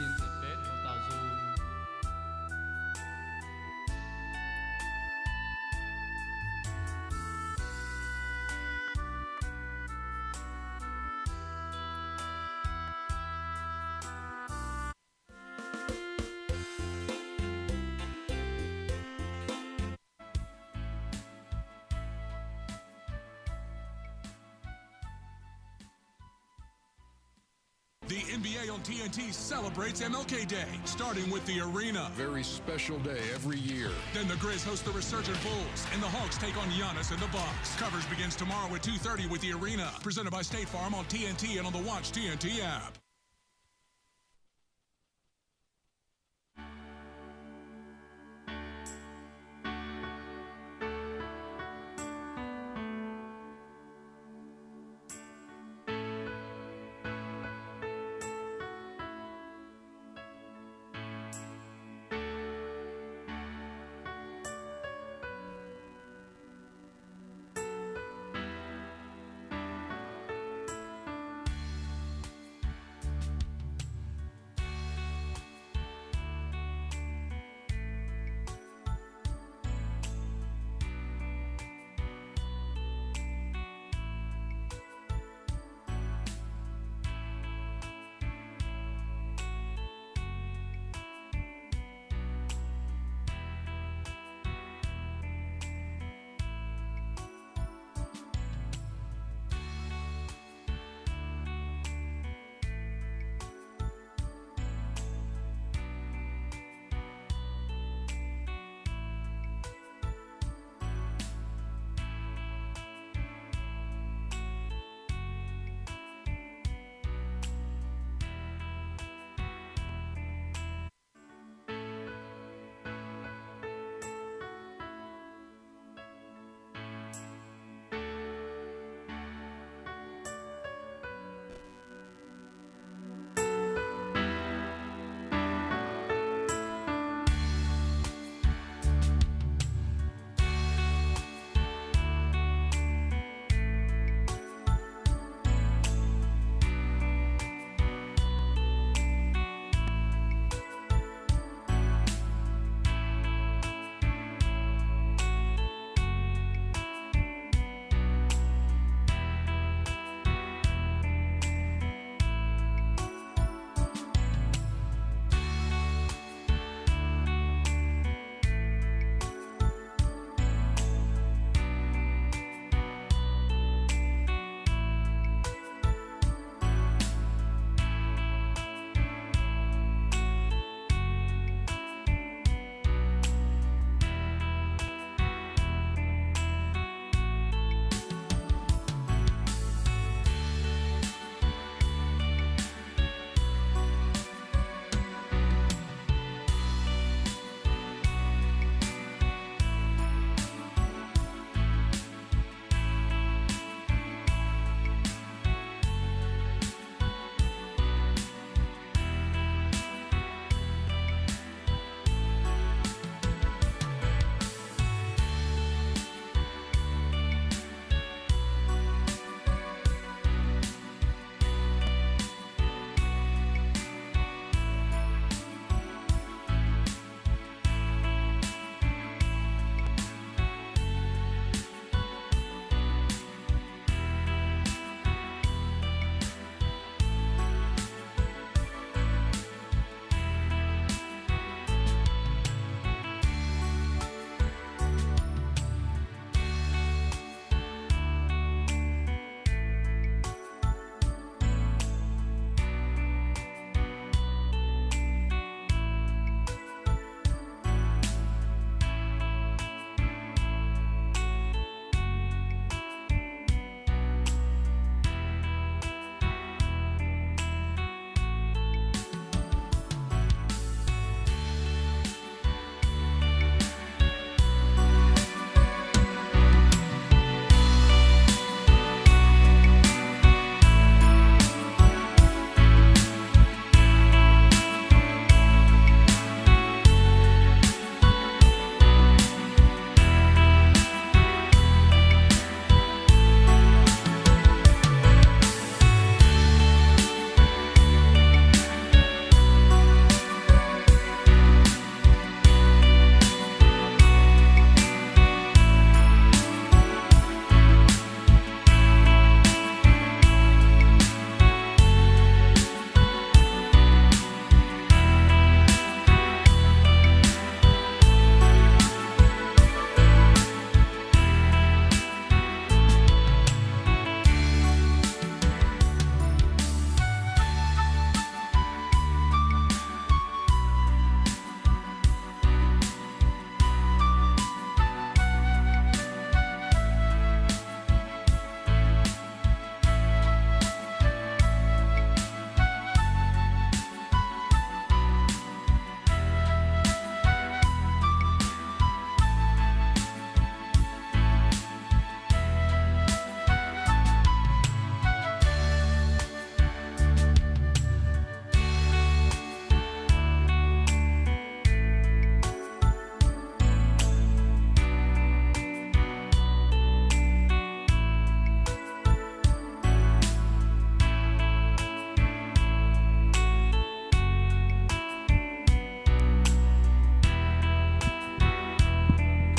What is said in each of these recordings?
Mienh ziepc betv oix dauh nzung. The N B A on T N T celebrates M L K Day, starting with the arena. Very special day every year. Then the Grizz host the resurgent Bulls, and the Hawks take on Giannis and the Bucks. Coverage begins tomorrow at two thirty with the arena. Presented by State Farm on T N T and on the Watch T N T app.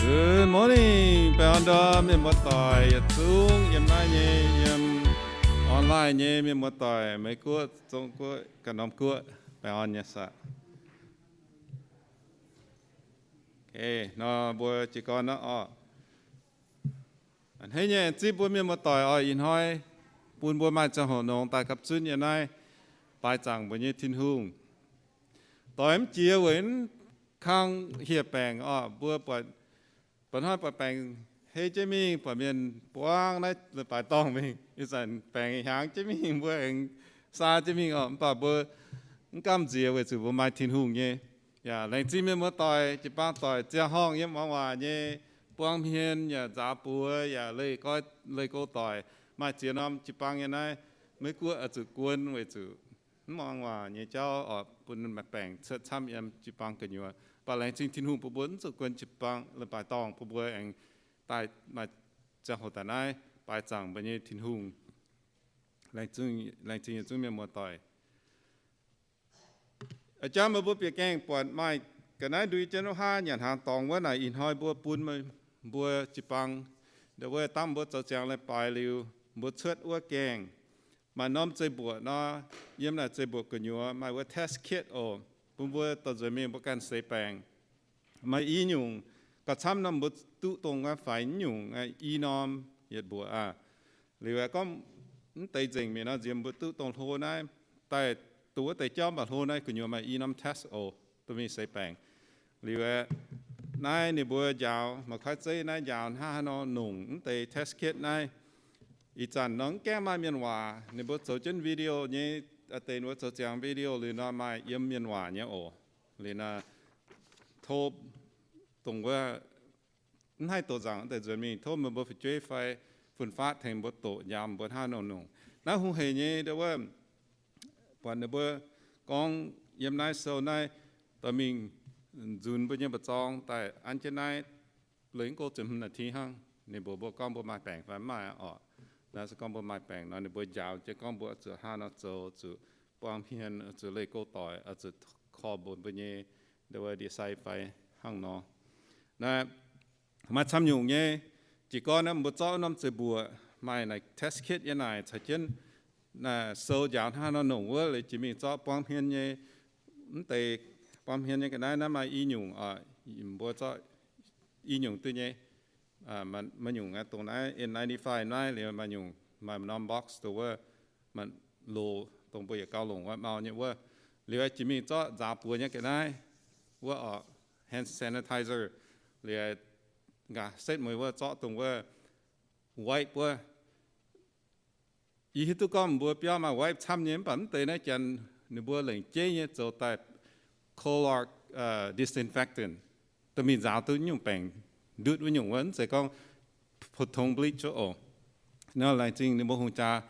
Good morning, baengh orn ndorm mienh muoz-doic yietc zungv yiem naaiv nyei, yiem online nyei mienh muoz-doic, Meiv Guoqv, Zong Guoqv, ganh norm guoqv, baengh orn nyei saah. Nor mbuo jiez gorn nor oc. A'hneiv nyei zipv mbuo mienh muoz-doic oix ih hnoi bun mbuo maaih ziangh hoc nongx daaih gapv zunv yiem naaiv baaix zaangc mbuo nyei Tin-Hungh. Doix mv jiex weic mv kang hieh baengc oc, mbuo buatc, buatc hnoi buatc baengc hei jienv mingh, buatc mienh buangv naaiv leiz-baaix dorngh mingh. Ih zanc baengc hiaangx jienv mingh, mbuo aengx saa jienv mingh oc. Mv baac mbuo mv gamh nziex weic zuqc mbuo maaih Tin-Hungh nyei. Yaac laengz zingh mienh muoz-doic jiu-baang doic ziangh horngh yiem muangx waac nyei, buang hmien yaac nzaaux buoz yaac leih go, leih go doic. Maaih ziex norm jiu-baang yiem naaiv, Meiv Guoqv oix zuqc guon weic zuqc mv muangx waac nyei jauv oc, bun maaih baengc cuotv camv yiem jiu-baang gu'nyuoz. Mv baac laengz zingh Tin-Hungh bun mbuo mv zuqc guon jiu-baang, leiz-baaix dorngh bun mbuo aengx daaih maaih ziangh hoc daaih naaiv baaix zaangc mbuo nyei Tin-Hungh. Laengz zingh yietc zungv mienh muoz-doic. A'jang meih mbuo bieqc gaengh buatc maaih ga'naaiv ndui jienv wuov haav nyanc hnaangx dorngx wuov naaic, ih hnoi mbuo bun mbuo jiu-baang, ndau wuov dangh mbuo zoux ziangx leiz-baaix liuz, mbuo cuotv wuov gaengh maaih norm zeiv-mbuoqc nor, yiem naaic zeiv-mbuoqc gu'nyuoz maaih wuov test kit oc, bun mbuo dorh nzuonx mingh mbuo ganh seix baengc. Maaih i nyungc, gauh camv norm mbuo duqv dongh faix nyungc i norm yietc mbuoqc aqv. Liuz aeqv, gorngv mv deix nzengc mienh nor, nziex mbuo duqv dongh hlo naaiv, daaih duqv wuov deix jauv mv baac hlo naaiv gu'nyuoz maaih i norm test oc, dorh mingh seix baengc. Liuz aeqv, naaiv ninh mbuo njaaux, maaih kuaaiv zeiv naaiv njaaux hnangv haaix nor nongc mv deix test kit naaiv. Ih zanc nor mv gaengh maaih mienh waac, ninh mbuo zoux jienv video nyei, a'deix ninh mbuo zoux ziangx video liuz nor maaih yiem mienh waac nyei oc. Liuz nor, tov dongh wuov mv haih doqc nzaangc deix nzuonx mingh, tov meih mbuo fu'jueiv fai fun-faqv tengx mbuo doqc njaaux mbuo hnangv nor nongc. Naaiv hungh hec nyei ndau wuov, buatc ninh mbuo gorngv yiem naaiv sou naaiv dorh mingh nzunc mbuo nyei mba'zorng daaih an jienv naaiv, leiz mv go ziepc hmz naaiv ti hnangv. Ninh mbuox mbuo gorngv mbuo maaih baengc fai mv maaih oc. Naaiv se gorngv mbuo maaih baengc nor, ninh mbuo njaaux jienv gorngv mbuo zuqc hnangv nor zoux, zuqc buang hmien, zuqc leih go doic, zuqc korv-mbuox mbuo nyei ndau wuov ndie-sai fai hnangv nor. Naaiv maaih camv nyungc nyei. Jiez gorn naaiv mbuo zorqv norm zeiv-mbuoqc maaih naaic test kit yiem naaic caux jienv sou njaaux hnangv nor nongc wuov, liuz jiex mingh zorqv buang hmien nyei, mv deix buang hmien nyei ga'naaiv naaiv maaih i nyungc, mbuo zorqv i nyungc duqv nyei. Maaih nyungc dongh naaiv N ninety-five naaiv, liuz maaih nyungc maaih norm box dongh wuov, maaih loz dongh mbuo yietc gauh longc wuov mau nyei wuov. Liuz jiex mingh zorqv nzaaux buoz nyei ga'naaiv wuov oc, hand sanitizer. Liuz nqa'haav setv mueiz wuov zorqv dongh wuov wipe wuov. Yie hiuv duqv gorngv mbuo biauv maaih wipe camv nyei, mv baac mv deix naaiv janx ninh mbuo lengc jeiv nyei zoux daaih Clorox disinfectant, dorh mingh nzaaux duqv nyungc baengc ndutv wuov nyungc wuov, mv zeiz gorngv phổ thông bleach oc. Nor laengz zingh ninh mbuo hungh jaa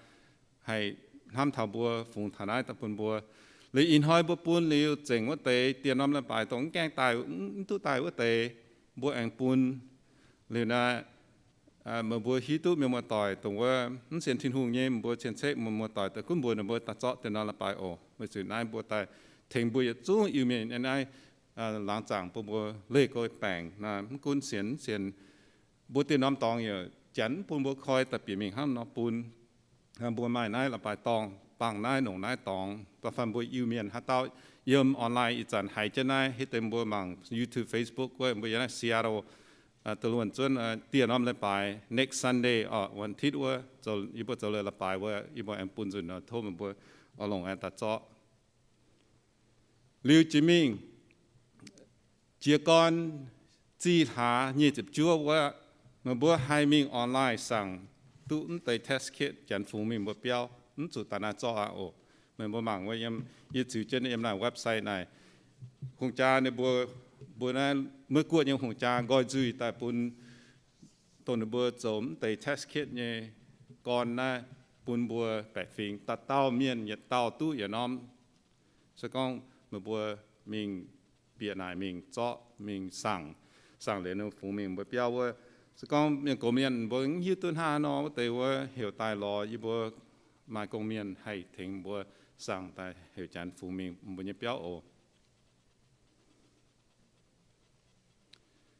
haih hnamv taux mbuo, fungx taux naaiv daaih bun mbuo. Liuz ih hnoi mbuo bun liuz zengc wuov deix dieh norm leiz-baaix dongh mv gaengh daaih, mv duqv daaih wuov deix, mbuo aengx bun. Liuz naaiv, meih mbuo hiuv duqv mienh muoz-doic dongh wuov mv sienx Tin-Hungh nyei, mbuo cien-ceqv mienh muoz-doic daaih gunv mbuox ninh mbuo daaih zorqv dieh norm leiz-baaix oc. Weic zuqc naaiv mbuo daaih tengx mbuo yietc zungv Iu-Mienh yiem naaiv laangz zaangc bun mbuo leih go baengc. Naaiv mv gunv sienx mv sienx, mbuo dieh norm dorngx yaac janx mv bun mbuo koi daaih bieqc mingh hnangv nor bun. Mbuo maaih naaiv leiz-baaix dorngh, bangh naaiv nongc naaiv dorngx, da'faanh mbuo Iu-Mienh haaix dauh yiem online ih zanc haiz jienv naaiv, hitv deix mbuo mangc YouTube, Facebook wuov, mbuo yiem naaiv Seattle, da'luonx zuonv dieh norm leiz-baaix, next Sunday oc, วันอาทิตย์ wuov, yie mbuo zoux leiz-baaix wuov, yie mbuo aengx bun nzunc nor, tov meih mbuo oix longc aengx daaih zorqv. Liuz jiex mingh jiez gorn zih hlaax nyic ziepc juov wuov, meih mbuo haih mingh online saangc duqv mv deix test kit janx fungx mingh mbuo biauv, mv zuqc daaih naaiv zorqv aqv oc. Meih mbuo mangc wuov yiem, yie ziux jienv yiem naaiv website naaic, hungh jaa ninh mbuo, mbuo naaiv Meiv Guoqv nyei hungh jaa nqoi nzuih daaih bun dongh ninh mbuo zoux mv deix test kit nyei gorn naaiv bun mbuo baeqc fingx, dauh dauh mienh yietc dauh duqv yietc norm. Se gorngv meih mbuo mingh bieqc naaic mingh zorqv mingh saangc, saangc liuz ninh fungx mingh mbuo biauv wuov. Se gorngv mienh gox mienh mbuo mv hiuv duqv hnangv haaix nor wuov deix wuov, heuc daaih lorz yie mbuo maaih gong-mienh haih tengx mbuo saangc daaih heuc janx fungx mingh mbuo nyei biauv oc.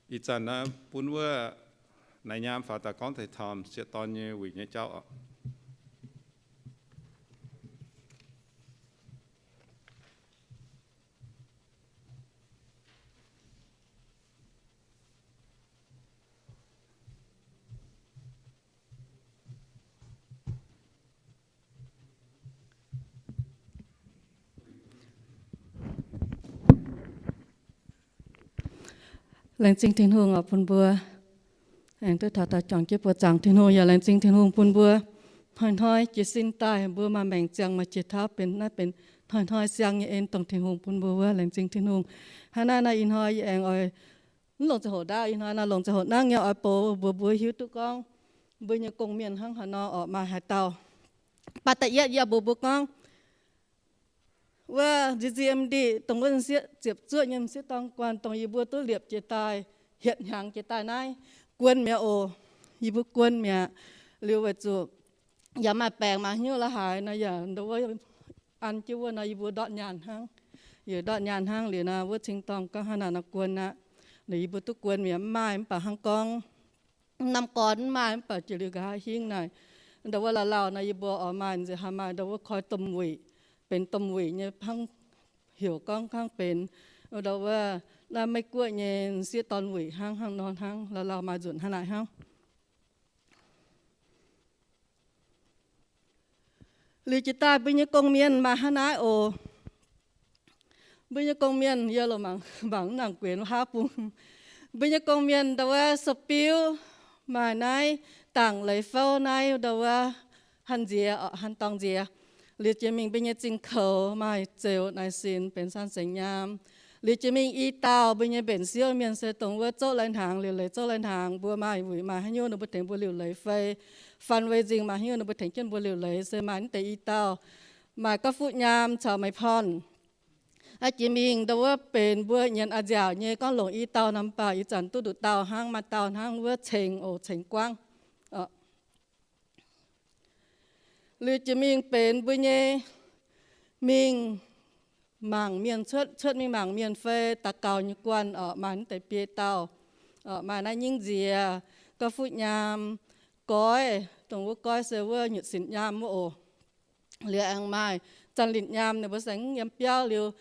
Ih zanc naaiv bun wuov naaiv nyaam faaux daaih gorngv taux sieqv dorn nyei wuic nyei jauv oc. Laengz zingh Tin-Hungh oc bun mbuo. Aengx duqv taux daaih juangc jienv buoz-zaangc Tin-Hungh yaac laengz zingh Tin-Hungh bun mbuo. Hnoi-hnoi jiez sin daaih mbuo maaih maengc ziangh maaih jiex tauv benx naaiv benx hnoi-hnoi siang nyei en dongh Tin-Hungh bun mbuo wuov. Laengz zingh Tin-Hungh. Hnangv naaiv naaiv ih hnoi yie aengx oix mv longc ziangh hoc ndaauv, ih hnoi naaiv longc ziangh hoc nangv nyei oix boux mbuox mbuo hiuv duqv gorngv mbuo nyei gong-mienh hnangv haaix nor oc, maaih haaix dauh. Baac da'yietv yie mbuox mbuo gorngv wuov Z Z M D dongh wuov m'sieqv ziepc zuoqv nyei m'sieqv dorn guanh dongh yie mbuo duqv liepc jiez daaih, hietc hnyangx jiez daaih naaiv, guon mi'aqv oc. Yie mbuo guon mi'aqv. Liuz weic zuqc yaac maaih baengc maaih hnyouv la'haaix nor yaac ndau wuov an jienv wuov nor yie mbuo ndortv nyaanh hnangv. Yie ndortv nyaanh hnangv liuz nor wuov cing-dorngh gorngv hnangv naaic nor guon aqv. Liuz yie mbuo duqv guon mi'aqv, mv maaih mv baac hnangv gorngv mv norm gorn mv maaih mv baac jiex liuz nqa'haav hingv naaic, ndau wuov lauh lauh nor yie mbuo oix maaih nziex haih maaih ndau wuov koi domh wuic, benx domh wuic nyei hnangv, heuc gorngv hnangv benx ndau wuov naaiv Meiv Guoqv nyei m'sieqv dorn wuic hnangv, hnangv nor hnangv, lauh lauh maaih nzunc hnangv naaic hnangv. Liuz jiez daaih mbuo nyei gong-mienh maaih hnangv naaiv oc. Mbuo nyei gong-mienh yie loz mangc mv nangc guenx haav bung. Mbuo nyei gong-mienh ndau wuov sou-biuv maaih naaiv dangc leiz fouv naaiv ndau wuov han nziex, han dorngx nziex. Liuz jiex mingh mbuo nyei zingh koux maaih zeux naaic sinx benx san sengx nyaam. Liuz jiex mingh i dauh mbuo nyei mbenc siouv mienh se dongh wuov zouv lai-hnaangx, liuc leiz zouv lai-hnaangx, mbuo maaih wuic maaih haaix nyungc ninh mbuo tengx mbuo liuc leiz fai fun wei nzingh maaih haaix nyungc ninh mbuo tengx jienv mbuo liuc leiz se maaih naaiv deix i dauh. Maaih Gauv Fuqv Nyaam caux Meih Porn. Aa, jiex mingh ndau wuov benx mbuo nyienz a'nziaauc nyei gorngv longc i dauh nor mv baac ih zanc duqv nduqc dauh hnangv, maaih dauh hnangv wuov Ceng oc, Ceng Guangv. Liuz jiex mingh benx mbuo nyei mingh mangc mienh cuotv, cuotv mingh mangc mienh fai daux gaux nyei guanh oc, maaih naaiv deix biei dauh. Maaih naaiv Nyingv Nziex, Gauv Fuqv Nyaam, Goiv, dongh wuov Goiv se wuov Nyutc Sinc Nyaam wuov oc. Liuz aengx maaih Zanc Litc Nyaam, ninh mbuo se mv yiem biauv liuz.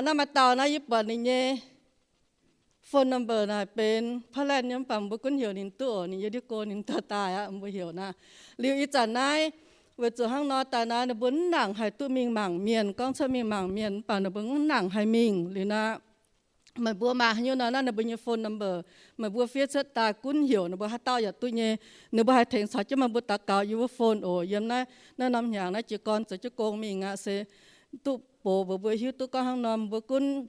Naaiv maaih dauh naaiv yie buatc ninh nyei phone number naaic benx Portland nyei mv baac mbuo gunv heuc ninh duqv oc, ninh yiem ndiev go ninh dorh daaih aqv, mbuo heuc naaiv. Liuz ih zanc naaiv weic zuqc hnangv nor daaih naaiv ninh mbuo mv nangc haih duqv mingh mangc mienh, gorngv cuotv mingh mangc mienh mv baac ninh mbuo mv nangc haih mingh liuz naaiv. Meih mbuo maaih haaix nyungc nor naaiv ninh mbuo nyei phone number, meih mbuo fiev cuotv daaih gunv heuc ninh mbuo haaix dauh yaac duqv nyei. Ninh mbuo haih tengx caux jienv meih mbuo daux gaux yiem wuov phone oc. Yiem naaiv, naaiv norm hnyangx naaiv jiez gorn zoux jienv gong mingh aqv se duqv box mbuox mbuo hiuv duqv gorngv hnangv nor mbuo gunv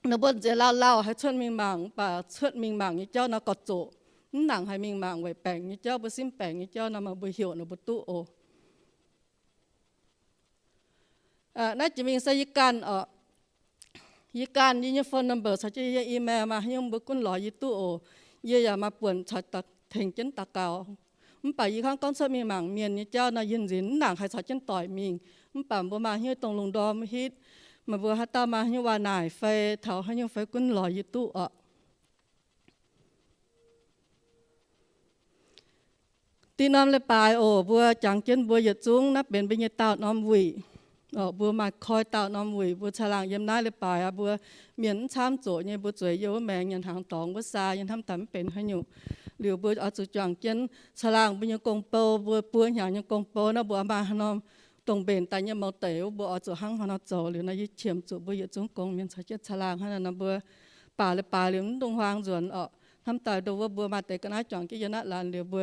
ninh mbuo nziex lauh lauh haih cuotv mingh mangc, mv baac cuotv mingh mangc nyei jauv nor gorx-zoqc, mv nangc haih mingh mangc weic baengc nyei jauv, mbuo simv baengc nyei jauv nor meih mbuo heuc ninh mbuo duqv oc. Naaiv jiex mingh se yie ganh oc. Yie ganh yie nyei phone number caux jienv yie nyei email maaih haaix nyungc mbuo gunv lorz yie duqv oc. Yie yaac maaih buonc caux tengx jienv daux gaux. Mv baac yie hnangv gorngv cuotv mingh mangc mienh nyei jauv nor yie nzin mv nangc haih caux jienv doic mingh. Mv baac mbuo maaih haaix nyungc dongh lungh ndorm hitv, meih mbuo haaix dauh maaih haaix nyungc waac naaic fai taux haaix nyungc fai gunv lorz yie duqv oc. Dinh norm leiz-baaix oc, mbuo jangx jienv mbuo yietc zungv naaiv benx mbuo nyei daauh norm wuic. Mbuo maaih koi daauh norm wuic, mbuo caangh laangh yiem naaiv leiz-baaix aqv. Mbuo mienh mv camv zoqc nyei, mbuo zueiz yiem wuov maengx nyanc hnaangx dorngx wuov saa nyei, hnamv daaih mv benx haaix nyungc. Liuz mbuo oix zuqc juangc jienv caangh laangh mbuo nyei gong-bou, mbuo buo hnyangx nyei gong-bou naaiv mbuo maaih haaix norm dongh mbenc daaih nyei mouz deic wuov, mbuo oix zuqc hnangv haaix nor zoux. Liuz naaiv yie qiemx zuqc mbuo yietc zungv gong mienh caux jienv caangh laangh hnangv naaiv nor mbuo baac leiz-baaix liuz mv dungx huaang nzuonx oc. Hnamv daaih ndau wuov mbuo maaih deix ga'naaiv juangc jienv yie naaiv laanh liuz mbuo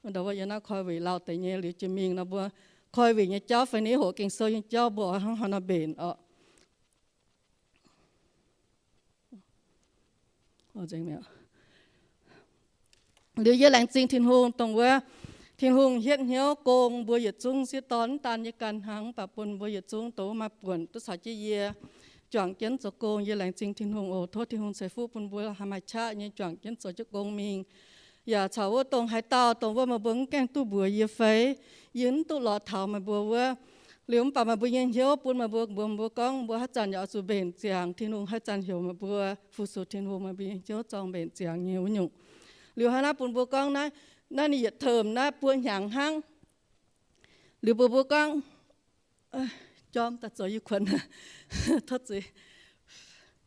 ndau wuov yie naaiv koi wuic lauh deix nyei liuz jiex mingh nor mbuo koi wuic nyei jauv fai ni hoqc Ging-Sou nyei jauv mbuo oix hnangv haaix nor mbenc oc. Liuz yie laengz zingh Tin-Hungh dongh wuov Tin-Hungh hietv hnyouv gong mbuo yietc zungv sieqv dorn, mv daan yie ganh hnangv, mv baac bun mbuo yietc zungv dongh wuov maaih buonc duqv caux jienv yie juangc jienv zoux gong. Yie laengz zingh Tin-Hungh oc. Tov Tin-Hungh ceix fuqv bun mbuo haih maaih qaqv nyei juangc jienv zoux jienv gong mingh. Yaac caux wuov dongh haaix dauh dongh wuov meih mbuo mv gaengh duqv mbuox yie fai yie mv duqv lorz taux meih mbuo wuov, Liuz mv baac meih mbuo nyei hnyouv bun meih mbuo, mbuox mbuo gorngv mbuo haaix zanc yaac oix zuqc mbenc ziangx Tin-Hungh, haaix zanc heuc meih mbuo fu-sux Tin-Hungh, meih mbuo nyei hnyouv zorng mbenc ziangx nyei wuov nyungc. Liuz hnangv naaiv bun mbuo gorngv naaiv, naaiv ninh yietc term naaiv buo hnyangx hnangv. Liuz mbuo mbuo gorngv, jorm daaih zoux yie kuonx, tov zuiz.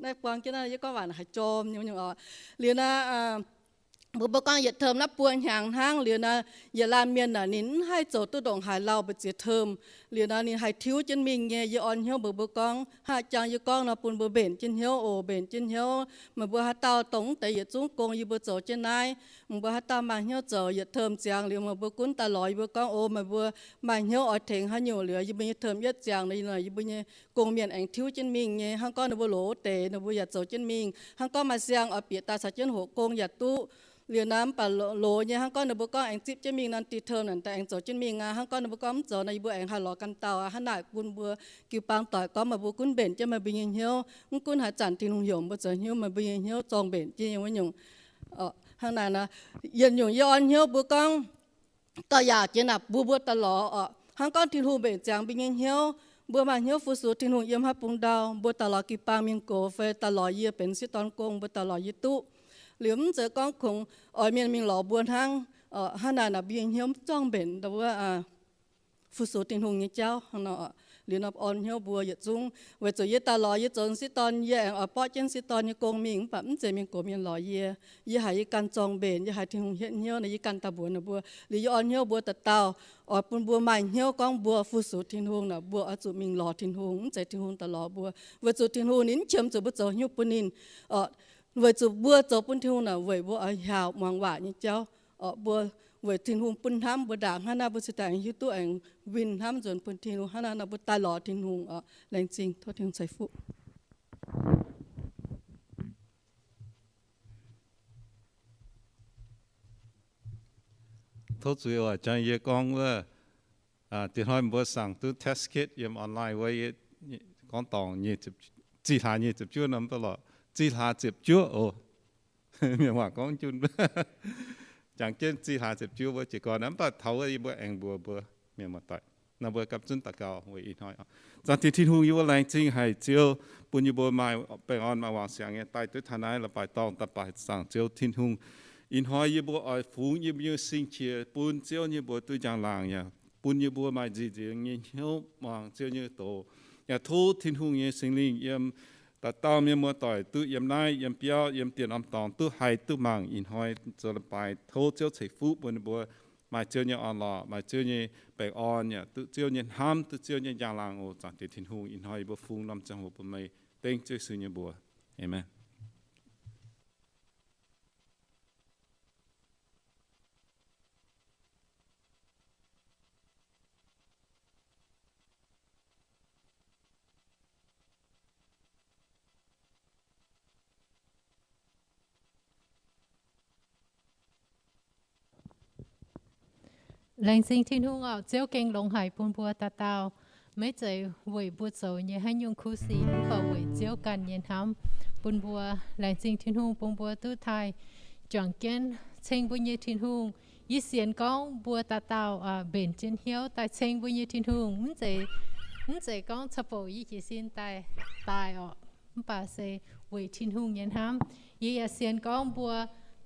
Naaiv buang jienv naaiv yie gorngv waac haiz jorm nyei wuov nyungc oc. Liuz naaiv mbuo mbuo gorngv yietc term naaiv buo hnyangx hnangv. Liuz naaiv yietc laanh mienh naaic ninh mv haih zoux duqv ndongc haaix lauh mbu'ziex term. Liuz naaiv ninh haih tiuv jienv mingh nyei. Yie orn hnyouv mbuox mbuo gorngv, hnangv jangx yie gorngv nor, bun mbuo mbenc jienv hnyouv oc, mbenc jienv hnyouv. Meih mbuo haaix dauh dongh mv deix yietc zungv gong yie mbuo zoux jienv naaiv, meih mbuo haaix dauh maaih hnyouv zoux yietc term ziangx liuz, meih mbuo gunv daaih lorz yie mbuo gorngv, o, meih mbuo maaih hnyouv oix tengx haaix nyungc liuz, yie mbuo nyei term yietv ziangx nor, yie mbuo nyei gong-mienh aengx tiuv jienv mingh nyei. Hnangv gorngv ninh mbuo loz wuov deix, ninh mbuo yaac zoux jienv mingh. Hnangv gorngv maaih siang oix bieqc daaih caux jienv hoqc gong yaac duqv. Liuz naaiv mv baac loz nyei, hnangv gorngv ninh mbuo gorngv aengx zipv jienv mingh nor, deix term naaic daaih aengx zoux jienv mingh aqv. Hnangv gorngv ninh mbuo gorngv mv zoux nor, yie mbuo aengx haih lorz ganh dauh aqv. Hnangv naaic bun mbuo jiu-baang doic gorngv meih mbuo gunv mbenc jienv meih mbuo nyei hnyouv. Mv gunv haaix zanc Tin-Hungh heuc mbuo zoux hnyouv, meih mbuo nyei hnyouv zorng mbenc jienv nyei wuov nyungc. Hnangv naaic nor, yietc nyungc yie orn hnyouv mbuo gorngv, dorh yaac jiex naaic mbuo mbuo daaih lorz oc. Hnangv gorngv Tin-Hungh mbenc ziangx mbuo nyei hnyouv, mbuo maaih hnyouv fu-sux Tin-Hungh yiem haaix bung ndau, mbuo daaih lorz jiu-baang mienh gox fai daaih lorz yie benx sieqv dorn gong, mbuo daaih lorz yie duqv. Liuz mv zeiz gorngv kungx oix mienh mingh lorz mbuo hnangv. Hnangv naaic naaic mbuo nyei hnyouv mv zorng mbenc ndau wuov fu-sux Tin-Hungh nyei jauv hnangv nor. Liuz nor orn hnyouv mbuo yietc zungv, weic zuqc yie daaih lorz yie zoux sieqv dorn, yie aengx oix borqv jienv sieqv dorn nyei gong mingh, mv baac mv zeiz mienh gox mienh lorz yie. Yie haiz yie ganh zorng mbenc, yie haiz Tin-Hungh hietv hnyouv nor, yie ganh daaih mbuox ninh mbuo. Liuz yie orn hnyouv mbuo dauh dauh, oix bun mbuo maaih hnyouv gorngv mbuo fu-sux Tin-Hungh nor, mbuo oix zuqc mingh lorz Tin-Hungh, mv zeiz Tin-Hungh daaih lorz mbuo. Weic zuqc Tin-Hungh ninh mv qiemx zuqc mbuo zoux haaix nyungc bun ninh. Weic zuqc mbuo zoux bun Tin-Hungh naaic weic mbuo oix hiaaux muangx waac nyei jauv. Mbuo weic Tin-Hungh bun hnamv mbuo ndaangc, hnangv naaiv mbuo cingx daaih aengx hiuv duqv aengx winh hnamv nzuonx bun Tin-Hungh, hnangv naaiv nor mbuo daaih lorz Tin-Hungh oc. Laengz zingh, tov Tin-Hungh ceix fuqv. Tov zuiz oc, jangx yie gorngv wuov, diex hnoi mbuo saangc duqv test kit yiem online wuov, gorngv dorngc, zih hlaax nyic ziepc juov nor, mv baac lorqc, zih hlaax ziepc juov oc. Mienh waac gorngv junh. Jangx jienv zih hlaax ziepc juov wuov jiez gorn, mv baac taux wuov yie mbuo aengx mbuox mbuo mienh muoz-doic nor, mbuo gapv zunv daux gaux weic ih hnoi. Zaangc Diex Tin-Hungh, yie mbuo laengz zingh haic Ziouv, bun yie mbuo maaih baengh orn maaih wangc siangx nyei daaih duqv taux naaiv, la'baaic dorngh daaih baaic zaangc Ziouv Tin-Hungh. Ih hnoi yie mbuo oix fungx yie mbuo nyei sing-qiex bun Ziouv nyei mbuox duqv njang-laangc, yaac bun yie mbuo maaih nziex nzengc nyei hnyouv muangx Ziouv nyei doz. Yaac tov Tin-Hungh nyei Singx Lingh yiem dauh dauh mienh muoz-doic duqv yiem naaiv, yiem biauv, yiem dieh norm dorngx duqv haih duqv mangc ih hnoi zoux la'baaic. Tov Ziouv ceix fuqv bun ninh mbuo maaih Ziouv nyei orn-lorqc, maaih Ziouv nyei baengh orn, yaac duqv Ziouv nyei hnamv, duqv Ziouv nyei njang-laangc oc. Zaangc Diex Tin-Hungh, ih hnoi yie mbuo fungx norm ziangh hoc bun meih, dengv Ziouv Yesu nyei mbuox. Aamen. Laengz zingh Tin-Hungh oc. Ziouv gengh longx haic bun mbuo dauh dauh, maiv zeiz weic mbuo zoux nyei haaix nyungc kuv sic, mv baac weic Ziouv ganh nyei hnamv bun mbuo. Laengz zingh Tin-Hungh bun mbuo duqv taaih juangc jienv ceng mbuo nyei Tin-Hungh. Yie sienx gorngv mbuo dauh dauh mbenc jienv hnyouv daaih ceng mbuo nyei Tin-Hungh, mv zeiz, mv zeiz gorngv ca'bouc yie jiez sin daaih daaih oc, mv baac se weic Tin-Hungh nyei hnamv. Yie yaac sienx gorngv mbuo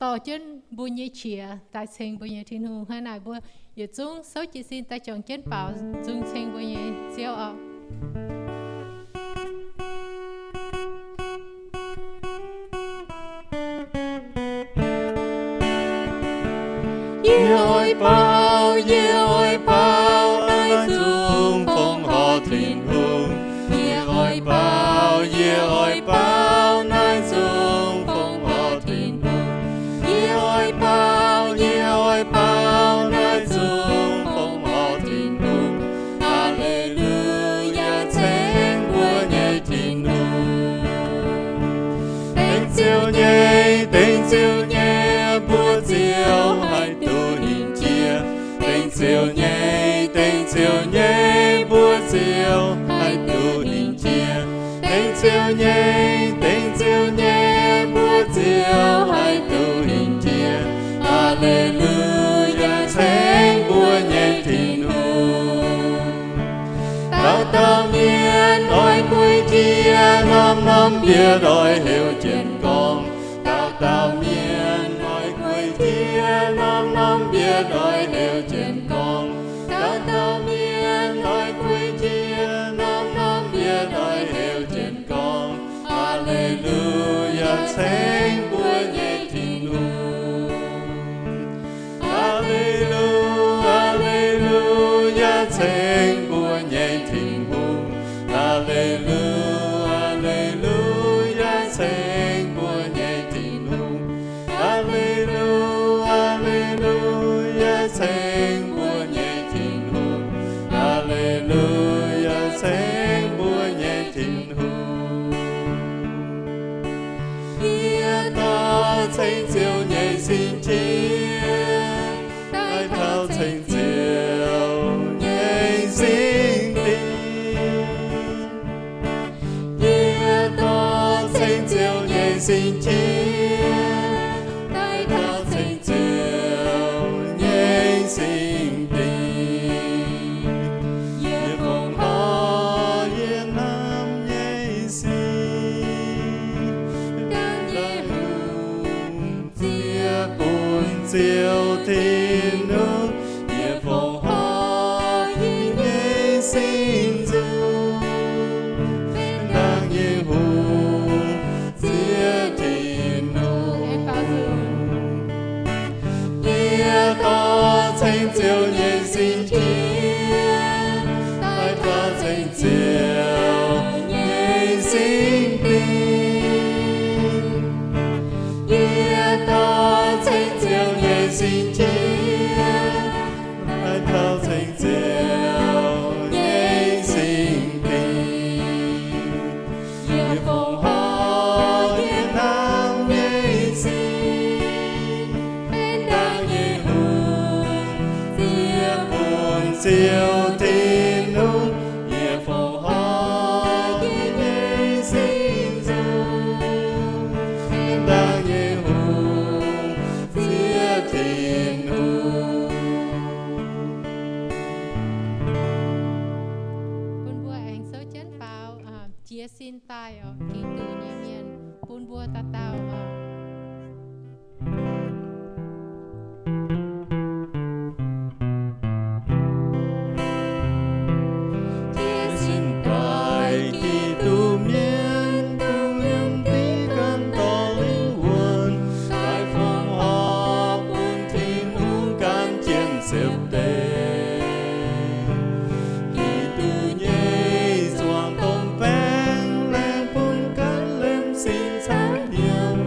dorh jienv mbuo nyei qiex daaih ceng mbuo nyei Tin-Hungh. Hnangv naaic mbuo yietc zungv souv jiez sin daaih juangc jienv baaux nzung ceng mbuo nyei Ziouv oc. Yie oix baaux, yie oix baaux naaiv nzung fongc horc Tin-Hungh. Yie oix baaux, yie oix baaux naaiv nzung fongc horc Tin-Hungh. Yie oix baaux, yie oix baaux naaiv nzung fongc horc Tin-Hungh. Aa^le^lu^yaa, ceng mbuo nyei Tin-Hungh. Dengv Ziouv nyei, dengv Ziouv nyei, mbuo Ziouv haih duqv hingh jiex. Dengv Ziouv nyei, dengv Ziouv nyei, mbuo Ziouv haih duqv hingh jiex. Dengv Ziouv nyei, dengv Ziouv nyei, mbuo Ziouv haih duqv hingh jiex. Aa^le^lu^yaa, ceng mbuo nyei Tin-Hungh. Norm-norm mbiev doix heuc jienv gorngv, dauh dauh mienh oix guei jiex. Norm-norm mbiev doix heuc jienv gorngv, dauh dauh mienh oix guei jiex. Norm-norm mbiev doix heuc jienv gorngv, Aa^le^lu^yaa, ceng mbuo nyei Tin-Hungh. Aa^le^lu, aa^le^lu^yaa, ceng mbuo nyei Tin-Hungh. Aa^le^lu, aa^le^lu^yaa, ceng mbuo nyei Tin-Hungh. Aa^le^lu, aa^le^lu^yaa, ceng mbuo nyei Tin-Hungh. Aa^le^lu^yaa, ceng mbuo nyei Tin-Hungh. Yie dorh ceng Ziouv nyei sin-qiemx daaih taux ceng Ziouv nyei singx dingh. Yie dorh ceng Ziouv nyei sin-qiemx daaih taux ceng Ziouv nyei singx dingh. Yie fongc horc yie hnamv nyei sin, daaih hungh ziex bun Ziouv Tin-Hungh. Yie fongc horc yie nyei sin nzung, benx dangh nyei hungh ziex Tin-Hungh. Yie dorh ceng Ziouv nyei sin-qiemx daaih taux ceng Ziouv nyei singx dingh. Yie dorh ceng Ziouv nyei sin-qiemx daaih taux ceng Ziouv nyei singx dingh. Yie fongc horc yie hnamv nyei sin, benx dangh nyei hungh ziex bun Ziouv Tin-Hungh. Yie fongc horc yie nyei sin nzung, benx dangh nyei hungh ziex Tin-Hungh. Bun mbuo aengx souv jienv faaux, aa, jiez sin daaih oc, Giduc nyei mienh, bun mbuo dauh dauh oc. Jiez sin daaih, Giduc mienh, dongh yiem diqv ganh dorh lingh wuonh daaih fongc horc bun Tin-Hungh gan jienv ziepc deix. Giduc nyei zuangx domh baeng laengz bun ganh lemh sin caux hnyouv.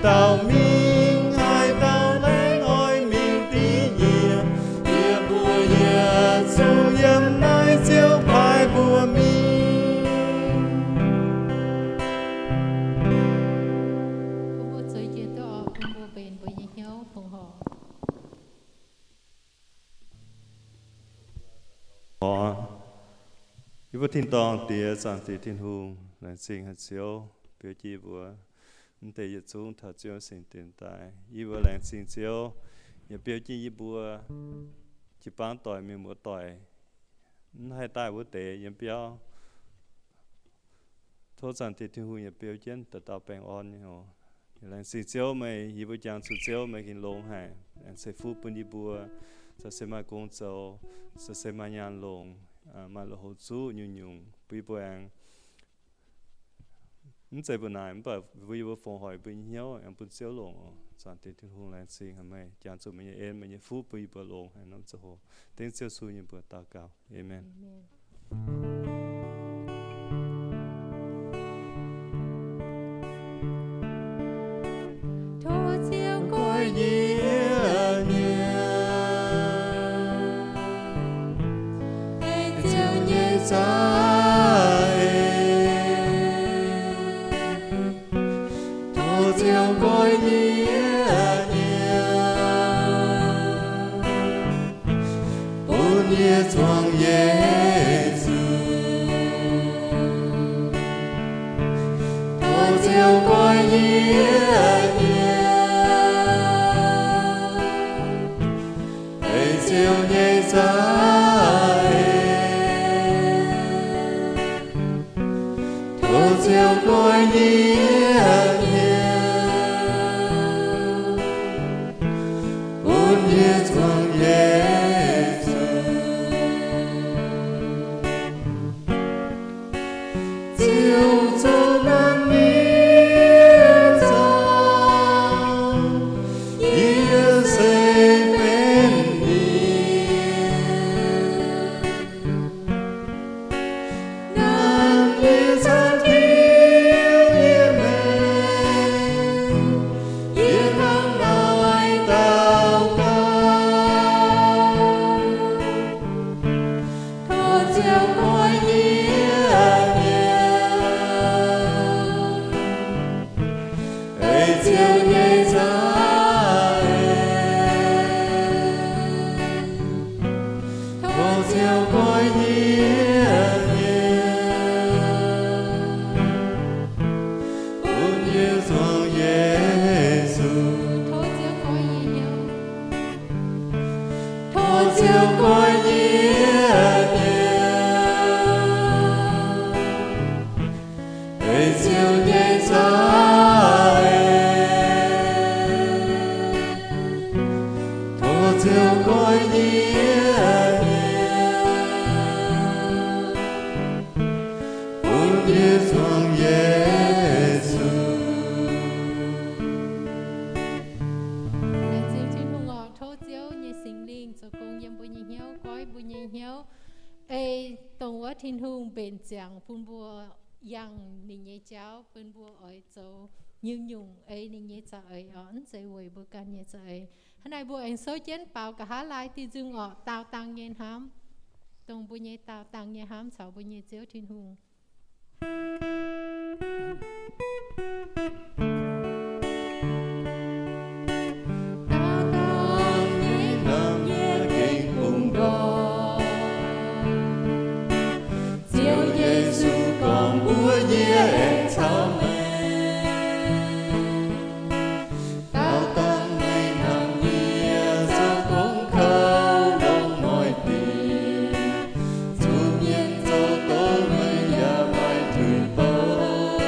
dauh mingh, haaix dauh laengz oix mingh div nyiemc, yie mbuo yietc zungv yiem naaiv Ziouv paaiv mbuo mingh. Bun mbuo zueiz jienv duqv oc, bun mbuo mbenc mbuo nyei hnyouv fongc horc. Yie mbuo tin-dorngh Diex, Zaangc Diex Tin-Hungh, laengz zingh haic Ziouv biaux jienv yie mbuo mv deix yietc zungv taux Ziouv singx dienx daaih. Yie mbuo laengz zingh Ziouv yaac biaux jienv yie mbuo jiu-baang doic, mienh muoz doic, mv haih daaih wuov deix yiem biauv. Tov Zaangc Diex Tin-Hungh yaac biaux jienv dauh dauh baengh orn nyei oc. Laengz zingh Ziouv meih, yie mbuo jangx zuqc Ziouv meih gengh longx haic, aengx ceix fuqv bun yie mbuo, caux se maaih gong zoux, caux se maaih nyaanh longc, maaih lui-houx zuqv nyungc-nyungc, bun yie mbuo aengx mv zeiz mbu'naaic, mv baac bun yie mbuo fongc horc yie mbuo nyei hnyouv aengx bun Ziouv longc oc. Zaangc Diex Tin-Hungh, laengz zingh haic meih, jangx zuqc meih nyei en, meih nyei fuqv bun yie mbuo longx haic norm ziangh hoc. Dengv Ziouv Yesu nyei mbuox daux gaux. Aamen. Tov Ziouv goiv yie nyei, ei Ziouv nyei za'eix. Tov Ziouv goiv yie nyei, bun yie zuangx Yesu. Tov Ziouv goiv yie nyei, ei Ziouv nyei za'eix. Tov Ziouv goiv yie nyei, bun yie zuangx Yesu. Ziouv zoux naaiv mienh zoux, yie se benx ninh. Naaiv mienh zoux tiuv yie mengh, yie hnangv naaiv daux gaux. Tov Ziouv goiv yie nyei, ei Ziouv nyei za'eix. Tov Ziouv goiv yie nyei, bun yie zuangx Yesu. Tov Ziouv goiv yie nyei, tov Ziouv goiv yie nyei, ei Ziouv nyei za'eix. Tov Ziouv goiv yie nyei, bun yie zuangx Yesu. Laengz zingh Tin-Hungh oc. Tov Ziouv nyei Singx Lingh zoux gong yiem mbuo nyei hnyouv, goiv mbuo nyei hnyouv, ei dongh wuov Tin-Hungh mbenc ziangx bun mbuo yangh ninh nyei jauv, bun mbuo oix zoux nyungc-nyungc ei ninh nyei za'eix oc, mv zeiz weic mbuo ganh nyei za'eix. Hnangv naaiv mbuo aengx souv jienv baaux nqa'haav laai diuh nzung oc. Daauh dangh nyei hnamv, dongh mbuo nyei daauh dangh nyei hnamv caux mbuo nyei Ziouv Tin-Hungh. Daauh dangh nyei hnamv yie gengh kungx ndortv, Ziouv Yesu gorngv mbuox yie aengx caux meih. Daauh dangh meih hnamv yie zoux gong kouv longc noic diuc, zuqc mienh zoux doz meih yaac maaih tuix bouc.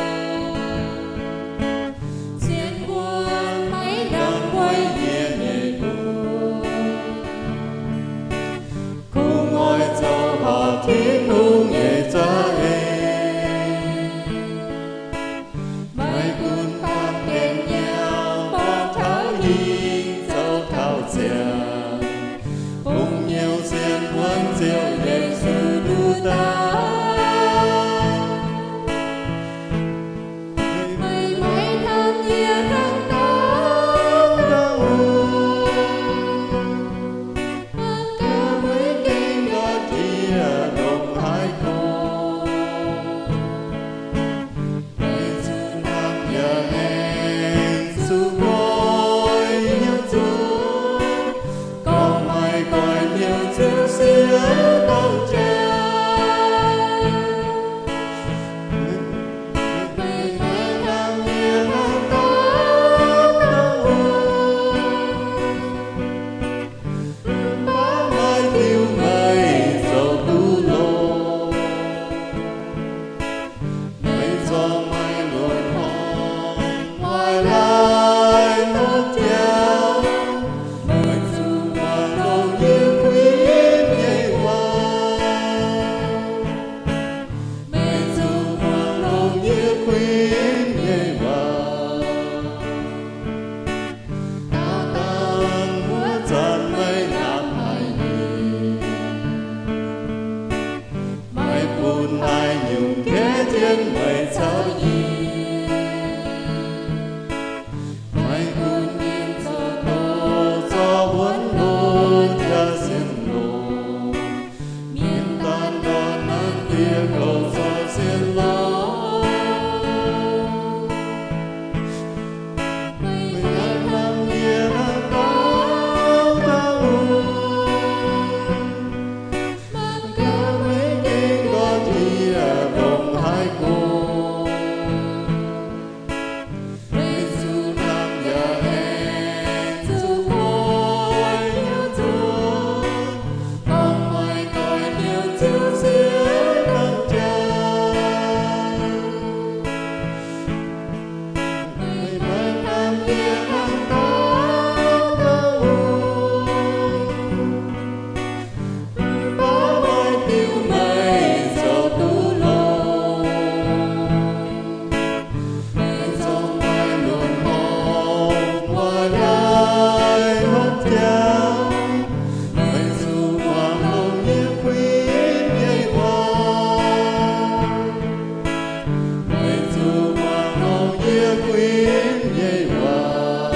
Win nyei waac.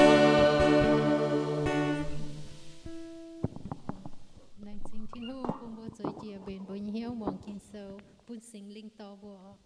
Laengz zingh Tin-Hungh bun mbuo zueiz jiex mbenc mbuo nyei hnyouv muangx Ging-Sou, bun Singx Lingh dorh mbuo oc.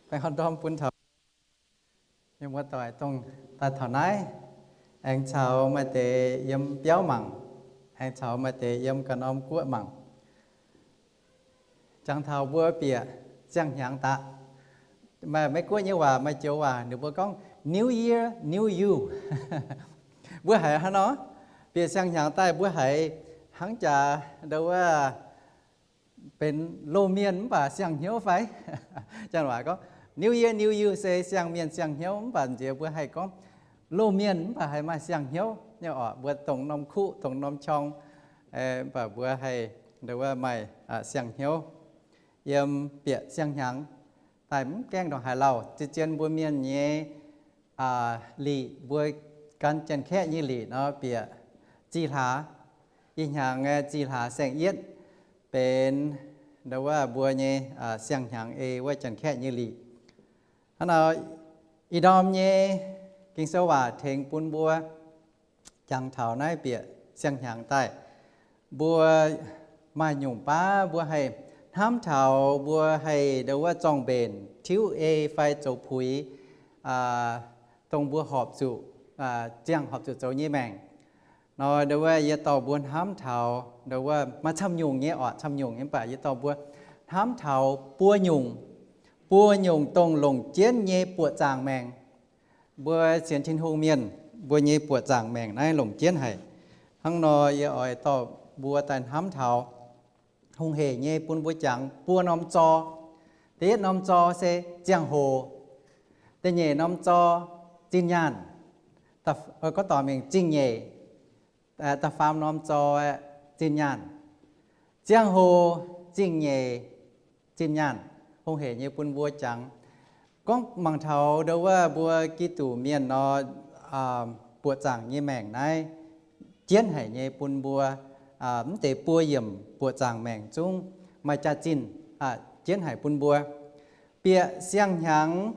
Baengh orn ndorm bun taux mienh muoz-doic dongh daaih taux naaiv, aengx caux maaih deix yiem biauv mangc, aengx caux maaih deix yiem ganh norm guoqv mangc. Jangx taux mbuo bieqc siang-hnyangx daqv. Maaih Meiv-Guoqv nyei waac, maaih joux waac ninh mbuo gorngv New Year, New You. Mbuo haiz hnangv nor, bieqc siang-hnyangx daaih mbuo haiz hnangv jaax ndo wuov benx loz-mienh mv baac siang-hnyouv fai? Janx waac gorngv New Year, New You se siang-mienh siang-hnyouv, mv baac nziex mbuo haih gorngv loz-mienh mv baac haiz maaih siang-hnyouv nyei oc. Mbuo dongh norm kuqv, dongh norm qorng, mv baac mbuo haih ndo wuov maaih siang-hnyouv. Yiem bieqc siang-hnyangx daaih mv gaengh ndongc haaix lauh, zien-zien mbuo mienh nyei liqc, mbuo gan Janx-Kaeqv nyei liqc nor bieqc zih hlaax. Ih hnyangx zih hlaax saeng-yietv benx ndo wuov mbuo nyei siang-hnyangx ei wuov Janx-Kaeqv nyei liqc. Hnangv nor, ih ndorm nyei Ging-Sou waac tengx bun mbuo jangx taux naaiv bieqc siang-hnyangx daaih, mbuo maaih nyungc baav mbuo haih hnamv taux mbuo haih ndo wuov zorng-mbenc tiuv ei fai zoux puix, dongh mbuo horpc zuqc, ziangh horpc zuqc zoux nyei maengc. Nor ndo wuov yie dorh mbuo hnamv taux ndo wuov maaih camv nyungc nyei oc, camv nyungc nyei, mv baac yie dorh mbuo hnamv taux buo nyungc, buo nyungc dongh longc jienv nyei buoqc zaangc maengc. Mbuo sienx Tin-Hungh mienh, mbuo nyei buoqc zaangc maengc naaiv longc jienv haic. Hnangv nor yie oix dorh mbuo daaih hnamv taux hungh heic nyei bun mbuo jangx buo norm zor. Da'yietv norm zor se ziangh hoc. Da'nyeic norm zor zinh nyaanh, gorngv dorngc mingh zingh nyeic. Da'faam norm zor zinh nyaanh. Ziangh hoc, zingh nyeic, zinh nyaanh, hungh heic nyei bun mbuo jangx. Gorngv mangc taux ndo wuov mbuo Giduc mienh nor, buoqc zaangc nyei maengc naaiv jienv haic nyei bun mbuo. Mv deix buo yiemc buoqc zaangc maengc zungv maaih jaax-zinh jienv haic bun mbuo. Bieqc siang-hnyangx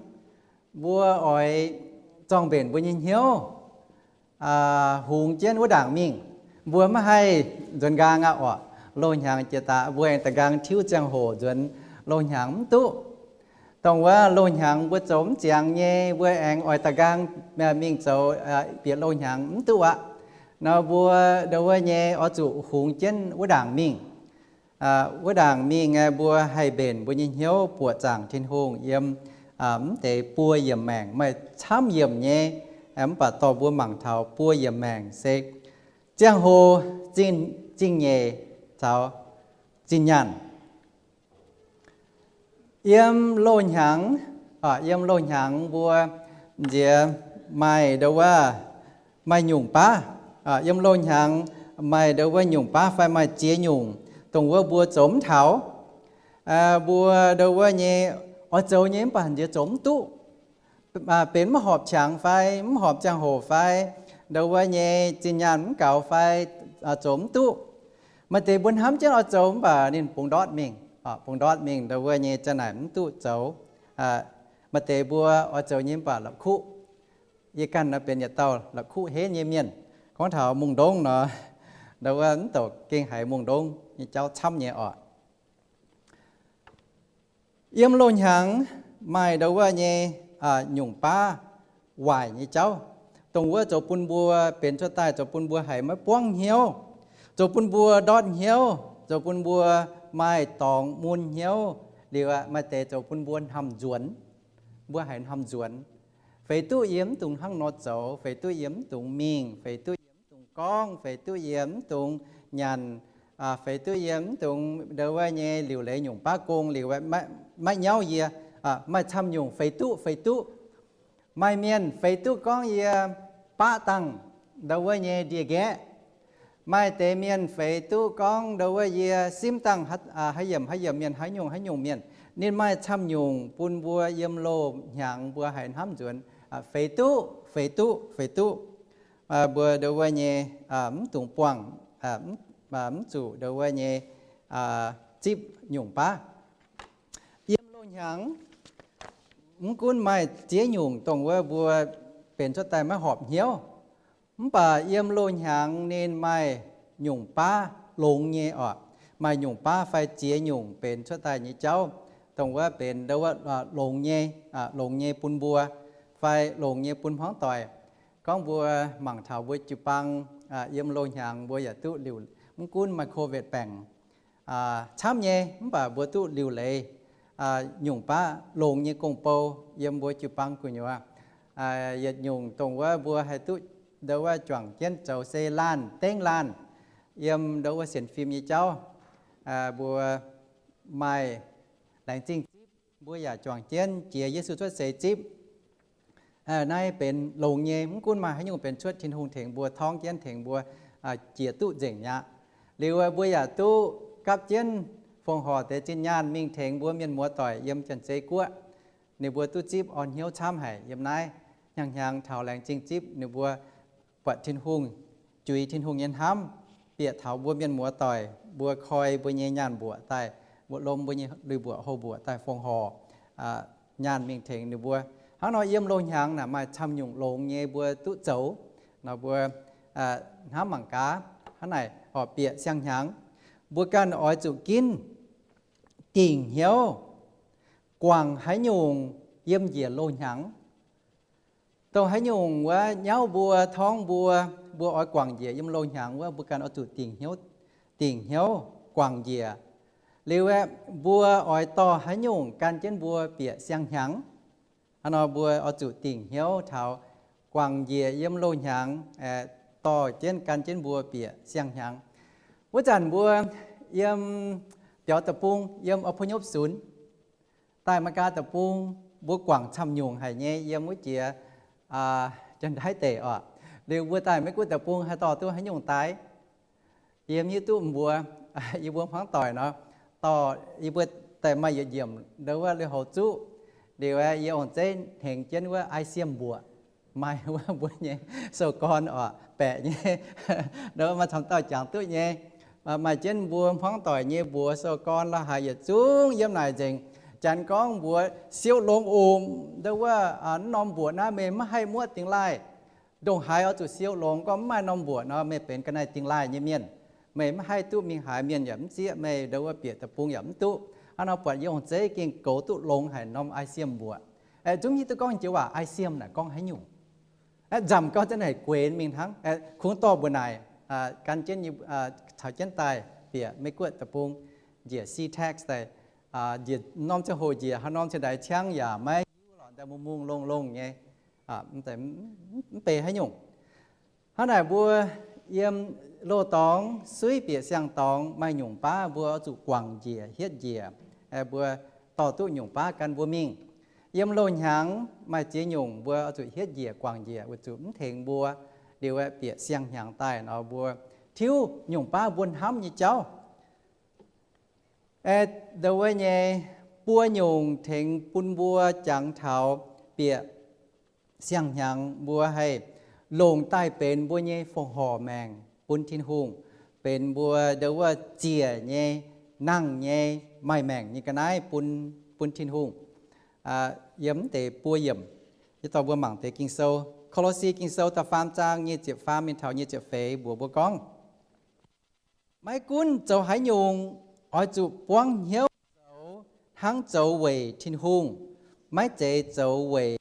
mbuo oix zorng-mbenc mbuo nyei hnyouv, hungx jienv wuov ndaangc mingh. Mbuo maiv haih nzuonx nqaang aqv oc. Loz hnyangx jiex daaih mbuo aengx da'nqaang tiuv ziangh hoc nzuonx loz hnyangx mv duqv. Dongh wuov loz hnyangx mbuo zoux mv ziangx nyei, mbuo aengx oix da'nqaang mingh zoux bieqc loz hnyangx mv duqv aqv. Nor mbuo ndo wuov nyei oix zuqc hungx jienv wuov ndaangc mingh. Wuov ndaangc mingh mbuo haih mbenc mbuo nyei hnyouv buoqc zaangc Tin-Hungh yiem, mv deix buo yiemc maengc, maaih camv yiemc nyei, mv baac dorh mbuo mangc taux buo yiemc maengc se ziangh hoc, zingh nyeic caux zinh nyaanh. Yiem loz hnyangx, yiem loz hnyangx mbuo nziex maaih ndo wuov, maaih nyungc baav. Yiem loz hnyangx maaih ndo wuov nyungc baav fai maaih ziex nyungc, dongh wuov mbuo zoux mv taux. Mbuo ndo wuov nyei oix zoux nyei mv baac nziex zoux mv duqv. Benx mv horpc qangx fai mv horpc ziangh hoc fai, ndo wuov nyei zinh nyaanh mv gaux fai, zoux mv duqv. Maaih deix mbuo hnamv jienv oix zoux mv baac ninh bungx ndortv mingh, bungx ndortv mingh ndo wuov nyei za'naaic mv duqv zoux. Maaih deix mbuo oix zoux nyei mv baac la'kuqv. Yie ganh nor benx yietc dauh la'kuqv henv nyei mienh. Gorngv taux mungh ndongv nor, ndo wuov mv douc gengh haiz mungh ndongv nyei jauv camv nyei oc. Yiem loz hnyangx maaih ndo wuov nyei nyungc baav waaic nyei jauv, dongh wuov zoux bun mbuo benx cuotv daaih zoux bun mbuo haiz maiv buangv hnyouv, zoux bun mbuo ndortv hnyouv, zoux bun mbuo maaih dorngx mun hnyouv liuz, maaih deix zoux bun mbuo hnamv nzuonx. Mbuo haiz hnamv nzuonx, feix duqv yie mv dungx hnangv nor zoux, feix duqv yie mv dungx mingh, feix duqv yie mv dungx gorngv, feix duqv yie mv dungx nyanc, feix duqv yie mv dungx ndo wuov nyei liuc leiz nyungc baav gong liuz, maiv nyauv yie. Maaih camv nyungc feix duqv feix duqv. Maaih mienh feix duqv gorngv yie baqv dangh ndau wuov nyei ndie-nqaeqv. Maaih deix mienh feix duqv gorngv ndau wuov yie simv dangh haaix yiemc haaix yiemc mienh, haaix nyungc haaix nyungc mienh. Ninh maaih camv nyungc bun mbuo yiem loz-hnyangx mbuo haih hnamv nzuonx, feix duqv feix duqv feix duqv. Mbuo ndau wuov nyei mv dungx buangh, mv zuqc ndau wuov nyei zipv nyungc baav. Yiem loz-hnyangx mv gunv maaih ziex nyungc dongh wuov mbuo benx cuotv daaih maiv horpc hnyouv, mv baac yiem loz-hnyangx ninh maaih nyungc baav longx nyei oc. Maaih nyungc baav fai ziex nyungc benx cuotv daaih nyei jauv, dongh wuov benx ndau wuov longx nyei, longx nyei bun mbuo fai longx nyei bun hmuangv doic. Gorngv mbuo mangc taux mbuo jiu-baang yiem loz-hnyangx mbuo yaac duqv liuc, mv gunv maaih covid baengc camv nyei, mv baac mbuo duqv liuc leiz nyungc baav longx nyei gong-bou yiem mbuo jiu-baang gu'nyuoz. Yietc nyungc dongh wuov mbuo haih duqv ndau wuov juangc jienv zoux se laanh dengv laanh yiem ndau wuov sienx fim nyei jauv. Mbuo maaih laengz zingh zipv, mbuo yaac juangc jienv jiex Yesu cuotv seix zipv. Naaiv benx longx nyei, mv gunv maaih haaix nyungc benx cuotv, Tin-Hungh tengx mbuo torngv jienv tengx mbuo jiex duqv nzengc mi'aqv. Liuz mbuo yaac duqv gapv jienv fongc horc deix zinh nyaanh mingh tengx mbuo mienh muoz doic yiem Janx-Zei Guoqv. Ninh mbuo duqv zipv orn hnyouv camv haic yiem naaiv. Hnyangx-hnyangx taux laengz zingh zipv ninh mbuo buatc Tin-Hungh, juix Tin-Hungh nyei hnamv, bieqc taux mbuo mienh muoz doic, mbuo koi mbuo nyei nyaanh mbuoqc daaih, mbuo lom mbuo nyei lui-mbuoqc houh mbuoqc daaih fongc horc nyaanh mingh tengx ninh mbuo. Hnangv nor yiem loz-hnyangx naaic maaih camv nyungc longx nyei mbuo duqv zoux nor mbuo hnamv mangc gaax. Hnangv naaic horpc bieqc siang-hnyangx, mbuo ganh oix zuqc ginv dingc hnyouv guangc haaix nyungc yiem njiec loz-hnyangx. Dongh haaix nyungc wuov nyauv mbuo, torngv mbuo, mbuo oix guangc njiec yiem loz-hnyangx wuov, mbuo ganh oix zuqc dingc hnyouv, dingc hnyouv guangc njiec. Liuz aeqv, mbuo oix dorh haaix nyungc gan jienv mbuo bieqc siang-hnyangx. Hnangv nor mbuo oix zuqc dingc hnyouv taux guangc njiec yiem loz-hnyangx, dorh jienv gan jienv mbuo bieqc siang-hnyangx. Wuov zanc mbuo yiem biaux deic-bung, yiem อพยพศูนย์ daaih Meigaa deic-bung, mbuo guangc camv nyungc haic nyei yiem wuov jiex Janx-Taiv deic oc. Liuz mbuo daaih Meiv-Guoqv deic-bung haih dorh duqv haaix nyungc daaih? Yie mv hiuv duqv mbuox yie mbuo hmuangv doic nor, dorh yie mbuo daaih maaih yietc nyiemc ndau wuov lui-houx zuqv. Liuz yie ong-zeiv hnengx jienv wuov ai siem mbuoqc, maaih wuov mbuo nyei sou gorn oc, baeqc nyei, ndau wuov maaih camv dauh jangx duqv nyei. Maaih jienv mbuo hmuangv doic nyei mbuox sou gorn la'haic yietc zungv yiem naaic nzengc. Janx gorngv mbuox siou longx oc, ndau wuov mv norm mbuoqc naaiv meih maiv haih muoqv dingx laaih. Ndongc haaix oix zuqc siou longx, gorngv mv maaih norm mbuoqc nor meih benx ga'naaiv dingx laaih nyei mienh. Meih maiv haih duqv mingh haaix, mienh yaac mv zieqv meih, ndau wuov bieqc deic-bung yaac mv duqv. Hnangv nor buatc yie ong-zeiv gengh goux duqv longx haic norm ai siem mbuoqc. Zungv hiuv duqv gorngv joux waac ai siem naaic gorngv haaix nyungc. Nzamc gorngv za'naaic gueix mingh hnangv. Kungx dorh mbuo naaic gan jienv, caux jienv daaih bieqc Meiv-Guoqv deic-bung, njiec C-TEC daaih, njiec norm ziangh hoc njiec haaix norm cingx daaih ciangv yaac maiv hiuv lorqc, daaih mungh mungh longh longh nyei, mv bei haaix nyungc. Hnangv naaic mbuo yiem loz-dorngx suiv bieqc siang-dorngx maaih nyungc baav mbuo oix zuqc guangc njiec hietv njiec, mbuo dorh duqv nyungc baav gan mbuo mingh. Yiem loz-hnyangx maaih ziex nyungc mbuo oix zuqc hietv njiec guangc njiec weic zuqc mv tengx mbuo liuz bieqc siang-hnyangx daaih nor mbuo tiuv nyungc baav mbuo hnamv nyei jauv. Ndau wuov nyei buo nyungc tengx bun mbuo jangx taux bieqc siang-hnyangx mbuo haih longc daaih benx mbuo nyei fongc horc maengc bun Tin-Hungh, benx mbuo ndau wuov ziec nyei, nangh nyei, maaih maengc nyei ga'naaiv bun, bun Tin-Hungh. Yiem mv deix buo yiemc, yie dorh mbuo mangc deix Ging-Sou. Ko^lo^si Ging-Sou da'faam zaang nyic ziepc faam mingh taux nyic ziepc feix mbuox mbuo gorngv, maiv gunv zoux haaix nyungc, oix zuqc buangv hnyouv zoux hnangv zoux weic Tin-Hungh, maiv zeiz zoux weic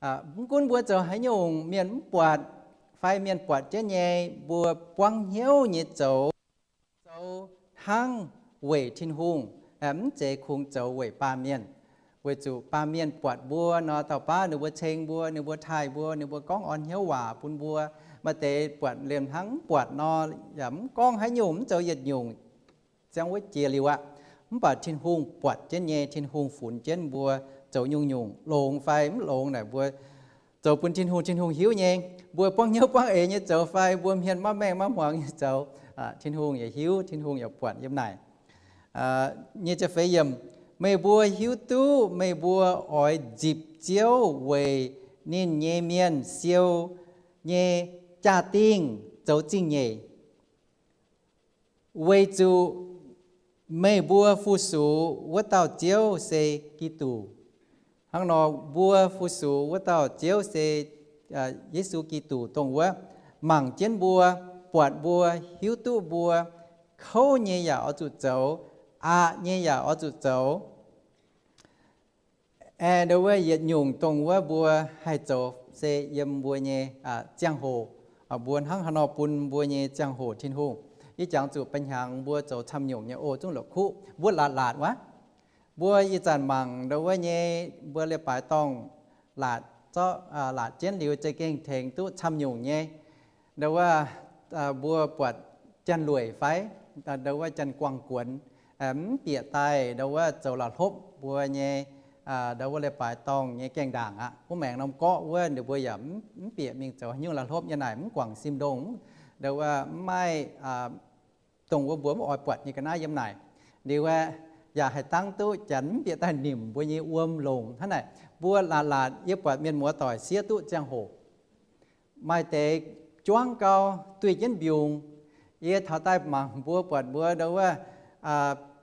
mienh. Mv gunv mbuo zoux haaix nyungc mienh mv buatc fai mienh buatc jienv nyei, mbuo buangv hnyouv nyei zoux, zoux hnangv weic Tin-Hungh, mv zeiz kungx zoux weic baamh mienh. Weic zuqc baamh mienh buatc mbuo nor, dauh baav ninh mbuo ceng mbuo, ninh mbuo taaih mbuo, ninh mbuo gorngv orn hnyouv waac bun mbuo. Maaih deix buatc liemh hnangv mv buatc nor, yaac mv gorngv haaix nyungc, mv zoux yietc nyungc, ziangh wuov jiex liuz aqv. Mv baac Tin-Hungh buatc jienv nyei, Tin-Hungh funx jienv mbuo zoux nyungc-nyungc, longx fai mv longx naaic mbuo zoux bun Tin-Hungh, Tin-Hungh hiuv nyei. Mbuo buangv hnyouv buangv eix nyei zoux fai mbuo hmien maiv maengh maiv hmuangx nyei zoux, Tin-Hungh yaac hiuv, Tin-Hungh yaac buatc yiem naaic. Nyei ziepc feix yiemc, meih mbuo hiuv duqv meih mbuo oix nzipc Ziouv weic ninh nyei mienh siou nyei jaa-dingh zoux zingh nyeic, weic zuqc meih mbuo fu-sux wuov dauh Ziouv se Giduc. Hnangv nor mbuo fu-sux wuov dauh Ziouv se Yesu Giduc, dongh wuov mangc jienv mbuo, buatc mbuo, hiuv duqv mbuo, kouv nyei yaac oix zuqc zoux, aqc nyei yaac oix zuqc zoux. Aengx ndo wuov yietc nyungc dongh wuov mbuo haih zoux se yiem mbuo nyei ziangh hoc. Mbuo hnangv haaix nor bun mbuo nyei ziangh hoc Tin-Hungh? Yie jangx zuqc ba'hnyangx mbuo zoux camv nyungc nyei oc, zungv la'kuqv mbuo laatc laatc wuov. Mbuo ih zanc mangc ndo wuov nyei, mbuo leiz-baaix dorngh laatc zorqv laatc jienv liuz za'gengh tengx duqv camv nyungc nyei. Ndo wuov mbuo buatc janx-lueic fai ndo wuov janx-guangc guonx mv bieqc daaih ndo wuov zoux la'hlopv mbuo nyei ndo wuov leiz-baaix dorngh nyei gaengh ndaangc aqv. Wuov maengc norm gorqv wuov ninh mbuo yaac mv bieqc mingh zoux haaix nyungc la'hlopv nyei naaic, mv guangc sim ndongh, ndo wuov mv maaih dongh wuov mbuo mv oix buatc nyei ga'naaiv yiem naaic. Liuz aeqv, yaac haih dangv duqv janx mv bieqc daaih nimc mbuo nyei wuom longc hnangv naaic. Mbuo laatc laatc yie buatc mienh muoz doic siev duqv ziangh hoc. Maaih deix juangv gau duih jienv mbiungc. Yie taux daaih mangc mbuo buatc mbuo ndo wuov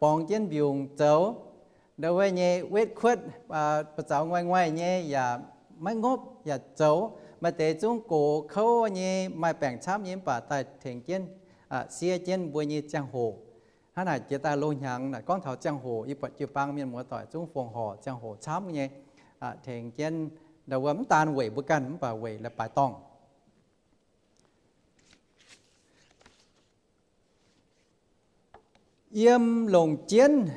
borngz jienv mbiungc zoux, ndo wuov nyei wetv kuotv, ba'zaux nguaih-nguaih nyei yaac maiv ngopv yaac zoux. Maaih deix zungv gox kouv nyei, maaih baengc camv nyei mv baac daaih tengx jienv, siev jienv mbuo nyei ziangh hoc. Hnangv naaic jiex daaih loz-hnyangx naaic gorngv taux ziangh hoc, yie buatc jiu-baang mienh muoz doic zungv fongc horc ziangh hoc camv nyei, tengx jienv ndo wuov mv daan weic mbuo ganh mv baac weic leiz-baaix dorngh. Yiem longc jienv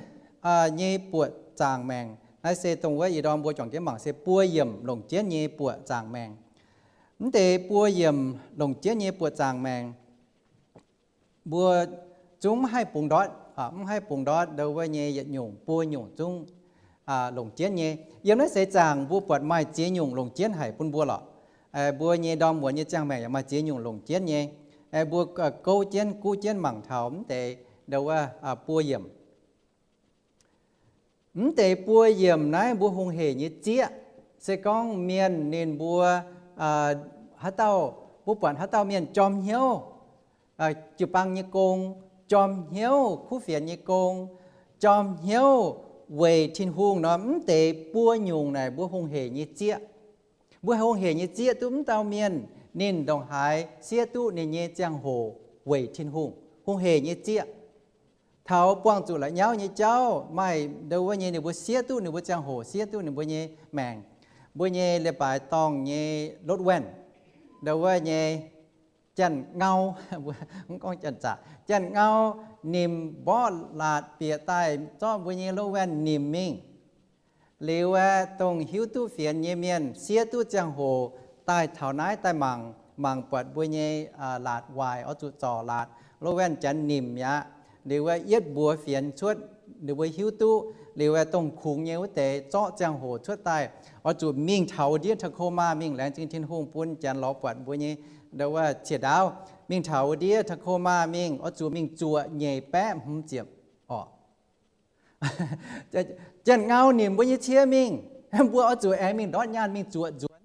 nyei buoqc zaangc maengc. Naaiv se dongh wuov ih ndorm mbuo juangc jienv mangc se buo yiemc longc jienv nyei buoqc zaangc maengc. Mv deix buo yiemc longc jienv nyei buoqc zaangc maengc, mbuo zungv mv haih bungx ndortv, mv haih bungx ndortv ndo wuov nyei yietc nyungc buo nyungc zungv longc jienv nyei. Yiem naaiv seix zaangc mbuo buatc maaih ziex nyungc longc jienv haic bun mbuo lorqc. Mbuo nyei ndorm muonz nyei ziangh maengc yaac maaih ziex nyungc longc jienv nyei. Mbuo gouv jienv, guv jienv mangc taux mv deix ndo wuov buo yiemc. Mv deix buo yiemc naaiv mbuo hungh heic nyei zieqv, se gorngv mienh ninh mbuo haaix dauh, mbuo buatc haaix dauh mienh jorm hnyouv jiu-baang nyei gong, jorm hnyouv kuv fienx nyei gong, jorm hnyouv weic Tin-Hungh nor, mv deix buo nyungc naaic mbuo hungh heic nyei zieqv. Mbuo hungh heic nyei zieqv duqv mv dauh mienh ninh ndongc haaix siev duqv ninh nyei ziangh hoc weic Tin-Hungh. Hungh heic nyei zieqv taux buangh zuqc la'nyauv nyei jauv maaih ndo wuov nyei ninh mbuo siev duqv ninh mbuo ziangh hoc, siev duqv ninh mbuo nyei maengc. Mbuo nyei leiz-baaix dorngh nyei lotv waenh, ndo wuov nyei janx-ngau, mv gorngv janx-zaqc, janx-ngau nimc mborqv laatc bieqc daaih zorqv mbuo nyei lotv waenh nimc mingh. Liuz aeqv, dongh hiuv duqv fienx nyei mienh siev duqv ziangh hoc daaih taux naaiv daaih mangc, mangc buatc mbuo nyei laatc waaic oix zuqc zorc laatc, lotv waenh janx nimc mi'aqv. Liuz aeqv, yietv mbuox fienx cuotv, ninh mbuo hiuv duqv. Liuz aeqv, dongh kungx nyei wuov deix zorqv ziangh hoc cuotv daaih, oix zuqc mingh taux wuov ndiev Tacoma mingh. Laengz zingh Tin-Hungh bun janx lorz buatc mbuo nyei ndo wuov cie ndaauv. Mingh taux wuov ndiev Tacoma mingh, oix zuqc mingh zuoqc nyeic baeqv hmz ziepc orqc. Janx-ngau nimc mbuo nyei cie mingh, mbuo oix zuqc aengx mingh ndortv nyaanh mingh zuoqc nzuonx.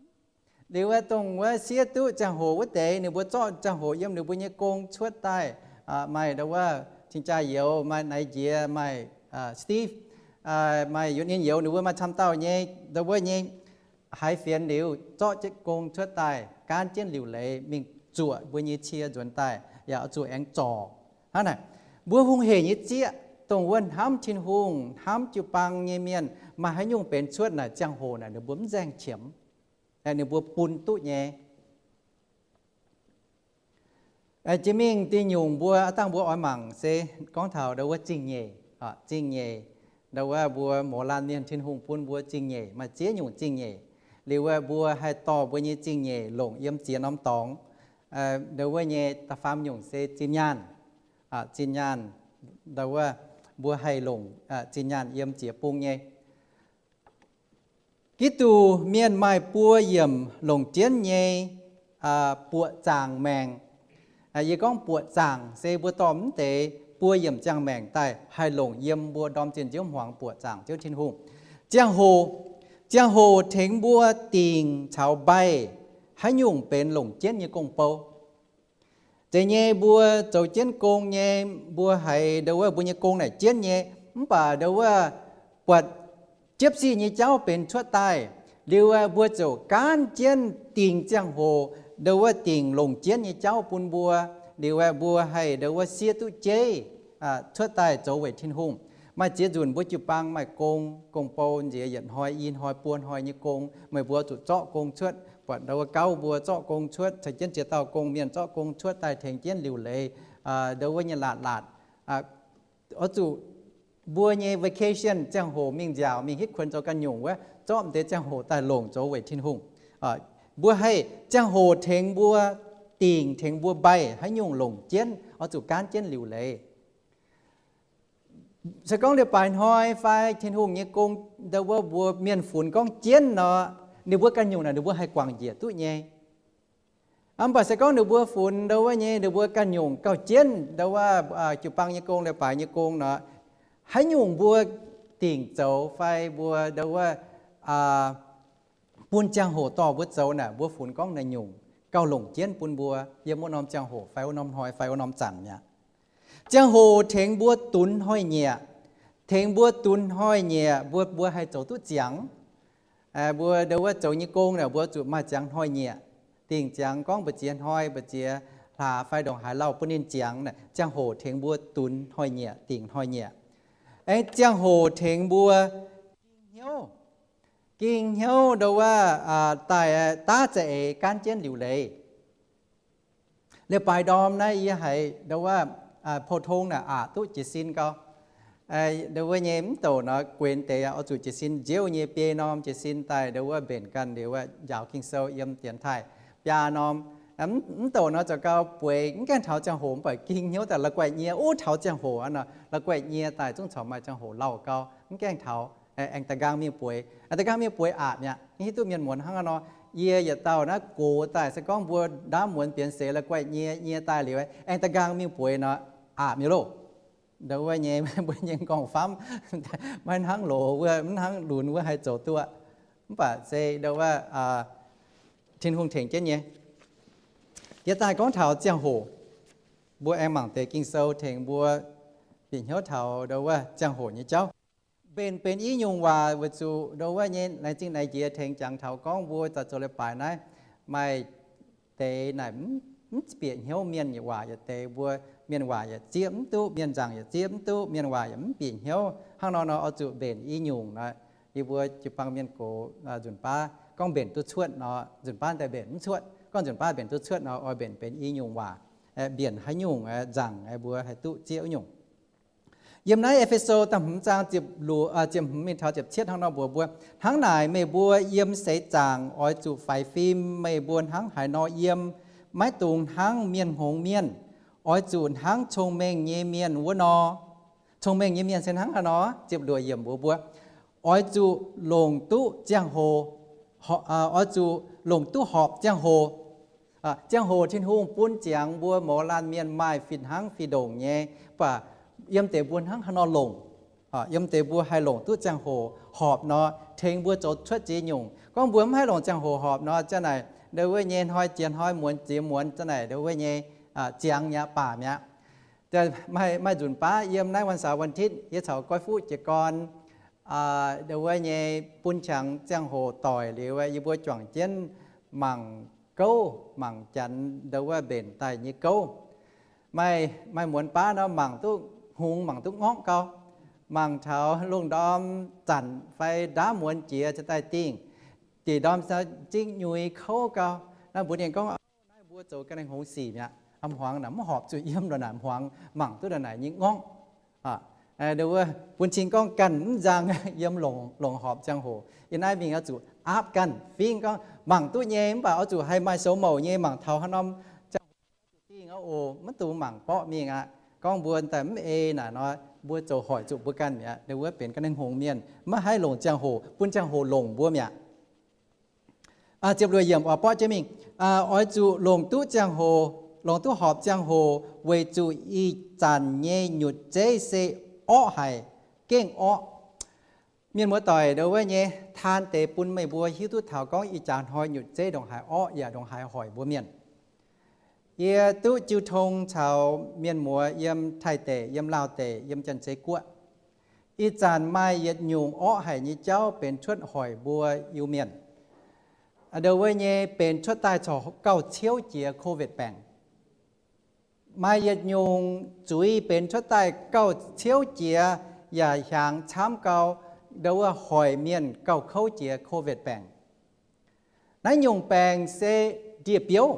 Liuz wuov dongh wuov siev duqv ziangh hoc wuov deix, ninh mbuo zorqv ziangh hoc yiem ninh mbuo nyei gong cuotv daaih. Maaih ndo wuov cing-jaa youz, maaih naaiv njiec, maaih Steve, maaih yunv ninh youz, ninh mbuo maaih camv dauh nyei ndo wuov nyei haiz fienx liuz zorqv jienv gong cuotv daaih, gaanv jienv liuc leiz mingh zuoqc mbuo nyei cie nzuonx daaih, yaac oix zuqc aengx zorc. Hnangv naaic, mbuo hungh heic nyei zieqv, dongh wuov hnamv Tin-Hungh, hnamv jiu-baang nyei mienh, maaih haaix nyungc benx cuotv naaic ziangh hoc naaic ninh mbuo mv nzaeng qiemx, ninh mbuo bun duqv nyei. Jiex mingh diuh nyungc mbuo aav dangh mbuo oix mangc se gorngv taux ndo wuov zingh nyeic, zingh nyeic. Ndo wuov mbuo mouz laanh mienh Tin-Hungh bun mbuo zingh nyeic, maaih ziex nyungc zingh nyeic. Liuz wuov mbuo haih dorh mbuo nyei zingh nyeic longc yiem ziex norm dorngx. Ndo wuov nyei da'faam nyungc se zinh nyaanh, zinh nyaanh. Ndo wuov mbuo haih longc zinh nyaanh yiem ziex bung nyei. Giduc mienh maaih buo yiemc longc jienv nyei buoqc zaangc maengc. Yie gorngv buoqc zaangc se mbuo dorh mv deix buo yiemc ziangh maengc daaih haih longc yiem mbuo ndorm zinh nziouv hmuangx buoqc zaangc Ziouv Tin-Hungh. Ziangh hoc, ziangh hoc tengx mbuo dingc caux mbaih haaix nyungc benx longc jienv nyei gong-bou. Zeiz nyei, mbuo zoux jienv gong nyei, mbuo haiz ndau wuov mbuo nyei gong naaic jienv nyei, mv baac ndau wuov buatc jiepv sic nyei jauv benx cuotv daaih liuz, mbuo ziouc gaanv jienv dingc ziangh hoc ndau wuov dingc longc jienv nyei jauv bun mbuo. Liuz mbuo haih ndau wuov siev duqv jeiv cuotv daaih zoux weic Tin-Hungh. Maaih ziex nzunc mbuo jiu-baang maaih gong, gong-bou nziex yietc hnoi, i hnoi, buo hnoi nyei gong, meih mbuo zuqc zorqv gong cuotv. Buatc ndau wuov gauv mbuo zorqv gong cuotv, caux jienv ziex dauh gong mienh zorqv gong cuotv daaih tengx jienv liuc leiz ndau wuov nyei laatc laatc. Oix zuqc mbuo nyei vacation ziangh hoc mingh nziaauc mingh hitv kuonx zoux ganh nyungc wuov, zorqv m'deix ziangh hoc daaih longc zoux weic Tin-Hungh. Mbuo haih ziangh hoc tengx mbuo dingc, tengx mbuo mbaih haaix nyungc longc jienv, oix zuqc gaanv jienv liuc leiz. Se gorngv leiz-baaix hnoi fai Tin-Hungh nyei gong, ndau wuov mbuo mienh funx gorngv jienv nor, ninh mbuo ganh nyungc naaic ninh mbuo haih guangc njiec duqv nyei. Mv baac se gorngv ninh mbuo funx ndau wuov nyei, ninh mbuo ganh nyungc gauh jienv ndau wuov jiu-baang nyei gong, leiz-baaix nyei gong nor, haaix nyungc mbuo dingc zoux fai mbuo ndau wuov bun ziangh hoc dorh mbuo zoux naaic, mbuo funx gorngv naaiv nyungc gauh longc jienv bun mbuo yiem wuov norm ziangh hoc fai wuov norm hnoi fai wuov norm zanc mi'aqv. Ziangh hoc tengx mbuo dunx hnoi-nyieqc, tengx mbuo dunx hnoi-nyieqc, mbuo, mbuo haih zoux duqv ziangx. Mbuo ndau wuov zoux nyei gong naaic, mbuo zuqc maaih ziangx hnoi-nyieqc, dingc ziangx gorngv mbu'ziex hnoi, mbu'ziex hlaax fai ndongc haaix lauh bun ninh ziangx naaic, ziangh hoc tengx mbuo dunx hnoi-nyieqc, dingc hnoi-nyieqc. Aengx ziangh hoc tengx mbuo ging hnyouv, ging hnyouv ndau wuov daaih daav za'eix gaanv jienv liuc leiz. Leiz-baaix ndorm naaiv yie haiz ndau wuov pou-tong naaic aqc duqv jiez sin gau. Ndau wuov nyei mv douc nor guenx deix oix zuqc jiez sin nziouv nyei biei norm jiez sin daaih ndau wuov mbenc ganh liuz wuov njaaux Ging-Sou yiem dienx taaih biaa norm. Mv douc nor zoux gau bueix mv gaengh taux ziangh hoc mv baac ging hnyouv daaih la'guaih nyie, uv, taux ziangh hoc nor la'guaih nyie daaih zungv corc maaih ziangh hoc lauh gau mv gaengh taux. Aengx da'nqaang mingh bueix, aengx da'nqaang mingh bueix aqc mi'aqv. Hiuv duqv mienh muonz hnangv nor, yie yietc dauh naaiv gox daaih se gorngv mbuo ndaamv muonz bienx seix la'guaih nyie, nyie daaih liuz aengx da'nqaang mingh bueix nor aqc mi'aqv loh. Ndau wuov nyei mbuo nyei m'nqorngv-famv maiv hnangv loz wuov, mv hnangv lunx wuov haih zoux duqv. Mv baac se ndau wuov Tin-Hungh tengx jienv nyei. Yie daaih gorngv taux ziangh hoc, mbuo aengx mangc deix Ging-Sou tengx mbuo bieqc hnyouv taux ndau wuov ziangh hoc nyei jauv. Mbenc benx i nyungc waac weic zuqc ndau wuov nyei laengz zingh naaiv jiex tengx jangx taux gorngv mbuo daaih zoux leiz-baaix naaiv, maaih deix naaic mv bieqc hnyouv mienh waac yietc deix, mbuo mienh waac yaac zieqv mv duqv, mienh nzaangc yaac zieqv mv duqv, mienh waac yaac mv bieqc hnyouv. Hnangv nor nor oix zuqc mbenc i nyungc nor, yie mbuo jiu-baang mienh gox nzunc baav gorngv mbenc duqv cuotv nor, nzunc baav daaih mbenc mv cuotv. Gorngv nzunc baav mbenc duqv cuotv nor, oix mbenc benx i nyungc waac, mbienc haaix nyungc nzaangc mbuo haih duqv zieqv nyungc. Yiem naaiv E^fe^so da'hmz zaang ziepc hmz mingh taux ziepc cietv hnangv nor mbuox mbuo, hnangv naaic meih mbuo yiem seix zaangc oix zuqc faix fim meih mbuo hnangv haaix nor yiem, maiv dungx hnangv mienh hngongx mienh, oix zuqc hnangv cong-mengh nyei mienh wuov nor. Cong-mengh nyei mienh se hnangv haaix nor? Ziepc luoqc yiemc mbuox mbuo, oix zuqc longc duqv ziangh hoc, oix zuqc longc duqv horpc ziangh hoc. Ziangh hoc Tin-Hungh bun ziangx mbuo mouz laanh mienh maaih fih hnangv fih ndongc nyei, mv baac yiem deix mbuo hnangv haaix nor longc. Yiem deix mbuo haih longc duqv ziangh hoc horpc nor, tengx mbuo zoux cuotv ziex nyungc. Gorngv mbuo mv haih longc ziangh hoc horpc nor, ziang naaic ndau wuov nyei hnoi jiex hnoi, muonz jiex muonz, ziang naaic ndau wuov nyei ziangx mi'aqv, baac mi'aqv. Maaih nzunc baav yiem naaiv วันเสาร์วันอาทิตย์ yie caux goiv fuqv jiez gorn ndau wuov nyei bun qangx ziangh hoc doic liuz, yie mbuo juangc jienv mangc gouv, mangc janx ndau wuov mbenc daaih nyei gouv. Maaih, maaih muonz baav nor mangc duqv hngongx, mangc duqv ngorngv gau. Mangc taux lungh ndorm zanc fai ndaamv muonz jiex cingx daaih dingh, da'nyeic ndorm zingv nyuix kouv gau. Naaiv mbuox ninh gorngv, naaiv mbuo zoux ga'naaiv hngongx sic mi'aqv. A'hmuangx naaic mv horpc zuqc yiem ndongc naaic hmuangx mangc duqv ndongc naaic nyei ngorngv. Ndau wuov bun cing gorngv ganh mv nzang yiem longc, longc horpc ziangh hoc. Yiem naaiv mingh oix zuqc aapv ganh fingx gorngv mangc duqv nyei, mv baac oix zuqc haih maaih soux mouc nyei mangc taux haaix norm ziangh hoc dingh oc, maiv dungx mangc borqv mingh aqv. gorngv mbuo daaih mv ei naaic nor, mbuo zoux hoic zuqc mbuo ganh mi'aqv. Ndau wuov benx ga'naaiv hngongx mienh, maiv haih longc ziangh hoc, bun ziangh hoc longc mbuo mi'aqv. Ziepc luoqc yiemc oix borqv jienv mingh, oix zuqc longc duqv ziangh hoc, longc duqv horpc ziangh hoc, weic zuqc ih zanc nyei nyutc zeiv se orqv haic, gengh orqv. Mienh muoz-doic, ndau wuov nyei taan deix bun meih mbuo hiuv duqv taux gorngv ih jaax hnoi nyutc zeiv ndongc haaix orqv yaac ndongc haaix hoic mbuo mienh. Yie duqv jiu tong caux mienh muoz yiem Taiv deic, yiem Laauh deic, yiem Janx-Zei Guoqv, ih zanc maaih yietc nyungc orqv haic nyei jauv benx cuotv hoic mbuo Iu-Mienh. Ndau wuov nyei benx cuotv daaih corc gauh ciouv jiex COVID baengc. Maaih yietc nyungc zuiz benx cuotv daaih gauh ciouv jiex yaac hiaangx camv gau, ndau wuov hoic mienh gauh kouv jiex COVID baengc. Naaiv nyungc baengc se ndie-biouv.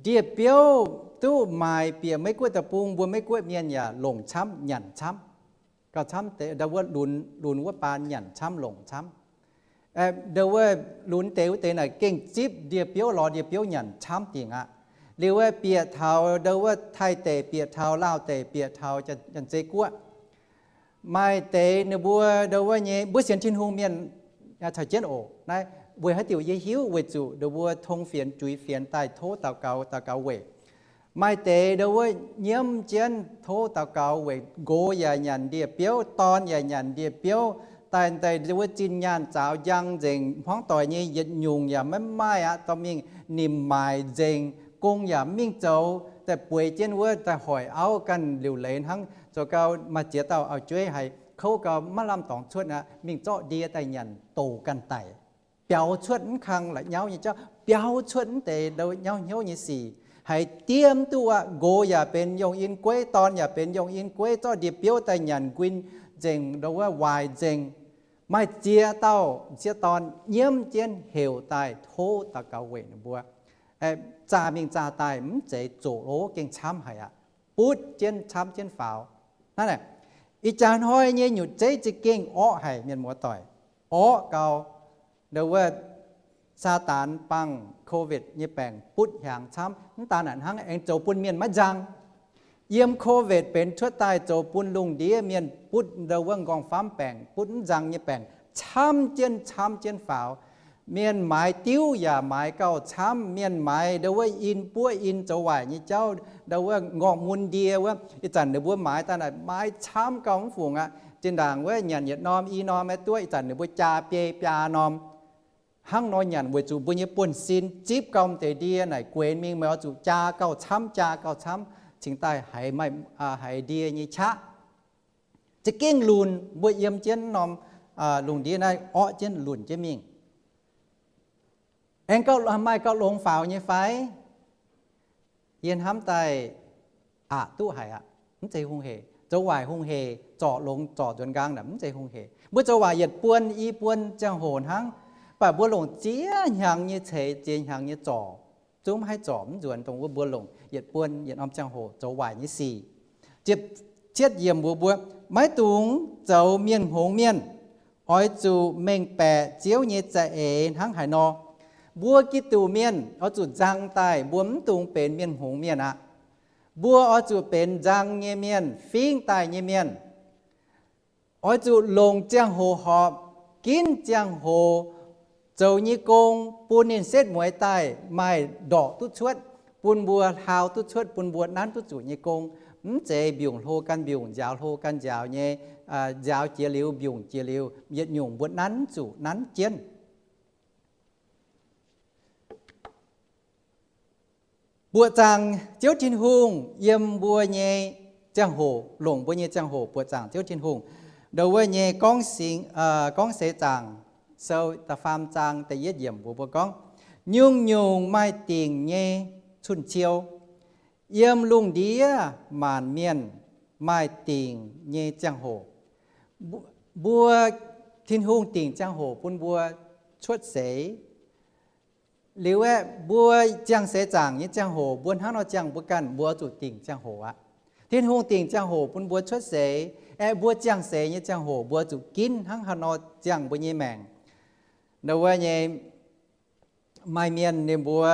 Ndie-biouv duqv maaiz bieqc Meiv Guoqv deic-bung, mbuo Meiv Guoqv mienh yaac longc camv, nyanc camv. Gauh camv deix ndau wuov lunx, lunx wuov baan nyanc camv, longc camv. Ndau wuov lunx deix wuov deix naaic gengh zipv ndie-biouv, lorz ndie-biouv nyanc camv dingc aqv. Liuz wuov bieqc taux ndau wuov Taiv deic, bieqc taux Laauh deic, bieqc taux Janx-Zei Guoqv, maaih deix ninh mbuo ndau wuov nyei mbuo sienx Tin-Hungh mienh caux jienv oc. Naaiv weic haaix diuc yie hiuv? Weic zuqc ndau mbuo tong fienx juix fienx daaih tov daux gaux, daux gaux weic. Maaih deix ndau wuov nyiemv jienv tov daux gaux weic nqox yaac nyanc ndie-biouv, dorn yaac nyanc ndie-biouv, daaih ndau wuov zinh nyaanh zaaux njang nzengc, hmuangv doic nyei yietc nyungc yaac maiv maaih aqv, dorh mingh nimc maaic nzengc, gong yaac mv mingh zoux, daaih bueix jienv wuov daaih hoic auv ganh liuc leiz hnangv. Zoux gau maaih ziex dauh auv-jueiv haiz kouv gau maiv lamh dorngx cuotv aqv, mingh zorqv ndie daaih nyanc doc ganh daic. Biaux cuotv mv kang la'nyauv nyei jauv, biaux cuotv mv deix ndau nyauv hnyouv nyei sic, haiz diev mv duqv aqv. Nqox yaac benx yongh in gueiv, dorn yaac benx yongh in gueiv, zorqv ndie-biouv daaih nyanc nquin nzengc, ndau wuov waaic nzengc. Maaih ziex dauh sieqv dorn nyiemv jienv heuc daaih tov daux gaux weic ninh mbuo. Zaah mingh zaah daaih mv zeiz zoqc lo gengh camv haic aqv. Butv jienv camv jienv faaux. Hnangv naaic, ih jaax hnoi nyei nyutc zeiv za'gengh orqv haic, mienh muoz-doic. Orqv gau, ndau wuov Saadaan bangc COVID nyei baengc butv hiaangx camv. Mv daan naaic hnangv, aengx zoux bun mienh maiv nzang. Yiem COVID benx cuotv daaih zoux bun lungh ndiev mienh butv ndau wuov nqorngv-famv baengc, butv mv nzang nyei baengc camv jienv camv jienv faaux. Mienh maaiz diuv yaac maaiz gauh camv. Mienh maaiz ndau wuov in buov in zoux waaic nyei jauv, ndau wuov nqorngv mun ndie wuov, ih zanc ninh mbuo maaiz daaih naaic maaiz camv gauh mv fungc aqv. Zinh ndaangc wuov nyanc yietc norm i norm maiv duqv, ih zanc ninh mbuo jaa biei biaa norm. Hnangv nor nyanc weic zuqc mbuo nyei buonv-sin zipv gau m'deix ndie naaic guenx mingh, meih oix zuqc jaa gauh camv, jaa gauh camv, cingx daaih haiz maaih, haiz ndie nyei qaqv. Za'gengh lunc, mbuo yiem jienv norm lungh ndiev naaiv orqv jienv lunc jienv mingh. Aengx gauh maaih gauh longx faaux nyei fai? Yie hnamv daaih aqc duqv haic aqv. Mv zeiz hungh hec. Zoux waaic hungh hec, zorc longx zorc nzuonx nqaang naaic mv zeiz hungh hec. Mbuo zoux waaic yietc buon i buon ziangh hoc hnangv, mv baac mbuo longc ziex hnyangx nyei ceix, ziex hnyangx nyei zorc, zungv mv haih zorc mv nzuonx dongh wuov mbuo longc yietc buon yietc norm ziangh hoc zoux waaic nyei sic. Ziepc cietv yiemc mbuox mbuo, maiv dungx zoux mienh hngongx mienh. Oix zuqc mengh baeqc Ziouv nyei za'eix hnangv haaix nor. Mbuo Giduc mienh oix zuqc nzang daaih, mbuo mv dungx benx mienh hngongx mienh aqv. Mbuo oix zuqc benx nzang nyei mienh, fingx daaih nyei mienh. Oix zuqc longc ziangh hoc horpc, ginv ziangh hoc zoux nyei gong, bun ninh setv mueiz daaih maaih ndorqc duqv cuotv, bun mbuo hlaau duqv cuotv, bun mbuo nanv duqv zuqc nyei gong. Mv zeiz mbiungc hlo gan mbiungc, nziaaux hlo gan nziaaux nyei, nziaaux jiex liuz, mbiungc jiex liuz, yietc nyungc mbuo nanv zuqc nanv jienv. Buoqc zaangc Ziouv Tin-Hungh yiem mbuo nyei ziangh hoc, longc mbuo nyei ziangh hoc buoqc zaangc Ziouv Tin-Hungh. Ndau wuov nyei Gorngv Seix Zaangc Sou da'faam zaang da'yietv yiemc mbuox mbuo gorngv, nyungc-nyungc maaih dingc nyei cun-ciou. Yiem lungh ndiev maanc mienh maaih dingc nyei ziangh hoc. Mbuo, Tin-Hungh dingc ziangh hoc bun mbuo cuotv seix. Liuz aeqv, mbuo ziangh seix zaangc nyei ziangh hoc, mbuo hnangv nor ziangh mbuo ganh, mbuo oix zuqc dingc ziangh hoc aqv. Tin-Hungh dingc ziangh hoc bun mbuo cuotv seix, aeqv, mbuo ziangh seix nyei ziangh hoc mbuo zuqc ginv hnangv haaix nor ziangh mbuo nyei maengc. Ndau wuov nyei maaih mienh ninh mbuo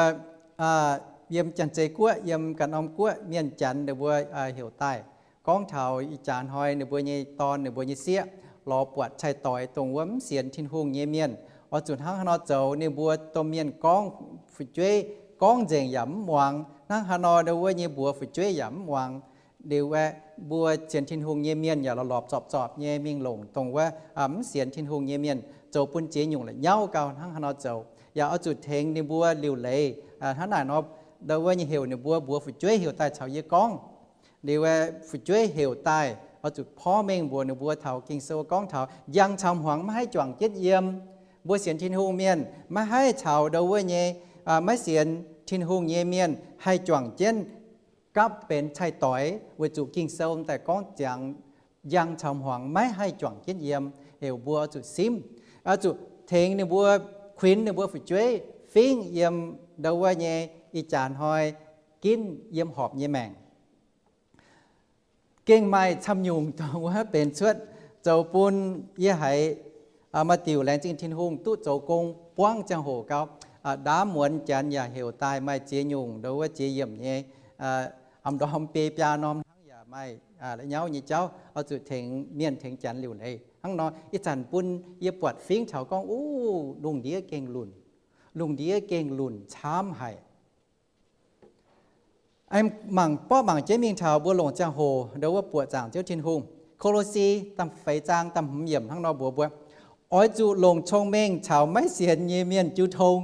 yiem Janx-Zei Guoqv, yiem ganh norm guoqv, mienh Janx ninh mbuo heuc daaih gorngv taux ih jaax hnoi ninh mbuo nyei dorn, ninh mbuo nyei sieqv lorz buatc cai-doix dongh wuov mv sienx Tin-Hungh nyei mienh oix zuqc hnangv haaix nor zoux. Ninh mbuo domh mienh gorngv fu'jueiv gorngv nzengc yaac mv muangx, hnangv haaix nor ndau wuov nyei mbuox fu'jueiv yaac mv muangx. Liuz aeqv, mbuo sienx Tin-Hungh nyei mienh yaac lorpc lorpc zorpc zorpc nyei mingh longc dongh wuov mv sienx Tin-Hungh nyei mienh, zoux bun ziex nyungc la'nyauv gau hnangv haaix nor zoux. Yaac oix zuqc tengx ninh mbuo liuc leiz hnangv naaic nor, ndau wuov nyei heuc ninh mbuo mbuox fu'jueiv heuc daaih caux yie gorngv. Liuz aeqv, fu'jueiv heuc daaih oix zuqc porv mengh mbuox ninh mbuo taux Ging-Sou gorngv taux njang caux hmuangx maiv haih juangc jienv yiem. Mbuo sienx Tin-Hungh mienh maiv haih caux ndau wuov nyei maiv sienx Tin-Hungh nyei mienh haih juangc jienv gapv benx cai-doix, weic zuqc Ging-Sou daaih gorngv ziangx njang caux hmuangx maiv haih juangc jienv yiem. Heuc mbuo oix zuqc simv, oix zuqc tengx ninh mbuo, kuinx ninh mbuo fu'jueiv fingv yiem ndau wuov nyei ih jaax hnoi ginv yiem horpc nyei maengc. Gengh maaih camv nyungc dongh wuov benx cuotv zoux bun yie haiz maaih diuc laengz zingh Tin-Hungh duqv zoux gong buangv ziangh hoc gau. Ndaamv muonz Janx yaac heuc daaih maaih ziex nyungc ndau wuov ziex yiemc nyei, am ndorm biei biaa norm hnangv yaac maaih la'nyauv nyei jauv oix zuqc tengx mienh tengx Janx liuc leiz. Hnangv nor ih zanc bun yie buatc fingv taux gorngv, uv, lungh ndiev gengh lunc, lungh ndiev gengh lunc camv haic. Mangc, borqv mangc jienv mingh taux mbuo longc ziangh hoc ndau wuov buoqc zaangc Ziouv Tin-Hungh. Ko^lo^si da'feix zaang da'hmz yiemc hnangv nor mbuox mbuo, oix zuqc longc cong-mengh caux maiv sienx nyei mienh jiu tong.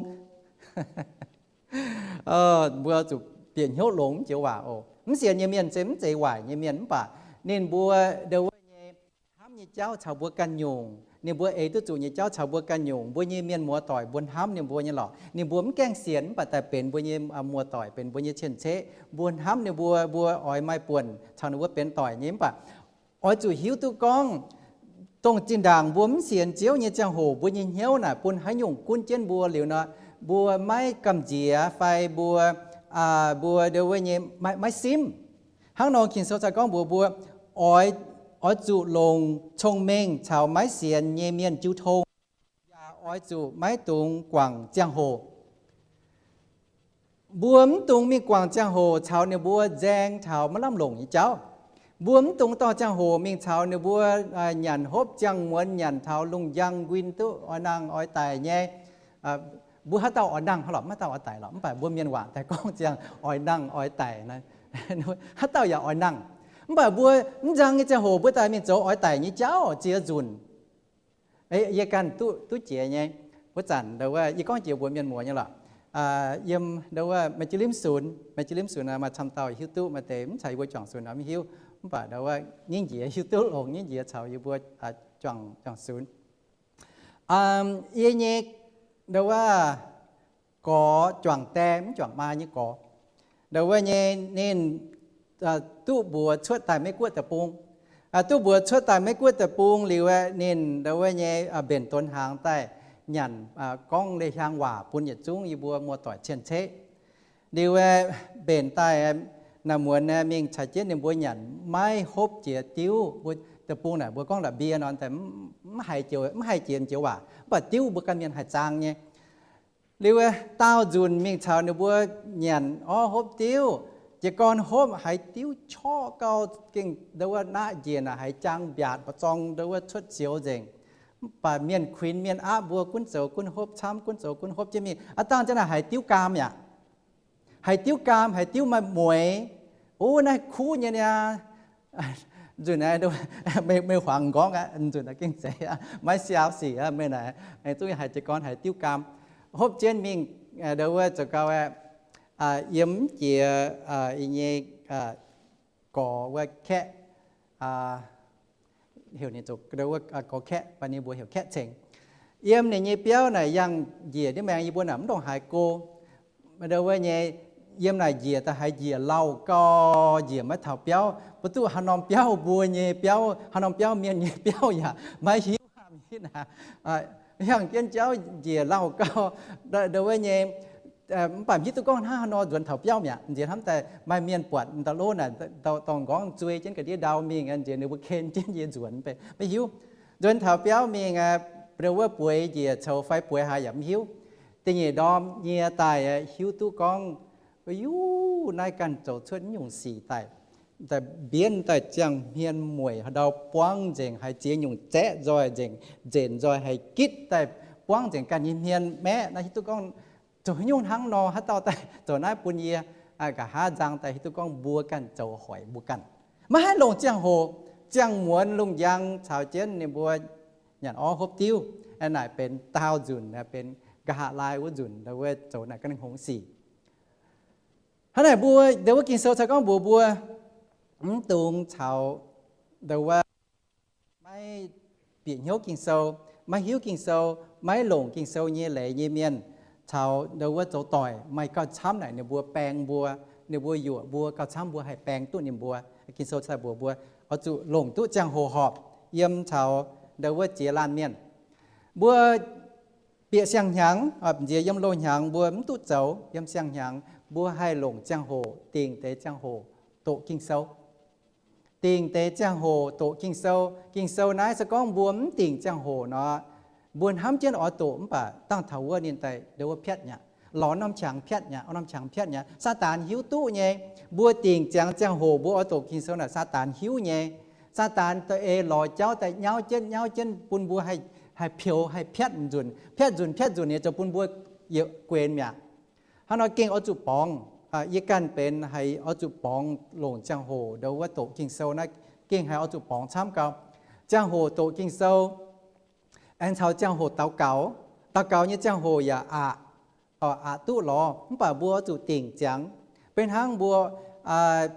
Mbuo zuqc bieqc hnyouv longx joux waac oc. Mv sienx nyei mienh se mv zeiz waaic nyei mienh mv baac ninh mbuo ndau wuov nyei hnamv nyei jauv caux mbuo ganh nyungc, ninh mbuo eix duqv zuqc nyei jauv caux mbuo ganh nyungc. Mbuo nyei mienh muoz-doic mbuo hnamv ninh mbuo nyei lorqc. Ninh mbuo mv gaengh sienx mv baac daaih benx mbuo nyei muoz-doic, benx mbuo nyei cien-ceqv. Mbuo hnamv ninh mbuo, mbuo oix maaih buonc caux ninh mbuo benx doic nyei. Mv baac oix zuqc hiuv duqv gorngv, dongh zinh ndaangc mbuo mv sienx Ziouv nyei ziangh hoc, mbuo nyei hnyouv naaic bun haaix nyungc gunv jienv mbuo liuz nor, mbuo maiv gamh nziex fai mbuo, mbuo ndau wuov nyei maiv, maiv simv. Hnangv nor Ging-Sou cai gorngv mbuox mbuo, oix, oix zuqc longc cong-mengh caux maiv sienx nyei mienh jiu tong, yaac oix zuqc maiv dungx guangc ziangh hoc. Mbuo mv dungx mingh guangc ziangh hoc caux ninh mbuo nzaeng taux maiv lamh longc nyei jauv. Mbuo mv dungx dorh ziangh hoc mingh caux ninh mbuo nyanc hopv ziangh muonz, nyanc taux lungh njang nquin duqv oix nangh oix daic nyei. Mbuo haaix dauh oix nangh lorqc, maiv dauh oix daic lorqc, mv baac mbuo mienh waac daaih gorngv ziangh oix nangh oix daic, haaix dauh yaac oix nangh. Mv baac mbuo mv nzang nyei ziangh hoc mbuo daaih mingh zoux oix daic nyei jauv ziex nzunc. Yie ganh duqv, duqv jiex nyei. Wuov zanc ndau wuov yie gorngv jiex mbuox mienh muoz nyei lorqc. Yiem ndau wuov maaih jienv limv sunx, maaih jienv limv sunx maaih camv dauh hiuv duqv, maaih deix mv caux yie mbuo juangc sunx nor mv hiuv. Mv baac ndau wuov nyingv njiec hiuv duqv longx, nyingv njiec caux yie mbuo juangc, juangc sunx. Yie nyei ndau wuov gorx, juangc die mv juangc maa nyei gorx, ndau wuov nyei ninh duqv mbuox cuotv daaih Meiv Guoqv deic-bung. Duqv mbuox cuotv daaih Meiv Guoqv deic-bung liuz aeqv, ninh ndau wuov nyei mbenc donx hnaangx daaih nyanc, gorngv leiz-hiaang waac bun yietc zungv yie mbuo muoz-doic cien-ceqv. Liuz aeqv, mbenc daaih naaic muonz aeqv, mingh caux jienv ninh mbuo nyanc maiv hopv jiex diuv. Mbuo deic-bung naaic mbuo gorngv la'mbie nor, mv haih jiex, mv haih jiex joux waac, mv baac diuv mbuo ganh mienh haih zaang nyei. Liuz aeqv, daauh nzunc mingh caux ninh mbuo nyanc orv hopv diuv. Jiez gorn hopv haiz diuv qorqv gau, gengh ndau wuov naqv njiec naaic haiz jaang mbiaatc mbu'zorng ndau wuov cuotv zioux nzengc. Mv baac mienh kuinx mienh aapv mbuo gunv zoux gunv hopv camv, gunv zoux gunv hopv jienv mingh. Aav dangh jienv naaic haiz diuv gaam yaac, haiz diuv gaam, haiz diuv maaih mueix. Ov, naaiv kuv nyei niaa. Nzunc naaiv meih, meih huangx m'nqorngv aqv, nzunc naaiv gengh zeiz aqv, maiv siau sic aqv, meih naaic zungv haiz jiez gorn haiz diuv gaam. Hopv jienv mingh ndau wuov zoux gau aeqv, yiem mv jiex nyei gorx wuov kaeqv, heuc ninh zoux gorx kaeqv, baac ninh mbuox heuc Kaeqv Ceng. Yiem ninh nyei biauv naaic yangh njiec ndiev maengx, yie mbuo naaic mv ndongc haaix go. Ndau wuov nyei, yiem naaic njiec daaih haiz njiec lauh gau, njiec maiv taux biauv. Mbuo duqv haaix norm biauv mbuo nyei biauv, haaix norm biauv mienh nyei biauv yaac maiv hiuv haaix nyungc. Yangh jienv jauv njiec lauh gau, ndau wuov nyei, mv baac mv hiuv duqv gorngv hnangv haaix nor nzuonx taux biauv mi'aqv. Nziex hnamv daaih maaih mienh buatc ndau lov naaic, dorngx m'nqorngv zuei jienv ga'ndiev ndau mingh, nziex ninh mbuo ken jienv yie nzuonx, maiv hiuv. Nzuonx taux biauv mingh, ndau wuov bueix njiec coux fai bueix haaix yaac mv hiuv. Da'nyeic ndorm nyie daaih hiuv duqv gorngv Wuov yuv naaiv ganh zoux cuotv nyungc sic daaih, daaih mbienv daaih ziangh hmien mueic ndau buangv nzengc, haiz ziex nyungc zaeqv nzoih nzengc, nzenc nzoih haiz gitv daaih buangv nzengc ganh nyei hmien maeqv. Naaiv hiuv duqv gorngv zoux haaix nyungc hnangv nor, haaix dauh daaih zoux naaiv bun yie? Nqa'haav nzang daaih hiuv duqv gorngv mbuo ganh zoux hoic mbuo ganh. Maiv haih longc ziangh hoc, ziangh muonz lungh njang caux jienv ninh mbuo nyanc orv hopv diuv, naaic benx daauh nzunc, benx nqa'haav laai wuov nzunc, wuov zoux naaic ganh hngongx sic. Hnangv naaic mbuo, ndau wuov Ging-Sou caux gorngv mbuox mbuo, mv dungx caux ndau wuov maiv bieqc hnyouv Ging-Sou, maiv hiuv Ging-Sou, maiv longc Ging-Sou nyei leiz nyei mienh caux ndau wuov zoux doic, maaih gauh camv naaic ninh mbuo baeng mbuo, ninh mbuo yuoqc mbuo, gauh camv mbuo haih baeng duqv ninh mbuo. Ging-Sou caux mbuox mbuo oix zuqc longc duqv ziangh hoc horpc yiem caux ndau wuov ziex laanh mienh. Mbuo bieqc siang-hnyangx, nziex yiem loz-hnyangx mbuo mv duqv zoux, yiem siang-hnyangx mbuo haih longc ziangh hoc, dingc deix ziangh hoc doqc Ging-Sou. Dingc deix ziangh hoc doqc Ging-Sou. Ging-Sou naaiv se gorngv mbuo mv dingc ziangh hoc nor, mbuo hnamv jienv oix doqc mv baac dangh taux wuov ninh daaih ndau wuov piatv nyaqc, lorz norm qangx piatv nyaqc, norm qangx piatv nyaqc. Saadaan hiuv duqv nyei. Mbuo dingc ziangx ziangh hoc mbuo oix doqc Ging-Sou naaic Saadaan hiuv nyei. Saadaan da'eix lorz jauv daaih nyauv jienv nyauv jienv bun mbuo haih peux haih piatv nzunc, piatv nzunc piatv nzunc nyei zoux bun mbuo yietc guenx mi'aqv. Hnangv nor gengh oix zuqc borngz. Yie ganh benx haiz oix zuqc borngz longc ziangh hoc ndau wuov doqc Ging-Sou naaiv, gengh haiz oix zuqc borngz camv gau. Ziangh hoc doqc Ging-Sou aengx caux ziangh hoc daux gaux. Daux gaux nyei ziangh hoc yaac aqc, aqc duqv lorz, mv baac mbuo oix zuqc dingc ziangx. Beiv hnangv mbuo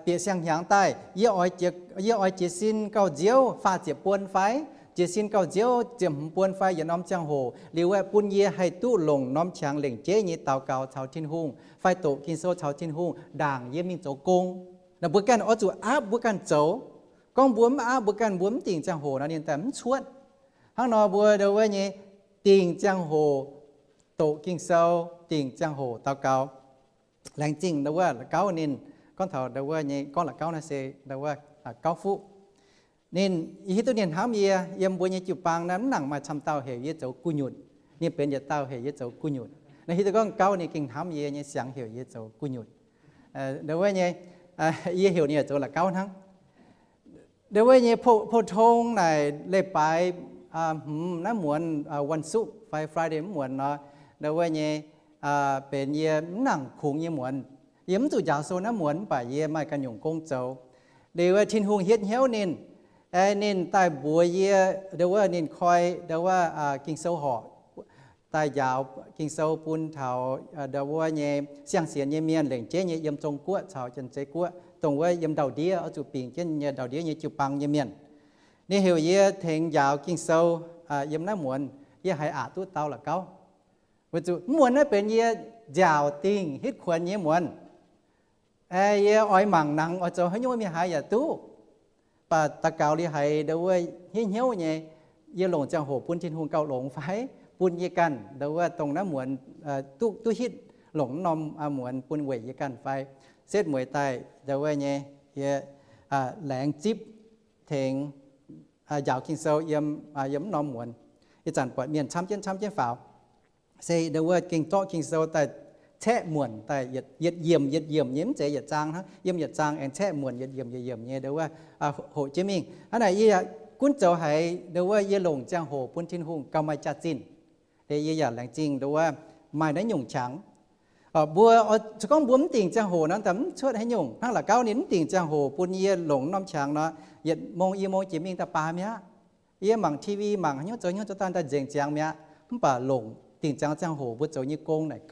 bieqc siang-hnyangx daaih, yie oix jiez sin gauh nziouv faah ziepc buon fai, jiez sin gauh nziouv ziepc hmz buon fai yietc norm ziangh hoc liuz aeqv, bun yie haih duqv longc norm qangx lengc jeiv nyei daux gaux caux Tin-Hungh fai doqc Ging-Sou caux Tin-Hungh ndaangc yie mingh zoux gong. Naaic mbuo ganh oix zuqc aapv mbuo ganh zoux. Gorngv mbuo mv aapv mbuo ganh, mbuo mv dingc ziangh hoc nor ninh daaih mv cuotv. Hnangv nor mbuo ndau wuov nyei dingc ziangh hoc doqc Ging-Sou, dingc ziangh hoc daux gaux. Laengz zingh ndau wuov la'gauv ninh, gorngv taux ndau wuov nyei gorngv la'gauv naaiv se ndau wuov gauv fuqv. Ninh, yie hiuv duqv ninh hnamv yie. Yiem mbuo nyei jiu-baang naaiv mv nangc maaih camv dauh heuc yie zoux gu'nyutc. Ninh benx yietc dauh heuc yie zoux gu'nyutc. Naaiv hiuv duqv gorngv gauv ninh gengh hnamv yie nyei siangx heuc yie zoux gu'nyutc. Ndau wuov nyei, yie heuc ninh zoux la'gauv hnangv. Ndau wuov nyei pou-tong naaic leiz-baaix hmz naaiv muonz, วันศุกร์ fai Friday mv muonz nor, ndau wuov nyei benx yie mv nangc kungx nyei muonz. Yie mv zuqc njaaux sou naaiv muonz mv baac yie maaih ganh nyungc gong zoux. Liuz Tin-Hungh hietv hnyouv ninh, ninh daaih mbuox yie, ndau wuov ninh koi ndau wuov Ging-Sou horqc, daaih njaaux Ging-Sou bun taux ndau wuov nyei siang-sienx nyei mienh lengc jeiv nyei yiem Zong-Guoqv caux Janx-Zei Guoqv, dongh wuov yiem ndau-ndiev oix zuqc bingx jienv nyei ndau-ndiev nyei jiu-baang nyei mienh. Ninh heuc yie tengx njaaux Ging-Sou yiem naaiv muonz, yie haiz aqc duqv dau la'gauv. Weic zuqc mv muonz naaiv benx yie nziaauc dingh hitv kuonx nyei muonz. Yie oix mangc nangx oix zoux haaix nyungc mingh haaix yaac duqv. Mv baac daux gaux liuz haiz ndau wuov hietv hnyouv nyei, yie longc ziangh hoc bun Tin-Hungh gauh longx fai bun yie ganh ndau wuov dongh naaiv muonz duqv, duqv hitv longc norm muonz bun weic yie ganh fai. Setv mueiz daaih ndau wuov nyei, yie laengz zipv tengx njaaux Ging-Sou yiem, yiem mv norm muonz. Ih zanc buatc mienh camv jienv camv jienv faaux. Se ndau wuov gengh zorqv Ging-Sou daaih caeqv muonc daaih yietc yiemc yietc yiemc nyei, mv zeiz yietc zaang hnangv, yiem yietc zaang aengx caeqv muonc yietc yiemc yietc yiemc nyei ndau wuov hoqc jienv mingh. Hnangv naaic yie yaac gunv zoux haiz ndau wuov yie longc ziangh hoc bun Tin-Hungh gauh maaih jaax-zinh. Yie yaac laengz zingh ndau wuov maaih naaiv nyungc qangx. Mbuo se gorngv mbuo mv dingc ziangh hoc nor, daaih mv cuotv haaix nyungc. Hnangv la'gauv ninh mv dingc ziangh hoc bun yie longc norm qangx nor, yietc mong i mong jiex mingh daaih baaix mi'aqv. Yie mangc T V mangc haaix nyungc zoux haaix nyungc zoux daaih daaih nzengc ziangx mi'aqv. Mv baac longc dingc ziangx ziangh hoc mbuo zoux nyei gong naaic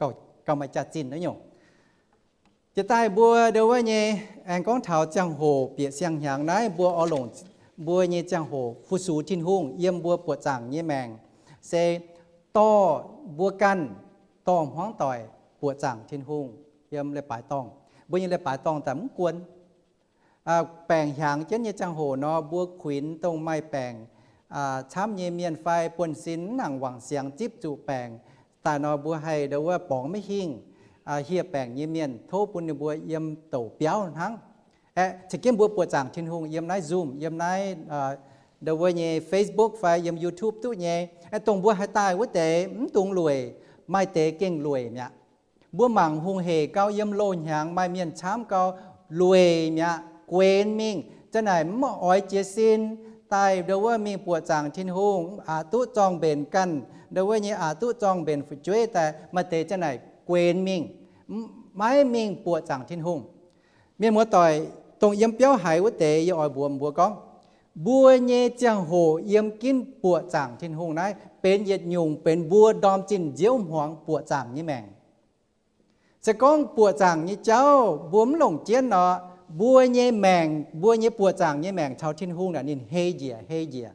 gauh maaih jaax-zinh naaiv nyungc. Jiex daaih mbuo ndau wuov nyei aengx gorngv taux ziangh hoc bieqc siang-hnyangx naaiv, mbuo oix longc mbuo nyei ziangh hoc fu-sux Tin-Hungh yiem mbuo buoqc zaangc nyei maengc, se dorh mbuo ganh dorh hmuangv doic buoqc zaangc Tin-Hungh yiem leiz-baaix dorngh. Mbuo nyei leiz-baaix dorngh daaih mv guon. Baengc hiaangx jienv nyei ziangh hoc nor, mbuo kuinx dongh maaih baengc camv nyei mienh fai buonv-sin mv nangc wangc siangx zipv zuqc baengc daaih nor, mbuo haih ndau wuov borngz maiv hingh hieh baengc nyei mienh, tov bun ninh mbuo yiem douc biauv hnangv. Aeqv, ca'jienv mbuo buoqc zaangc Tin-Hungh yiem naaiv Zoom, yiem naaiv ndau wuov nyei Facebook fai yiem YouTube duqv nyei. Aeqv, dongh mbuo haih daaih wuov deix mv dungx lueic, maaih deix gengh lueic mi'aqv. Mbuo mangc hungh hec gau, yiem loz-hnyangx maaih mienh camv gau, lueic mi'aqv, guenx mingh. Za'naaic mv oix jiez sin daaih ndo wuov mingh buoqc zaangc Tin-Hungh, aqc duqv zorng-mbenc ganh, ndo wuov nyei aqc duqv zorng-mbenc fu'jueiv daaih, maaih deix za'naaic guenx mingh, maiv mingh buoqc zaangc Tin-Hungh. Mienh muoz-doic, dongh yiem biauv haiz wuov deix yie oix mbuox mbuo gorngv, mbuo nyei ziangh hoc yiem ginv buoqc zaangc Tin-Hungh naaiv benx yietc nyungc benx mbuo ndorm zinh nziouv hmuangx buoqc zaangc nyei maengc. Se gorngv buoqc zaangc nyei jauv mbuo mv longc jienv nor, mbuo nyei maengc, mbuo nyei buoqc zaangc nyei maengc caux Tin-Hungh naaic ninh hei njiec, hei njiec.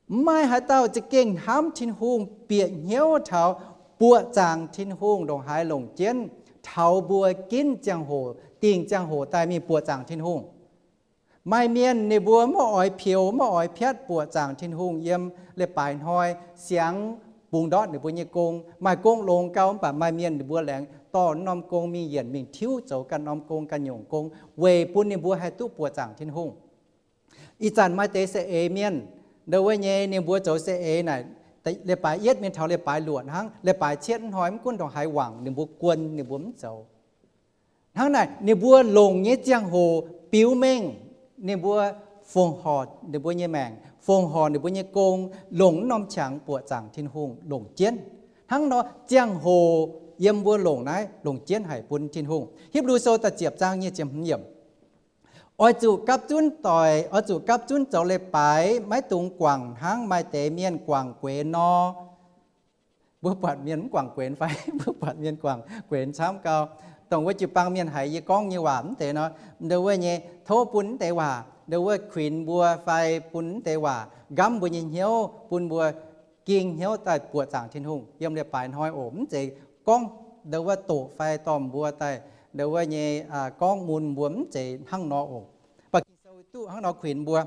Mv maaih haaix dauh za'gengh hnamv Tin-Hungh bieqc hnyouv taux buoqc zaangc Tin-Hungh ndongc haaix longc jienv taux mbuo ginv ziangh hoc, dingc ziangh hoc daaih mingh buoqc zaangc Tin-Hungh. Maaih mienh ninh mbuo maiv oix peux, maiv oix piatv buoqc zaangc Tin-Hungh yiem leiz-baaix hnoi siangx bungx ndortv ninh mbuo nyei gong. Maaih gong longx gau, mv baac maaih mienh ninh mbuo laengz dorh norm gong mingh yienc mingh tiuv zoux ganh norm gong, ganh nyungc gong, weic bun ninh mbuo haih duqv buoqc zaangc Tin-Hungh. Ih zanc maaih deix saeng-eix mienh, ndo wuov nyei ninh mbuo zoux saeng-eix naaic, leiz-baaix yietv mingh taux leiz-baaix luoqc hnangv, leiz-baaix cietv hnoi mv gunv ndongc haaix wangc ninh mbuo guon ninh mbuo mv zoux. Hnangv naaic ninh mbuo longc nyei ziangh hoc biux mengh ninh mbuo fongc horc ninh mbuo nyei maengc, fongc horc ninh mbuo nyei gong, longc mv norm qangx buoqc zaangc Tin-Hungh longc jienv. Hnangv nor ziangh hoc yiem mbuo longc naaiv longc jienv haic bun Tin-Hungh. Hipv^lu Sou da'ziepc zaang nyic ziepc hmz yiemc. Oix zuqc gapv zunv doic, oix zuqc gapv zunv zoux leiz-baaix, maiv dungx guangc hnangv maaih deix mienh guangc guenx nor. Mbuo buatc mienh mv guangc guenx fai? Mbuo buatc mienh guangc guenx camv gau. Dongh wuov jiu-baang mienh haiz yie gorngv nyei waac mv deix nor, ndo wuov nyei tov bun mv deix waac, ndo wuov kuinx mbuo fai bun mv deix waac nqamv mbuo nyei hnyouv, bun mbuo ging hnyouv daaih buoqc zaangc Tin-Hungh yiem leiz-baaix hnoi oc. Mv zeiz gorngv ndo wuov doqc fai dorh mbuo daaih ndo wuov nyei gorngv mun mbuo, mv zeiz hnangv nor oc. Baac Ging-Sou duqv hnangv nor kuinx mbuo,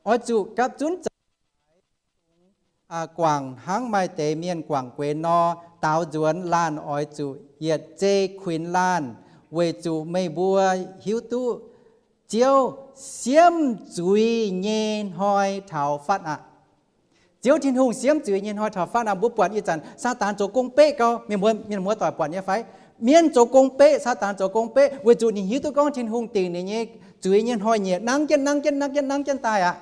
oix zuqc gapv zunv zoux guangc hnangv maaih deix mienh guangc guenx nor. Daaux nzuonx laanh oix zuqc yietc zei kuinx laanh, weic zuqc meih mbuo hiuv duqv Ziouv siemv zuiz nyei hnoi taux fatv aqv. Ziouv Tin-Hungh siemv zuiz nyei hnoi taux fatv aqv. Mbuo buatc ih zanc Saadaan zoux gong beqv gau. Mienh muoz doic buatc nyei fai? Mienv zoux gong beqv, Saadaan zoux gong beqv, weic zuqc ninh hiuv duqv gorngv Tin-Hungh dingc ninh nyei zuiz nyei hnoi-nyieqc nangv jienv, nangv jienv, nangv jienv, nangv jienv daaih aqv.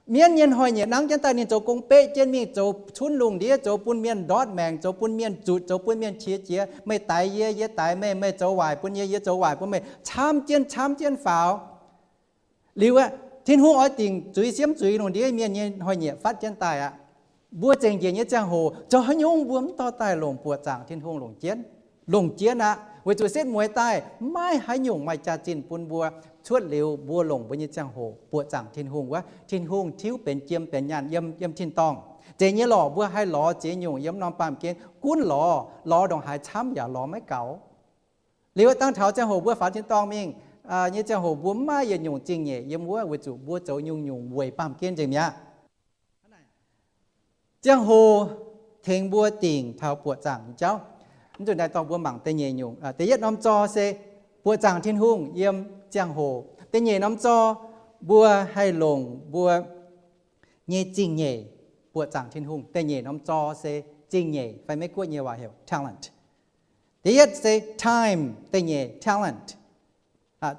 Mienv nyei hnoi-nyieqc nangv jienv daaih, ninh zoux gong beqv jienv mingh, zoux cunv lungh ndiev, zoux bun mienh ndortv maengc, zoux bun mienh zutc, zoux bun mienh qiex jiez. Meih daix yie, yie daix meih, meih zoux waaic bun yie, yie zoux waaic bun meih, camv jienv, camv jienv faaux. Liuz aeqv, Tin-Hungh oix dingc zuiz siemv zuiz lungh ndiev mienh nyei hnoi-nyieqc fatv jienv daaih aqv. Mbuo zengc njiec nyei ziangh hoc zoux haaix nyungc mbuo mv dorh daaih longc buoqc zaangc Tin-Hungh longc jienv, longc jienv aqv, weic zuqc setv mueiz daaih maiv maaih haaix nyungc maaih jaax-zinh bun mbuo. Cuotv liuz mbuo longc mbuo nyei ziangh hoc buoqc zaangc Tin-Hungh wuov, Tin-Hungh tiuv benx jiem benx nyaanh yiem, yiem tin-dorngh. Zeiz nyei lorqc, mbuo haih lorz ziex nyungc yiem norm baamh gen, gunv lorz, lorz ndongc haaix camv yaac lorz maiv gaux. Liuz dangh taux ziangh hoc mbuo faaux tin-dorngh mingh nyei ziangh hoc mbuo mv maaih yietc nyungc zingh nyeic yiem wuov, weic zuqc mbuo zoux nyungc-nyungc weic baamh gen nzengc mi'aqv. Ziangh hoc tengx mbuo dingc taux buoqc zaangc nyei jauv. Mv zuqc naaiv dorh mbuo mangc da'nyeic nyungc. Da'yietv norm zor se buoqc zaangc Tin-Hungh yiem ziangh hoc. Da'nyeic norm zor, mbuo haih longc mbuo nyei zingh nyeic buoqc zaangc Tin-Hungh. Da'nyeic norm zor se zingh nyeic, fai Meiv-Guoqv nyei waac heuc talent. Da'yietv se time, da'nyeic talent.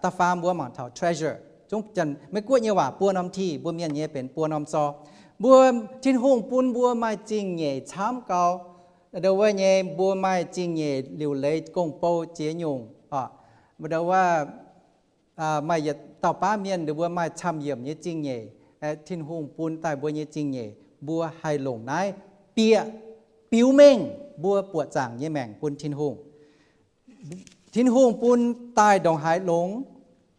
Da'faam mbuo mangc taux treasure. Zungv Meiv-Guoqv nyei waac buo norm T, mbuo Mienh nyei benx buo norm zor. Mbuo, Tin-Hungh bun mbuo maaih zingh nyeic camv gau. Ndo wuov nyei mbuo maaih zingh nyeic liuc leiz gong-bou ziex nyungc. Ndo wuov maaih yietc dauh baav mienh ninh mbuo maaih camv-yiemc nyei zingh nyeic. Tin-Hungh bun daaih mbuo nyei zingh nyeic mbuo haih longc naaiv bieqc biux mengh mbuo buoqc zaangc nyei maengc bun Tin-Hungh. Tin-Hungh bun daaih ndongc haaix longx,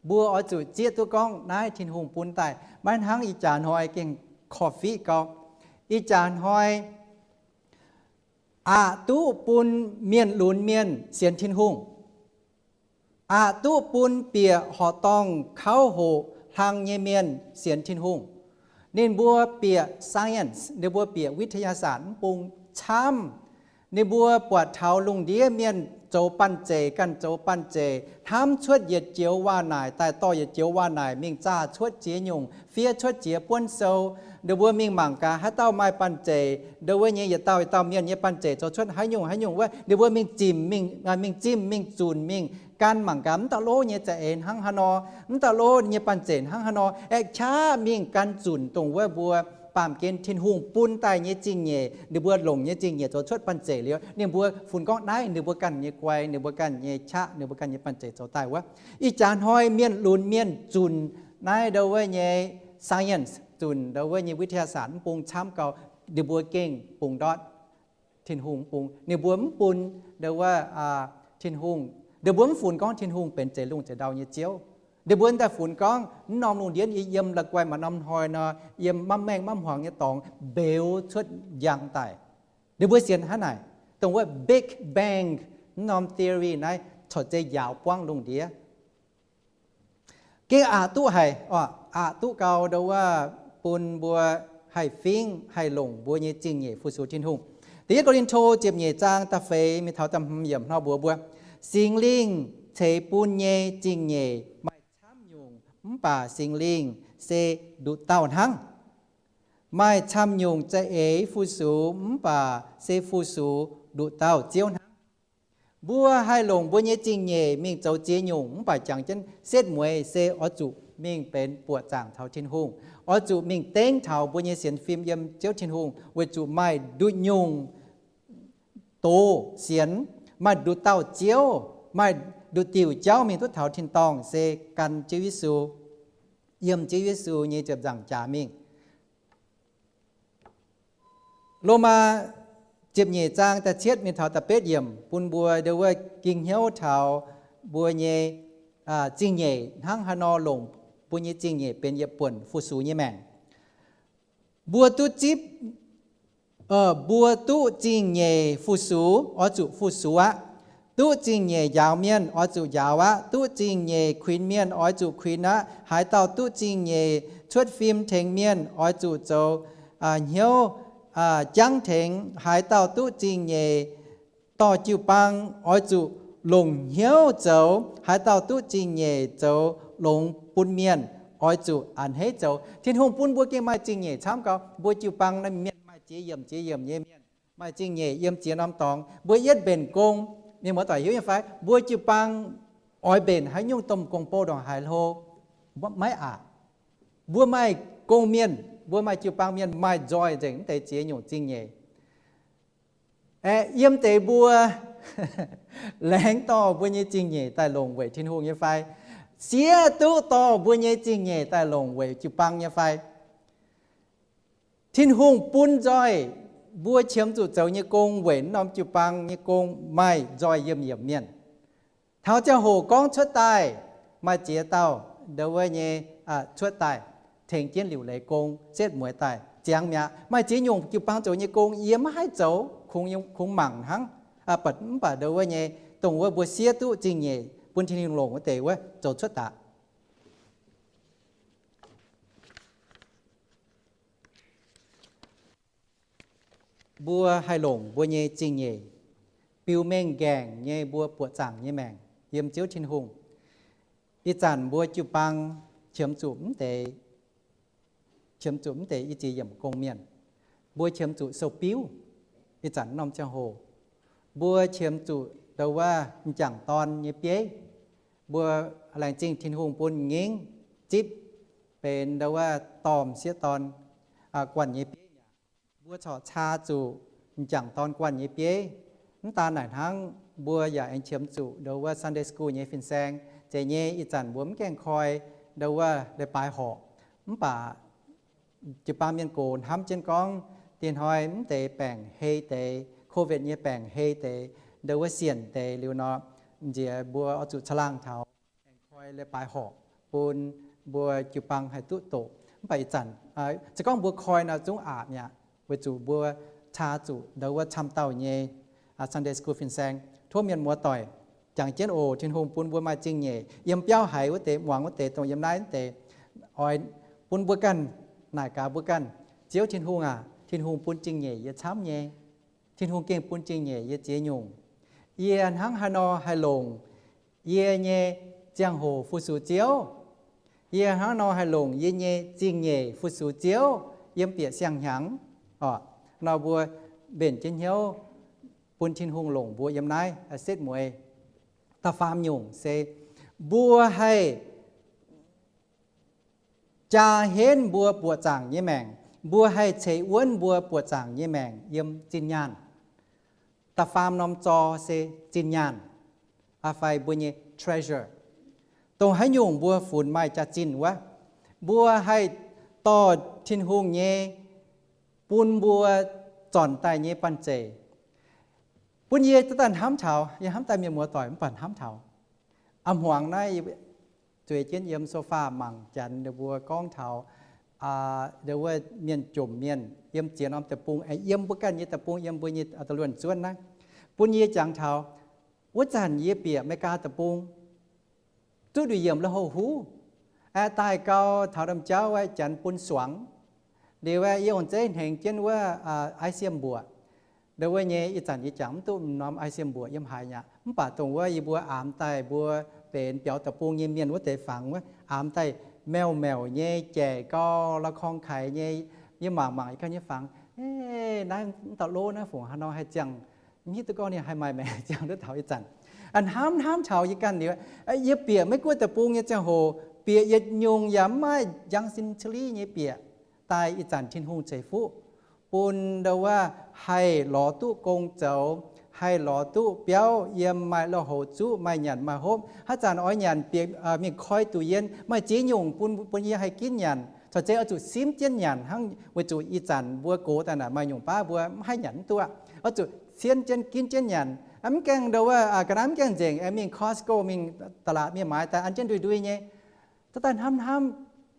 mbuo oix zuqc zieqv duqv gorngv naaiv Tin-Hungh bun daaih. Maiv hnangv ih jaax hnoi gengh korv-fiqv gau. Ih jaax hnoi aqc duqv bun mienh lunx mienh sienx Tin-Hungh. Aqc duqv bun bieqc horqc dorngh kauv hoqc hlang nyei mienh sienx Tin-Hungh. Ninh mbuo bieqc science, ninh mbuo bieqc วิทยาศาสตร์ mv bung camv. Ninh mbuo buatc taux lungh ndiev mienh zoux banh zeic, ganh zoux banh zeic, hnamv cuotv yietc joux waac-naaic daaih, dorh yietc joux waac-naaic mingh zaah cuotv ziex nyungc, fiev cuotv ziex buonv sou. Ninh mbuo mingh mangc gaax haaix dauh maaih banh zeic, ndo wuov nyei yietc dauh yietc dauh mienh nyei banh zeic zoux cuotv haaix nyungc haaix nyungc wuov, ninh mbuo mingh zimc, mingh, mingh zimv, mingh zunc, mingh gan mangc gaax, mv dauh lov nyei za'eix hnangv haaix nor, mv dauh lov nyei banh zeic hnangv haaix nor, aeqv, qaqv mingh gan zunc dongh wuov mbuo baamh gen Tin-Hungh bun daaih nyei zingh nyeic, ninh mbuo longc nyei zingh nyeic zoux cuotv banh zeic liuz, ninh mbuo funx gorngv naaiv ninh mbuo ganh nyei guai, ninh mbuo ganh nyei qaqv, ninh mbuo ganh nyei banh zeic zoux daaih wuov. Ih jaax hnoi mienh lunx mienh zunc naaiv ndo wuov nyei science, zunc ndo wuov nyei วิทยาศาสตร์ mv bung camv gau, ninh mbuo gengh bungx ndortv Tin-Hungh mv bung. Ninh mbuo mv bun ndo wuov Tin-Hungh, ninh mbuo mv funx gorngv Tin-Hungh benx zeix lungh zeix ndau nyei Ziouv. Ninh mbuo daaih funx gorngv mv norm lungh ndiev yiem la'guaih maaih norm hnoi nor, yiem maiv maengh maiv hmuangx nyei dorngx mbeux cuotv njang daaih. Ninh mbuo sienx hnangv naaic, dongh wuov Big Bang, mv norm theory naaiv corc zeiz njaaux buangv lungh ndiev. Gengh aqc duqv haic, aqc duqv gau ndo wuov bun mbuo haih fingv haih longc mbuo nyei zingh nyeic fu-sux Tin-Hungh. Da'yietv Ko^lin^to ziepc nyeic zaang da'feix mingh taux da'hmz yiemc hnoi mbuox mbuo, Singx Lingh ceix bun nyei zingh nyeic maaih camv nyungc, mv baac Singx Lingh se nduqc dauh hnangv. Maaih camv nyungc za'eix fu-sux, mv baac se fu-sux nduqc dauh Ziouv hnangv. Mbuo haih longc mbuo nyei zingh nyeic mingh zoux ziex nyungc, mv baac jangx jienv setv mueiz se oix zuqc mingh benx buoqc zaangc taux Tin-Hungh. Oix zuqc mingh dengv taux mbuo nyei sienx fim yiem Ziouv Tin-Hungh, weic zuqc maaih nduqc nyungc doz sienx, maaih nduqc dauh Ziouv, maaih nduqc diuc jauv mingh duqv taux tin-dorngh se gan Ziouv Yesu, yiem Ziouv Yesu nyei ziepc nzaangc jaax mingh. Lomaa ziepc nyeic zaang da'cietv mingh taux da'betv yiemc bun mbuo ndo wuov ging hnyouv taux mbuo nyei zingh nyeic hnangv haaix nor longc mbuo nyei zingh nyeic benx yietc buonc fu-sux nyei maengc. Mbuo duqv zipv, mbuo duqv zingh nyeic fu-sux oix zuqc fu-sux aqv. Duqv zingh nyeic njaaux mienh oix zuqc njaaux aqv. Duqv zingh nyeic kuinx mienh oix zuqc kuinx aqv. Haaix dauh duqv zingh nyeic cuotv fim tengx mienh oix zuqc zoux hnyouv jangv tengx. Haaix dauh duqv zingh nyeic dorh jiu-baang oix zuqc longc hnyouv zoux. Haaix dauh duqv zingh nyeic zoux longx bun mienh oix zuqc a'hneiv zoux. Tin-Hungh bun mbuo gengh maaih zingh nyeic camv gau. Mbuo jiu-baang naaiv mienh maaih ziex yiemc ziex yiemc nyei mienh, maaih zingh nyeic yiem ziex norm dorngx. Mbuo yietv mbenc gong, mienh muoz-doic hiuv nyei fai? Mbuo jiu-baang oix mbenc haaix nyungc domh gong-bou ndongc haaix hlo? Maiv aqc. Mbuo maaih gong-mienh, mbuo maaih jiu-baang mienh maaih nzoih nzengc mv deix ziex nyungc zingh nyeic. Aeqv, yiem deix mbuo laengz dorh mbuo nyei zingh nyeic daaih longc weic Tin-Hungh nyei fai? Siev duqv dorh mbuo nyei zingh nyeic daaih longc weic jiu-baang nyei fai? Tin-Hungh bun nzoih mbuo qiemx zuqc zoux nyei gong weic norm jiu-baang nyei gong maaih nzoih yiemh yiemc mienh. Taux ziangh hoc gorngv cuotv daaih, maaih ziex dauh ndo wuov nyei cuotv daaih tengx jienv liuc leiz gong setv mueiz daaih ziangx mi'aqv. Maaih ziex nyungc jiu-baang zoux nyei gong yie maiv haih zoux, kungx mangc hnangv. Mv baac ndo wuov nyei, dongh wuov mbuo siev duqv zingh nyeic bun Tin-Hungh longc wuov deix wuov zoux cuotv daaih. Mbuo haih longc mbuo nyei zingh nyeic biux mengh nqaengc nyei mbuo buoqc zaangc nyei maengc yiem Ziouv Tin-Hungh. Ih zanc mbuo jiu-baang qiemx zuqc mv deix, qiemx zuqc mv deix i ziex yiemc gong-mienh. Mbuo qiemx zuqc sou-biuv. Ih zanc norm ziangh hoc mbuo qiemx zuqc ndo wuov m'jangc dorn nyei bieiv. Mbuo laengz zingh Tin-Hungh bun m'nqingv zipv benx ndo wuov dorh m'sieqv dorn guanh nyei bieiv mi'aqv. Mbuo corc caa zuqc m'jangc dorn guanh nyei bieiv. Mv daan naaic hnangv, mbuo yaac aengx qiemx zuqc ndo wuov Sunday school nyei fin-saeng. Zeiz nyei, ih zanc mbuo mv gaengh koi ndo wuov leiz-baaix horqc. Mv baac jiu-baang mienh gox hnamv jienv gorngv, diex hnoi mv deix baengc hei deix, COVID nyei baengc hei deix, ndo wuov sienc deix liuz nor, nziex mbuo oix zuqc caangh laangh taux aengx koi leiz-baaix horqc bun mbuo jiu-baang haih duqv doqc. Mv baac ih zanc se gorngv mbuo koi nor zungv aqc mi'aqv, weic zuqc mbuo caa zuqc ndo wuov camv dauh nyei Sunday school fin-saeng. Tov mienh muoz-doic jangx jienv oc. Tin-Hungh bun mbuo maaih zingh nyeic yiem biauv haiz wuov deix, muangx wuov deix, dongh yiem naaiv wuov deix, oix bun mbuo ganh naaic gaax mbuo ganh, Ziouv Tin-Hungh aac, Tin-Hungh bun zingh nyeic yie camv nyei. Tin-Hungh gengh bun zingh nyeic yie ziex nyungc. Yie hnangv haaix nor haih longc yie nyei ziangh hoc fu-sux Ziouv? Yie hnangv nor haih longc yie nyei zingh nyeic fu-sux Ziouv yiem bieqc siang-hnyangx? Orqc, nor mbuo mbenc jienv hnyouv bun Tin-Hungh longc mbuo yiem naaiv setv mueiz. Da'faam nyungc se mbuo haih jaa henv mbuo buoqc zaangc nyei maengc, mbuo haih ceix wuonv mbuo buoqc zaangc nyei maengc yiem zinh nyaanh. Da'faam norm zor se zinh nyaanh, aa, fai mbuo nyei treasure, dongh haaix nyungc mbuo funx maaih jaax-zinh wuov, mbuo haih dorh Tin-Hungh nyei bun mbuo zornc daaih nyei banh zeic. Bun yie daaih hnamv taux, yie hnamv daaih mienh muoz-doic mv baac hnamv taux a'hmuangx naaiv zueiz jienv yiem sofa mangc janx ninh mbuo gorngv taux, aa, wuov mienh jomc mienh yiem ziex norm deic-bung, aengx yiem mbuo ganh nyei deic-bung, yiem mbuo nyei da'luonh zuonv naaiv, bun yie jangx taux wuov zanc yie bieqc Meigaa deic-bung, zuqv nduqc yiemc lui-houx huv, aeqv, daaih gau taux norm jauv aeqv, janx bun suangx. Liuz aeqv, yie ong-zeiv hnengx jienv wuov, aa, ai siem mbuoqc. Ndo wuov nyei ih zanc yie jangx mv duqv norm ai siem mbuoqc yiem haaix nyaqc, mv baac dongh wuov yie mbuo aamx daaih mbuo benx biaux deic-bung nyei mienh wuov deix fangx wuov, aamx daaih meuh meuc nyei, jaic gau, la'korng kaaix nyei. Yie mangc mangc yie ganh nyei fangx, naaiv mv dauh lov naaiv fungc haaix nor haih ziangh, mv hiuv duqv gorngv ninh haih maaih maengc ziangh duqv taux ih zanc. Hnamv hnamv taux yie ganh liuz, yie bieqc Meiv-Guoqv deic-bung nyei ziangh hoc, bieqc yietc nyungc yaac mv maaih, njang sin cili nyei bieqc. Daaih ih zanc Tin-Hungh ceix fuqv bun ndo wuov haih lorz duqv gong zoux, haih lorz duqv biauv yiem, maaih lui-houx zuqv, maaih nyanc maaih hopv. Haaix zanc oix nyanc bieqc mingh koi duqc yien, maaih ziex nyungc bun, bun yie haih ginv nyanc. Caux zeiz oix zuqc simv jienv nyanc hnangv, weic zuqc ih zanc mbuo gox daaih naaic maaih nyungc baav mbuo mv haih nyanc mv duqv, oix zuqc simv jienv ginv jienv nyanc. Mv gaengh ndo wuov ga'naaiv mv gaengh nzengc, aengx mingh Costco, mingh da'laatc mingh maaiz daaih an jienv ndui-ndui nyei. Daaih hnamv hnamv,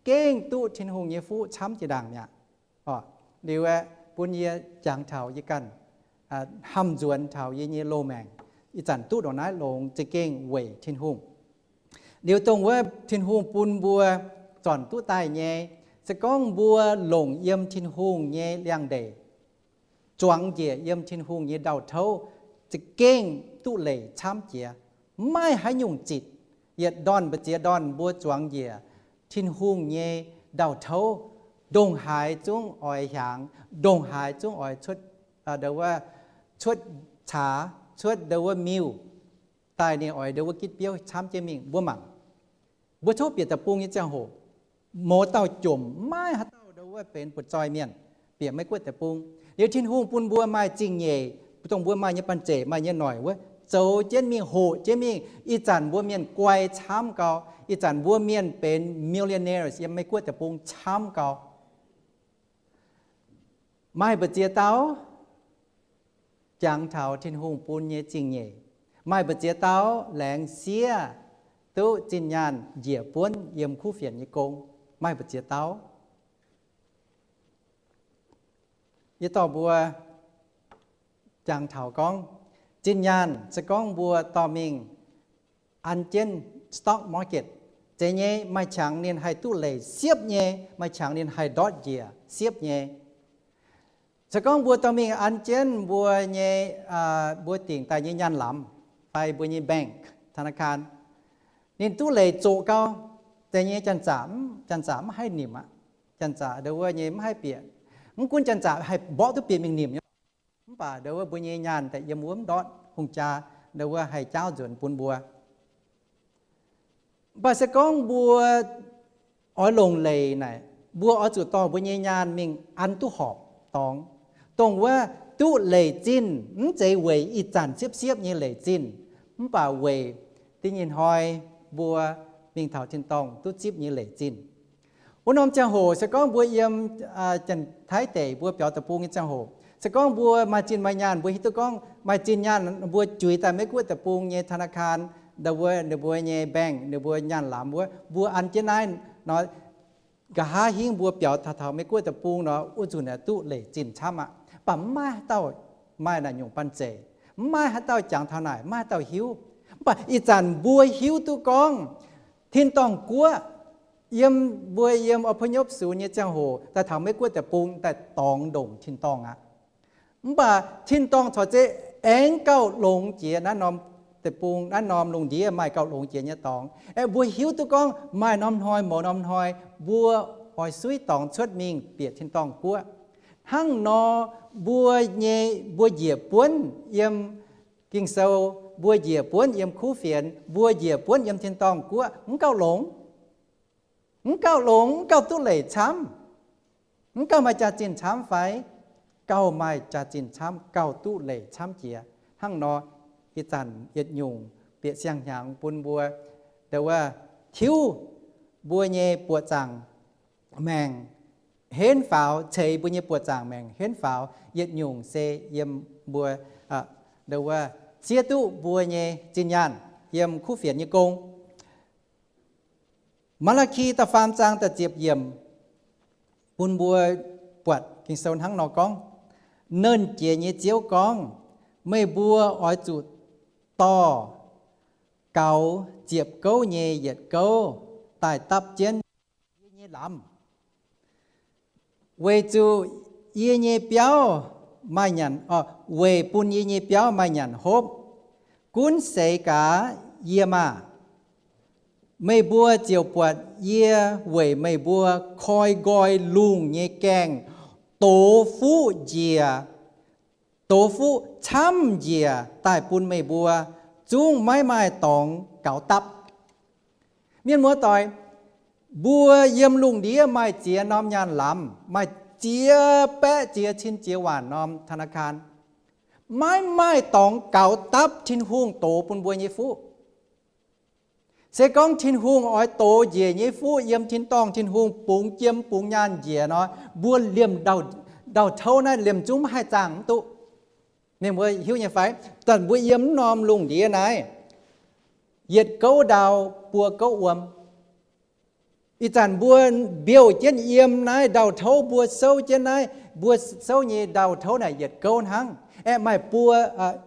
gengh duqv Tin-Hungh nyei fuqv camv jiex ndaangc mi'aqv. Liuz aeqv, bun yie jangx taux yie ganh, hnamv nzuonx taux yie nyei loz-maengc, ih zanc duqv ndongc naaiv longx za'gengh weic Tin-Hungh. Liuz dongh wuov Tin-Hungh bun mbuo zornc duqv daaih nyei, se gorngv mbuo longc yiem Tin-Hungh nyei liangx-ndeic, zuangx njiec yiem Tin-Hungh nyei ndau-touv, za'gengh duqv leic camv jiex, maiv maaih haaix nyungc zitc. Yietc ndorn mbu'ziex ndorn mbuo zuangx njiec Tin-Hungh nyei ndau-touv, ndongc haaix zungv oix hiaangx, ndongc haaix zungv oix cuotv, ndo wuov cuotv caax, cuotv ndo wuov miuc, daaih ninh oix ndo wuov gitv biouv camv jienv mingh. Mbuo mangc, mbuo tov bieqc deic-bung nyei ziangh hoc, mouz dauh jomc, maiv maaih haaix dauh ndo wuov benx butv-zoih mienh, bieqc Meiv-Guoqv deic-bung. Liuz Tin-Hungh bun mbuo maaih zingh nyeic, dongh mbuo maaih nyei banh zeic, maaih nyei noic wuov, zoux jienv mingh, hoqc jienv mingh. Ih zanc mbuo mienh guai camv gau. Ih zanc mbuo mienh benx millionaires yiem Meiv-Guoqv deic-bung camv gau. Maaih mbu'ziex dauh jangx taux Tin-Hungh bun nyei zingh nyeic. Maaih mbu'ziex dauh laengz sieqv duqv zinh nyaanh njiec buonv yiem kuv fienx nyei gong. Maaih mbu'ziex dauh. Yie dorh mbuo jangx taux gorngv, zinh nyaanh se gorngv mbuo dorh mingh an jienv stock market, zeiz nyei, maaih qangx ninh haih duqv leic siepv nyei, maaih qangx ninh haih ndortv njiec siepv nyei. Se gorngv mbuo dorh mingh an jienv mbuo nyei, mbuo dingc daaih nyei nyaanh lamz fai mbuo nyei bank, ธนาคาร, ninh duqv leic zoqc gau, zeiz nyei, janx-zaqc, janx-zaqc mv haih nimc aqv. Janx-zaqc ndo wuov nyei mv haih bieqc. Mv gunv janx-zaqc haih mborqv duqv bieqc mingh nimc nyei, mv baac ndo wuov mbuo nyei nyaanh daaih yiem wuov mv ndortv, hungh jaa ndo wuov haih jaauv nzuonx bun mbuo. Mv baac se gorngv mbuo oix longc leic naaic, mbuo oix zuqc dorh mbuo nyei nyaanh mingh an duqv horpc dorngx. Dongh wuov duqv leic zinh mv zeiz weic ih zanc siepv-siepv nyei leic zinh, mv baac weic da'nyeic hnoi mbuo mingh taux tin-dorngh duqv zipv nyei leic zinh. Wuov norm ziangh hoc se gorngv mbuo yiem Janx-Taiv deic mbuo biaux deic-bung nyei ziangh hoc, se gorngv mbuo maaih zinh maaih nyaanh, mbuo hiuv duqv gorngv maaih zinh nyaanh mbuo juix daaih Meiv-Guoqv deic-bung nyei ธนาคาร, ndo wuov ninh mbuo nyei bank, ninh mbuo nyaanh lamz wuov, mbuo an jienv naaiv nor, nqa'haav hingv mbuo biaux taux Meiv-Guoqv deic-bung nor, wuov nzunc aeqv duqv leic zinh camv aqv. Mv baac mv maaih haaix dauh maaih naaic nyungc banh zeic. Mv maaih haaix dauh jangx taux naaic, mv maaih haaix dauh hiuv. Mv baac ih zanc mbuo hiuv duqv gorngv tin-dorngh guoqv, yiem mbuo yiem อพยพศูนย์ nyei ziangh hoc daaih taux Meiv-Guoqv deic-bung daaih dorngx ndongc tin-dorngh aqv. Mv baac tin-dorngh corc zeiz aengx gauh longx jiex naaiv norm deic-bung, naaiv norm lungh ndiev maaih gauh longx jiex nyei dorngx. Aeqv, mbuo hiuv duqv gorngv maaih norm hnoi mouz norm hnoi mbuo oix suiv dorngx cuotv mingh bieqc tin-dorngh guoqv. Hnangv nor, mbuo nyei, mbuo njiec buonv yiem Ging-Sou, mbuo njiec buonv yiem kuv fienx, mbuo njiec buonv yiem tin-dorngh guoqv mv gauh longx. Mv gauh longx, mv gauh duqv leic camv. Mv gauh maaih jaax-zinh camv fai? Gauh maaih jaax-zinh camv, gauh duqv leic camv jiex. Hnangv nor, ih zanc yietc nyungc bieqc siang-hnyangx bun mbuo, ndo wuov, tiuv mbuo nyei buoqc zaangc maengc henv faaux, ceix mbuo nyei buoqc zaangc maengc henv faaux, yietc nyungc se yiem mbuo, ndo wuov, zieqv duqv mbuo nyei zinh nyaanh yiem kuv fienx nyei gong. Maa^laa^ki da'faam zaang da'ziepc yiemc bun mbuo buatc Ging-Sou hnangv nor gorngv, Nernh Jiex nyei Ziouv gorngv, meih mbuo oix zuqc dorh gaux ziepc gouv nyei yietc gouv daaih dapv jienv yie nyei lamz. Weic zuqc yie nyei biauv maaih nyanc, weic bun yie nyei biauv maaih nyanc hopv. Gunv seix gaax yie maah! Meih mbuo ziouc buatc yie weic meih mbuo koi nqoi lungh nyei gaengh dox fuqv njiec, dox fuqv camv njiec daaih bun meih mbuo, zungv maiv maaih dorngx gaux dapv. Mienh muoz-doic, mbuo yiem lungh ndiev maaih ziex norm nyaanh lamz, maaih ziex baeqv ziex cin ziex waanc norm ธนาคาร, maiv maaih dorngx gaux dapv Tin-Hungh dox bun mbuo nyei fuqv. Se gorngv Tin-Hungh oix dox njiec nyei fuqv yiem tin-dorngh Tin-Hungh bungx jiem bungx nyaanh njiec nor, mbuo liemh ndau-touv naaiv liemh zungv maiv haih zaangh mv duqv. Mienh muoz hiuv nyei fai? Zanc mbuo yiem mv norm lungh ndiev naaiv, yietc gouv ndau buo gouv wuom. Ih zanc mbuo mbiouh jienv yiem naaiv ndau-touv, mbuo souv jienv naaiv, mbuo souv nyei ndau-touv naaic yietc gouv hnangv. Aeqv, maaih buo,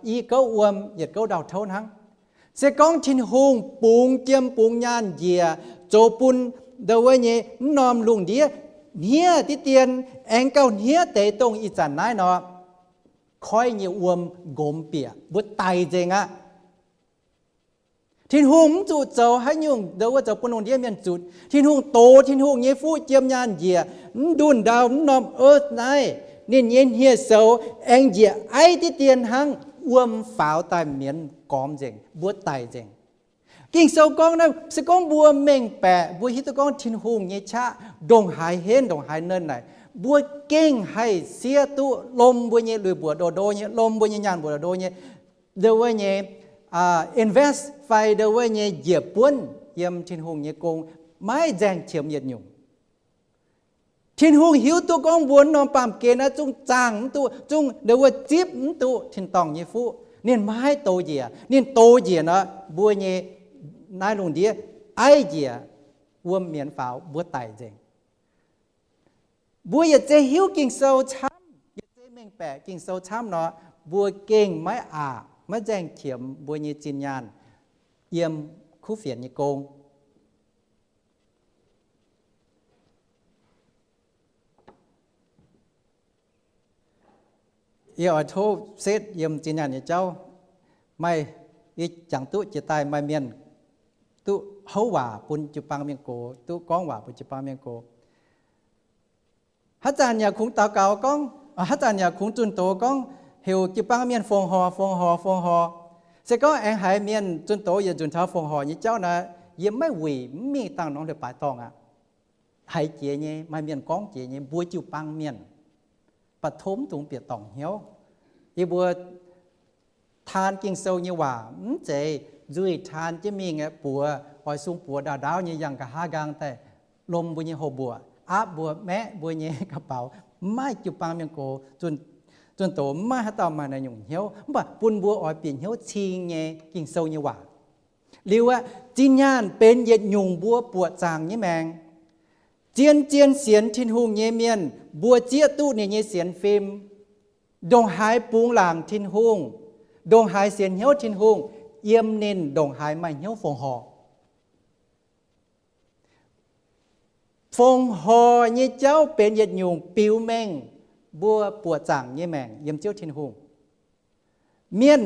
i gouv wuom yietc gouv ndau-touv hnangv. Se gorngv Tin-Hungh bungx jiem bungx nyaanh njiec zoux bun ndo wuov nyei mv norm lungh ndiev hniev diqv dien, aengx gauh hniev deix dongh ih zanc naaiv nor, koiv nyei wuom nqomz bieqc, mbuo daic nzengc aqv. Tin-Hungh mv zuqc zoux haaix nyungc ndo wuov zoux bun lungh ndiev mienh zutc. Tin-Hungh dox Tin-Hungh nyei fuqv jiem nyaanh njiec, mv ndunh ndau mv norm earth naaiv, ninh nyei hniev-soux aengx njiec aiv diqv dien hnangv, wuom faaux daaih mienz gormx nzengc, mbuo daic nzengc. Ging-Sou gorngv naaiv, se gorngv mbuo mengh baeqc, mbuo hiuv duqv gorngv Tin-Hungh nyei qaqv ndongc haaix henv ndongc haaix nernh naaic, mbuo gengh haih siev duqv lomh mbuo nyei lui-mbuoqc ndo ndo nyei, lomh mbuo nyei nyaanh mbuoqc ndo ndo nyei, ndo wuov nyei invest fai ndo wuov nyei njiec buonv yiem Tin-Hungh nyei gong, maiv nzaeng qiemx yietc nyungc. Tin-Hungh hiuv duqv gorngv mbuo norm baamh gen naaiv zungv zaangh mv duqv, zungv ndo wuov zipv mv duqv tin-dorngh nyei fuqv. Ninh maiv dox njiec. Ninh dox njiec nor, mbuo nyei naaiv lungh ndiev aiv njiec, wuom mienz faaux, mbuo daic nzengc. Mbuo yietc zei hiuv Ging-Sou camv, yietc zei mengh baeqc Ging-Sou camv nor, mbuo gengh maiv aqc, maiv nzaeng qiemx mbuo nyei zinh nyaanh yiem kuv fienx nyei gong. Yie oix tov setv yiem zinh nyaanh nyei jauv. Maaih, yie jangx duqv jiex daaih maaih mienh duqv houv waac bun jiu-baang mienh gox, duqv gorngv waac bun jiu-baang mienh gox. Haaix zanc yaac kungx daux gaux gorngv, haaix zanc yaac kungx zunh doz gorngv heuc jiu-baang mienh fongc horc, fongc horc, fongc horc. Se gorngv aengx haiz mienh zunh doz yietc nzunc taux fongc horc nyei jauv naaic, yie maiv wuic, mv mingh dangh norm leiz-baaix dorngh aqv. Haiz jiex nyei, maaih mienh gorngv jiex nyei, mbuo jiu-baang mienh, mv baac tov mv dungx bieqc dorngc hnyouv. Yie mbuo taan Ging-Sou nyei waac mv zeiz nzuih taan jienv mingh aeqv, buoz, oix sung buoz ndaauv ndaauv nyei yangh nqa'haav nqaang daaih lomh mbuo nyei houx mbuoqc, aapv mbuo, maeqv mbuo nyei ga'baux. Mv maaih jiu-baang mienh gox zunh doz, mv maaih haaix dauh maaih naaiv nyungc hnyouv. Mv baac bun mbuo oix bieqc hnyouv cing nyei Ging-Sou nyei waac. Liuz aqv, zinh nyaanh benx yietc nyungc mbuo buoqc zaangc nyei maengc. Zien-zien sienx Tin-Hungh nyei mienh, mbuo zieqv duqv ninh nyei sienx fim, ndongc haaix bungx laangc Tin-Hungh, ndongc haaix sienx hnyouv Tin-Hungh, yiem ninh ndongc haaix maaih hnyouv fongc horc. Fongc horc nyei jauv benx yietc nyungc biux mengh mbuo buoqc zaangc nyei maengc yiem Ziouv Tin-Hungh. Mienh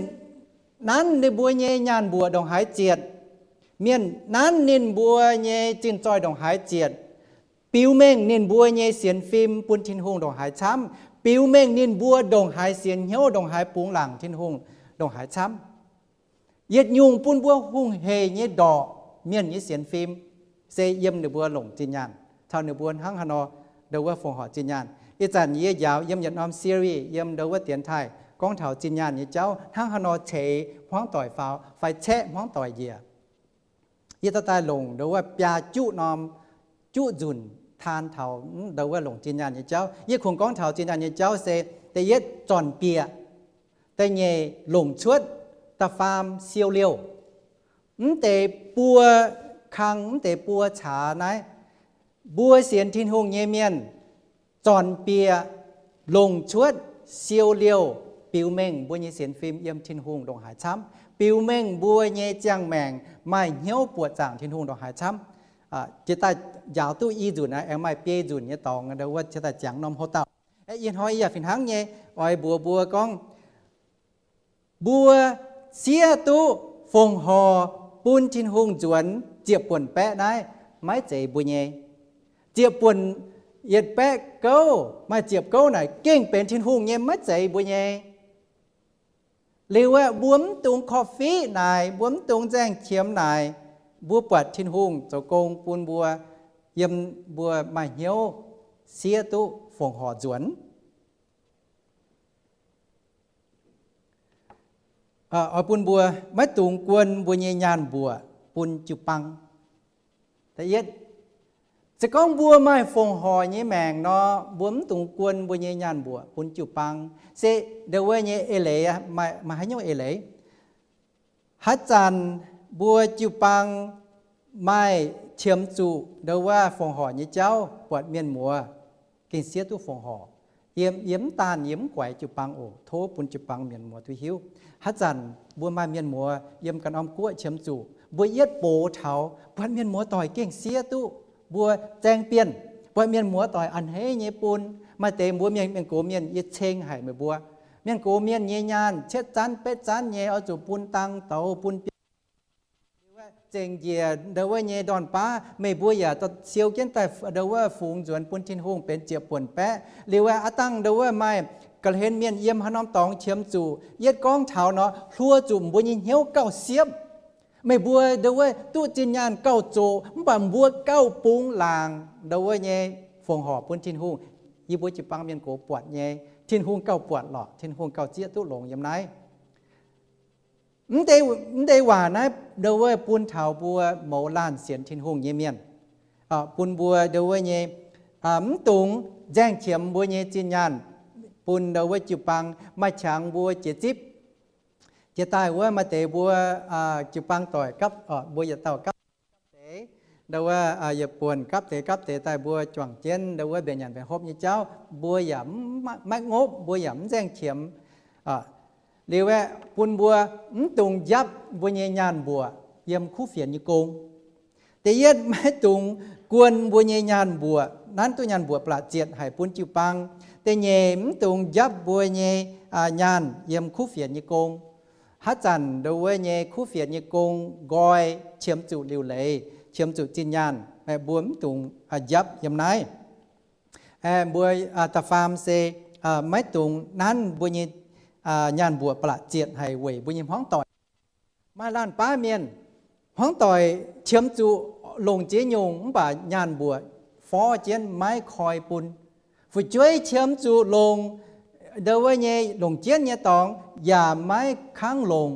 nanv ninh mbuo nyei nyaanh mbuoqc ndongc haaix zietc, mienh nanv ninh mbuo nyei zinh zoih ndongc haaix zietc, biux mengh ninh mbuo nyei sienx fim bun Tin-Hungh ndongc haaix camv, biux mengh ninh mbuo ndongc haaix sienx hnyouv, ndongc haaix bungx laangc Tin-Hungh ndongc haaix camv. Yietc nyungc bun mbuo hungh heic nyei ndorqc mienh nyei sienx fim se yiem ninh mbuo longc zinh nyaanh caux ninh mbuo hnangv haaix nor ndo wuov fongc horc zinh nyaanh. Ih zanc yie njaaux yiem yietc norm series yiem ndo wuov dienx taaih gorngv taux zinh nyaanh nyei jauv, hnangv haaix nor ceix hmuangv doic faaux fai caeqv hmuangv doic njiec. Yie dorh daaih longc ndo wuov biaa juqv norm, juqv nzunc taan taux ndo wuov longc zinh nyaanh nyei jauv. Yie kungx gorngv taux zinh nyaanh nyei jauv se, da'yietv, zornc bieqc, da'nyeic, longc cuotv, da'faam, siou liouh. Mv deix buo kang, mv deix buo caax naaiv, mbuo sienx Tin-Hungh nyei mienh zornc bieqc, longc cuotv, siou liouh, biux mengh mbuo nyei sienx fim yiem Tin-Hungh ndongc haaix camv, biux mengh mbuo nyei ziangh maengc maaih hnyouv buoqc zaangc Tin-Hungh ndongc haaix camv. Jiex daaih njaaux duqv i nzunc aeqv, aengx maaih biei nzunc nyei dorngx ndo wuov jiex daaih jangx norm houv dauh. Ih hnoi yaac fih hnangv nyei oix mbuox mbuo gorngv, mbuo siev duqv fongc horc bun Tin-Hungh nzuonx ziepc buonc baeqv naaiv maiv zeiz mbuo nyei. Ziepc buonc yietc baeqv gouv maaih ziepc gouv naaic gengh benx Tin-Hungh nyei, maiv zeiz mbuo nyei. Liuz aeqv, mbuo mv dungx korv-fiqv naaic, mbuo mv dungx nzaeng qiemx naaic, mbuo buatc Tin-Hungh zoux gong bun mbuo, yiem mbuo maaih hnyouv siev duqv fongc horc nzuonx. Oix bun mbuo maiv dungx guon mbuo nyei nyaanh mbuoqc bun jiu-baang. Da'yietv, se gorngv mbuo maaih fongc horc nyei maengc nor, mbuo mv dungx guon mbuo nyei nyaanh mbuoqc bun jiu-baang. Se ndo wuov nyei eix leiz maaih haaix nyungc eix leiz? Haaix zanc mbuo jiu-baang maaih qiemx zuqc ndo wuov fongc horc nyei jauv buatc mienh muoz, gengh siev duqv fongc horc. Yie mv daanh yie mv guaix jiu-baang oc, tov bun jiu-baang mienh muoz duqv hiuv. Haaix zanc mbuo maaih mienh muoz yiem ganh norm guoqv qiemx zuqc, mbuo yietv box taux buatc mienh muoz doic gengh siev duqv mbuo zaeng bienh, buatc mienh muoz doic a'hneiv nyei bun. Maaih deix mbuo mienh, mienh gox mienh, yie ceng haic meih mbuo, mienh gox mienh nyei nyaanh cietv zanv betv zanv nyei oix zuqc bun dang douz bun bienh. Zengc njiec ndo wuov nyei ndorn-baav, meih mbuo yaac siou jienv daaih ndo wuov fungx nzuonx bun Tin-Hungh benx ziepc buonc baeqv. Liuz aqv, dangh ndo wuov maaih ga'hlen mienh yiem haaix norm dorngx qiemx zuqc, yietv gorngv taux nor, hluo zuqc mbuo nyei hnyouv gauh siepv. Meih mbuo ndo wuov duqv zinh nyaanh gauh zoqc, mv baac mbuo gauh bungx laangc ndo wuov nyei fongc horc bun Tin-Hungh. Yie mbuo jiu-baang mienh gox buatc nyei, Tin-Hungh gauh buatc lorqc, Tin-Hungh gauh zieqv duqv longx yiem naaiv. Mv deix waac naaiv ndo wuov bun taux mbuo mouz laanh sienx Tin-Hungh nyei mienh, bun mbuo ndo wuov nyei mv dungx nzaeng qiemx mbuo nyei zinh nyaanh bun ndo wuov jiu-baang, maaih qangx mbuo jiex zipv. Jiex daaih wuov maaih deix mbuo jiu-baang doic gapv, mbuo yietc dauh gapv deix, ndo wuov yietc buonc gapv deix gapv deix daaih mbuo juangc jienv ndo wuov mbenc nyanc mbenc hopv nyei jauv, mbuo yaac maiv ngopv, mbuo yaac mv nzaeng qiemx. Liuz aeqv, bun mbuo mv dungx njapv mbuo nyei nyaanh mbuoqc yiem kuv fienx nyei gong. Da'yietv, maiv dungx guon mbuo nyei nyaanh mbuoqc, nanv duqv nyaanh mbuoqc ba'laqc zietc haic bun jiu-baang. Da'nyeic, mv dungx njapv mbuo nyei nyaanh yiem kuv fienx nyei gong. Haaix zanc ndo wuov nyei kuv fienx nyei gong nqoi, qiemx zuqc liuc leiz, qiemx zuqc zinh nyaanh, mbuo mv dungx njapv yiem naaiv. Mbuo da'faam se maiv dungx nanv mbuo nyei nyaanh mbuoqc ba'laqc zietc haic weic mbuo nyei hmuangv doic. Maaih laanh baav mienh hmuangv doic qiemx zuqc longc ziex nyungc mv baac nyaanh mbuoqc forv jienv maiv koi bun. Fu'jueiv qiemx zuqc longc ndo wuov nyei longc jienv nyei dorngx yaac maiv kangv longc.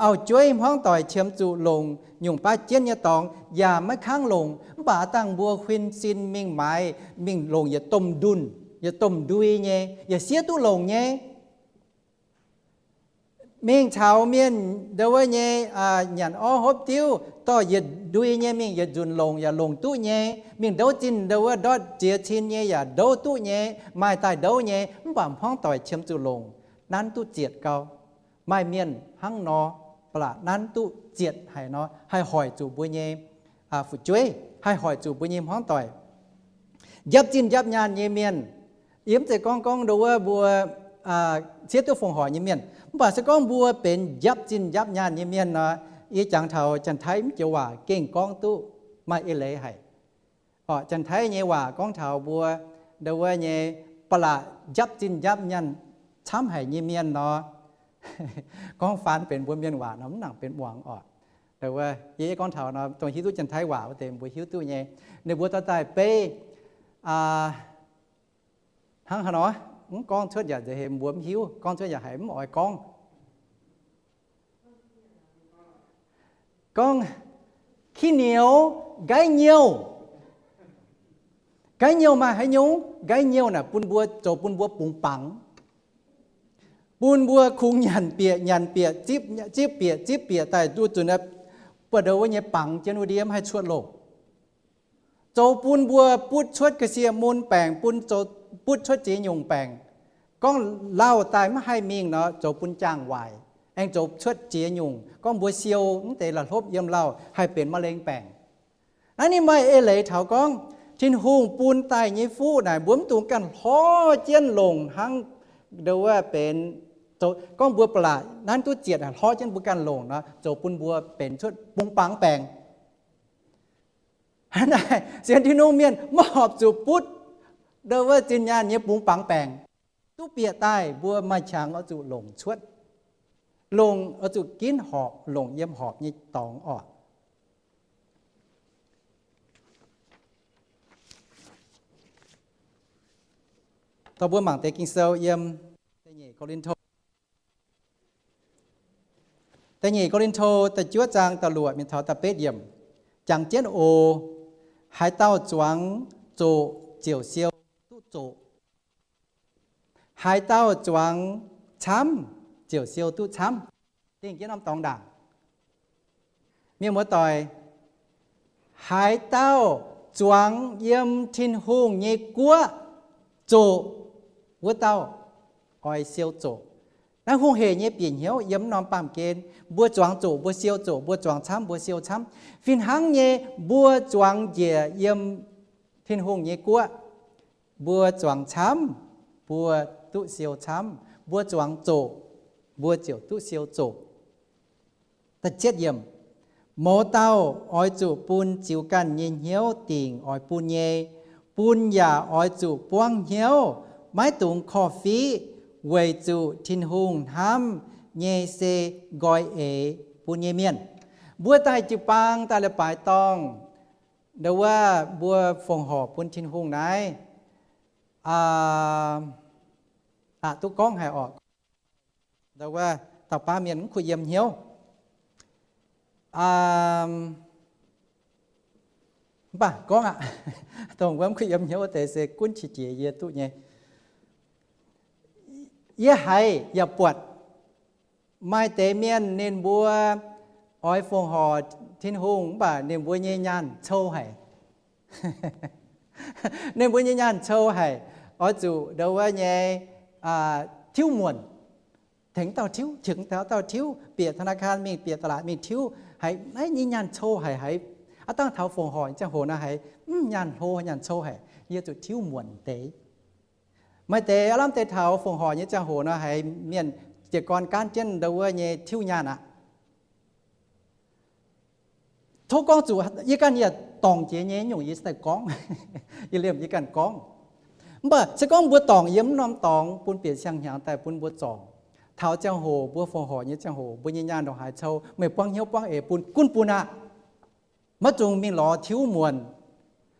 Auv-jueiv hmuangv doic qiemx zuqc longc nyungc baav jienv nyei dorngx yaac maiv kangv longc. Mv baac dangh mbuo huin sin mingh maaiz, mingh longc yietc domh ndunh, yietc domh ndui nyei, yaac siev duqv longc nyei. Mingh caux mienh ndo wuov nyei nyanc orv hopv diuv dorh yietc ndui nyei mingh yietc nzunc longc yaac longc duqv nyei. Mingh ndouv zinh ndo wuov ndortv ziex cin nyei yaac ndouv duqv nyei, maaih daaih ndouv nyei. Mv baac hmuangv doic qiemx zuqc longc, nanv duqv zietc gau. Maaih mienh hnangv nor, ba'laqc nanv duqv zietc haic nor, haih hoic zuqc mbuo nyei fu'jueiv, haih hoic zuqc mbuo nyei hmuangv doic. Njapv zinh njapv nyaanh nyei mienh, yie mv zeiz gorngv gorngv ndo wuov mbuo siev duqv fongc horc nyei mienh. Mv baac se gorngv mbuo benx njapv zinh njapv nyaanh nyei mienh nor, yie jangx taux Janx-Taiv mv joux waac gengh gorngv duqv maaih eix leiz haic. Orqc, Janx-Taiv nyei waac gorngv taux mbuo ndo wuov nyei ba'laqc njapv zinh njapv nyaanh camv haic nyei mienh nor, gorngv faan benx mbuo mienh waac nor mv nangc benx muangx orqc. Ndo wuov yie gorngv taux nor dongh hiuv duqv Janx-Taiv waac wuov deix mbuo hiuv duqv nyei. Ninh mbuo dorh daaih beiv hnangv haaix nor, mv gorngv cuotv yaac nzengc hemx mbuo mv hiuv, gorngv cuotv yaac haiz mv oix gorngv. Gorngv ขี้เหนียว nqaiv nyouh. Nqaiv nyouh maaih haaix nyungc? Nqaiv nyouh naaic bun mbuo, zoux bun mbuo bungx bangc, bun mbuo kungx nyanc bieqc nyanc bieqc, zipv bieqc zipv bieqc daaih duqv zunc buatc ndo wuov nyei bangc jienv wuov ndiev mv haih cuotv loh. Zoux bun mbuo butv cuotv ga'sie mun baengc, bun, butv cuotv ziex nyungc baengc. Gorngv lauh daaih mv haih mingh nor, zoux bun jaang waaic, aengx zoux cuotv ziex nyungc. Gorngv mbuo siou mv deix la'hlopv yiem lauh haih benx มะเร็ง baengc. Naaiv ninh maaih eix leiz taux gorngv Tin-Hungh bun daaih nyei fuqv naaic mbuo mv dungx ganh hlorv jienv longc hnangv ndo wuov benx, gorngv mbuo ba'laqc nanv duqv zietc hlorv jienv mbuo ganh longc nor, zoux bun mbuo benx cuotv bungx bangc baengc. Naaiv sienx Tin-Hungh mienh maiv horpc zuqc butv ndo wuov zinh nyaanh nyei bungx bangc baengc. Duqv bieqc daaih mbuo maaih qangx oix zuqc longc cuotv, longc oix zuqc ginv horpc, longc yiem horpc nyei dorngx orqc. Dorh mbuo mangc deix Ging-Sou yiem da'nyeic Ko^lin^to, da'nyeic Ko^lin^to da'juov zaang da'luoqc mingh taux da'betv yiemc, jangx jienv oc. Haaix dauh zuangx zoqc ziouc siou duqv zoqc. Haaix dauh zuangx camv ziouc siou duqv camv. Dingh jienv norm dorngx ndaangc. Mienh muoz-doic, haaix dauh zuangx yiem Tin-Hungh nyei guoqv zoqc, wuov dauh oix siou zoqc. Naaiv hungh hec nyei bieqc hnyouv yiem norm baamh gen. Mbuo zuangx zoqc, mbuo siou zoqc, mbuo zuangx camv, mbuo siou camv. Fih hnangv nyei, mbuo zuangx njiec yiem Tin-Hungh nyei guoqv, mbuo zuangx camv, mbuo duqv siou camv. Mbuo zuangx zoqc, mbuo ziouc duqv siou zoqc. Mouz dauh oix zuqc bun ziux ganh nyei hnyouv dingc oix bun nyei. Bun yaac oix zuqc buangv hnyouv, maiv dungx korv-fiqv, weic zuqc Tin-Hungh hnamv nyei se nqoi eix bun nyei mienh. Mbuo daaih jiu-baang daaih leiz-baaix dorngh, ndo wuov mbuo fongc horc bun Tin-Hungh naaiv, aqc duqv gorngv haic orqc. Ndo wuov dauh baav mienh mv kuh yiem hnyouv. Mv baac gorngv aqv, dongh wuov mv kuh yiem hnyouv wuov deix se gunv qiex jiez yie duqv nyei. Yie haiz yaac buatc maaih deix mienh ninh mbuo oix fongc horc Tin-Hungh mv baac ninh mbuo nyei nyaanh cou haic. Ninh mbuo nyei nyaanh cou haic, oix zuqc ndo wuov nyei tiuv muonc, tengx dauh tiuv, tengx dauh tiuv, bieqc ธนาคาร mingh, bieqc ตลาด mingh tiuv haic. Naaiv nyei nyaanh cou haic, haiz aav dangh taux fongc horc ziangh hoc nor haiz mv nyaanh hlo, nyaanh cou haic, yie zuqc tiuv muonc deix. Maaih deix aav lamh deix taux fongc horc nyei ziangh hoc nor haiz mienh jiez gorn gaanv jienv ndo wuov nyei tiuv nyaanh aqv. Tov gorngv zuqc yie ganh yaac dorngc jiex nyei nyungc yie daaih gorngv, yie liemh yie ganh gorngv. Mv baac se gorngv mbuo dorngc yiem mv norm dorngx bun bieqc siang-hnyangx daaih bun mbuo zorngc. Taux ziangh hoc mbuo fongc horc nyei ziangh hoc mbuo nyei nyaanh ndongc haaix cou meih buangv hnyouv buangv eix bun, gunv bun aqv. Maiv dungx mingh lorz tiuv muonc.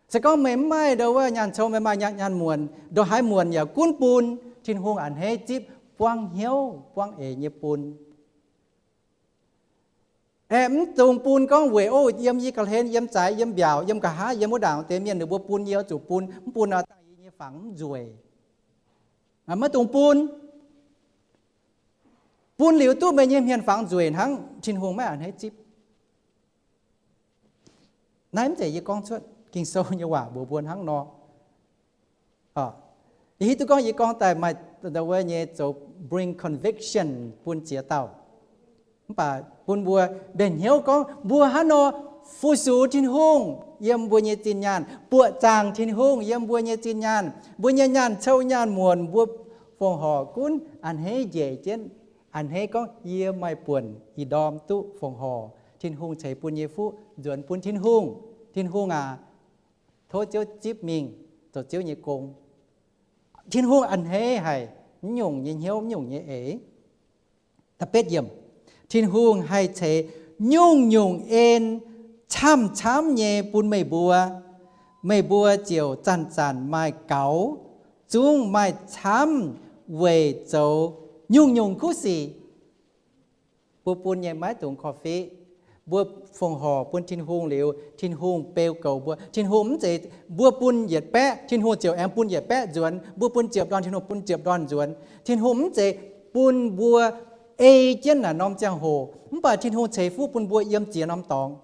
Se gorngv meih mv maaih ndo wuov nyaanh cou, meih maaih nyaanh muonc, ndongc haaix muonc yaac gunv bun. Tin-Hungh a'hneiv zipv buangv hnyouv buangv eix nyei bun. Aeqv, mv dungx bun gorngv weic, o, yiem yie ga'hlen, yiem zaaix, yiem mbiaauc, yiem nqa'haav, yiem wuov ndaangc deix mienh ninh mbuo bun yie oix zuqc bun, mv bun nor dangh yie nyei fangx mv nzueic. Maiv dungx bun. Bun liuz duqv meih nyei hmien fangx nzueic hnangv, Tin-Hungh maiv a'hneiv zipv. Naaiv mv zeiz yie gorngv cuotv, Ging-Sou nyei waac mbuox mbuo hnangv nor. Yie hiuv duqv gorngv yie gorngv daaih maaih ndo wuov nyei zoux bring conviction bun ziex dauh. Mv baac bun mbuo mbenc hnyouv gorngv mbuo hnangv nor fu-sux Tin-Hungh yiem mbuo nyei zinh nyaanh, buoqc zaangc Tin-Hungh yiem mbuo nyei zinh nyaanh, mbuo nyei nyaanh cou nyaanh muonc, mbuo Fongc horc gunv a'hneiv njiec jienv, a'hneiv gorngv, Yie maaih buonc ih ndorm duqv fongc horc. Tin-Hungh ceix bun nyei fuqv nzuonx bun Tin-Hungh. Tin-Hungh aac, tov Ziouv zipv mingh zoux Ziouv nyei gong. Tin-Hungh a'hneiv haic mv nyungc nyei hnyouv, mv nyungc nyei eix. Tin-Hungh haih ceix nyungc-nyungc en camv-camv nyei bun meih mbuo. Meih mbuo ziouc zanc-zanc maaih gaux, zungv maaih camv weic zoux nyungc-nyungc kuv sic. Mbuo bun nyei maiv dungx korv-fiqv. Mbuo fongc horc bun Tin-Hungh liuz, Tin-Hungh beu goux mbuo. Tin-Hungh mv zeiz mbuo bun yietc baeqv, Tin-Hungh ziouc aengx bun yietc baeqv nzuonx. Mbuo bun ziepc ndorn, Tin-Hungh bun ziepc ndorn nzuonx. Tin-Hungh mv zeiz bun mbuo ei jienv naaic norm ziangh hoc, mv baac Tin-Hungh ceix fuqv bun mbuo yiem ziex norm dorngx,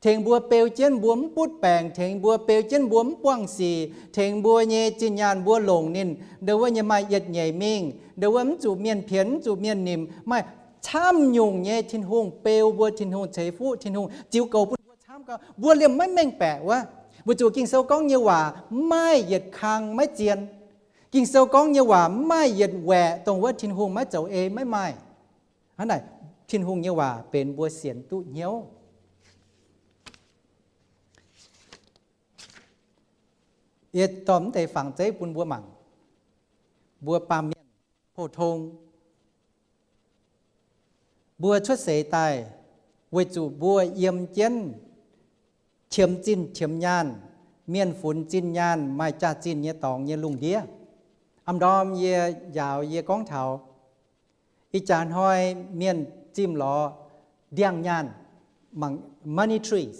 tengx mbuo beu jienv mbuo mv butv baengc, tengx mbuo beu jienv mbuo mv buangh sic, tengx mbuo nyei zinh nyaanh mbuo longc ninh ndau wuov nyei maaih yietc nyeic mingh, ndau wuov mv zuqc mienh pienx, mv zuqc mienh nimc, maaih camv nyungc nyei Tin-Hungh beu mbuo, Tin-Hungh ceix fuqv, Tin-Hungh ziux goux bun mbuo camv gau, mbuo liemh maiv mengh baeqc wuov. Weic zuqc Ging-Sou gorngv nyei waac maiv yietc kang maiv zien. Ging-Sou gorngv nyei waac maiv yietc waeqc dongh wuov Tin-Hungh maiv zoux ei, maiv maaih. Hnangv naaic, Tin-Hungh nyei waac benx mbuo sienx duqv hnyouv. Yie dorh mv deix fangx zeiv bun mbuo mangc. Mbuo baamh mienh, pou-tong, mbuo cuotv seix daaih weic zuqc mbuo yiem jienv qiemx zinh qiemx nyaanh, mienh funx zinh nyaanh maaih jaax-zinh nyei dorngx nyei lungh ndiev. A'ndorm yie njaaux yie gorngv taux ih jaax hnoi mienh zimh lorz ndiangx-nyaanh, mangc money trees,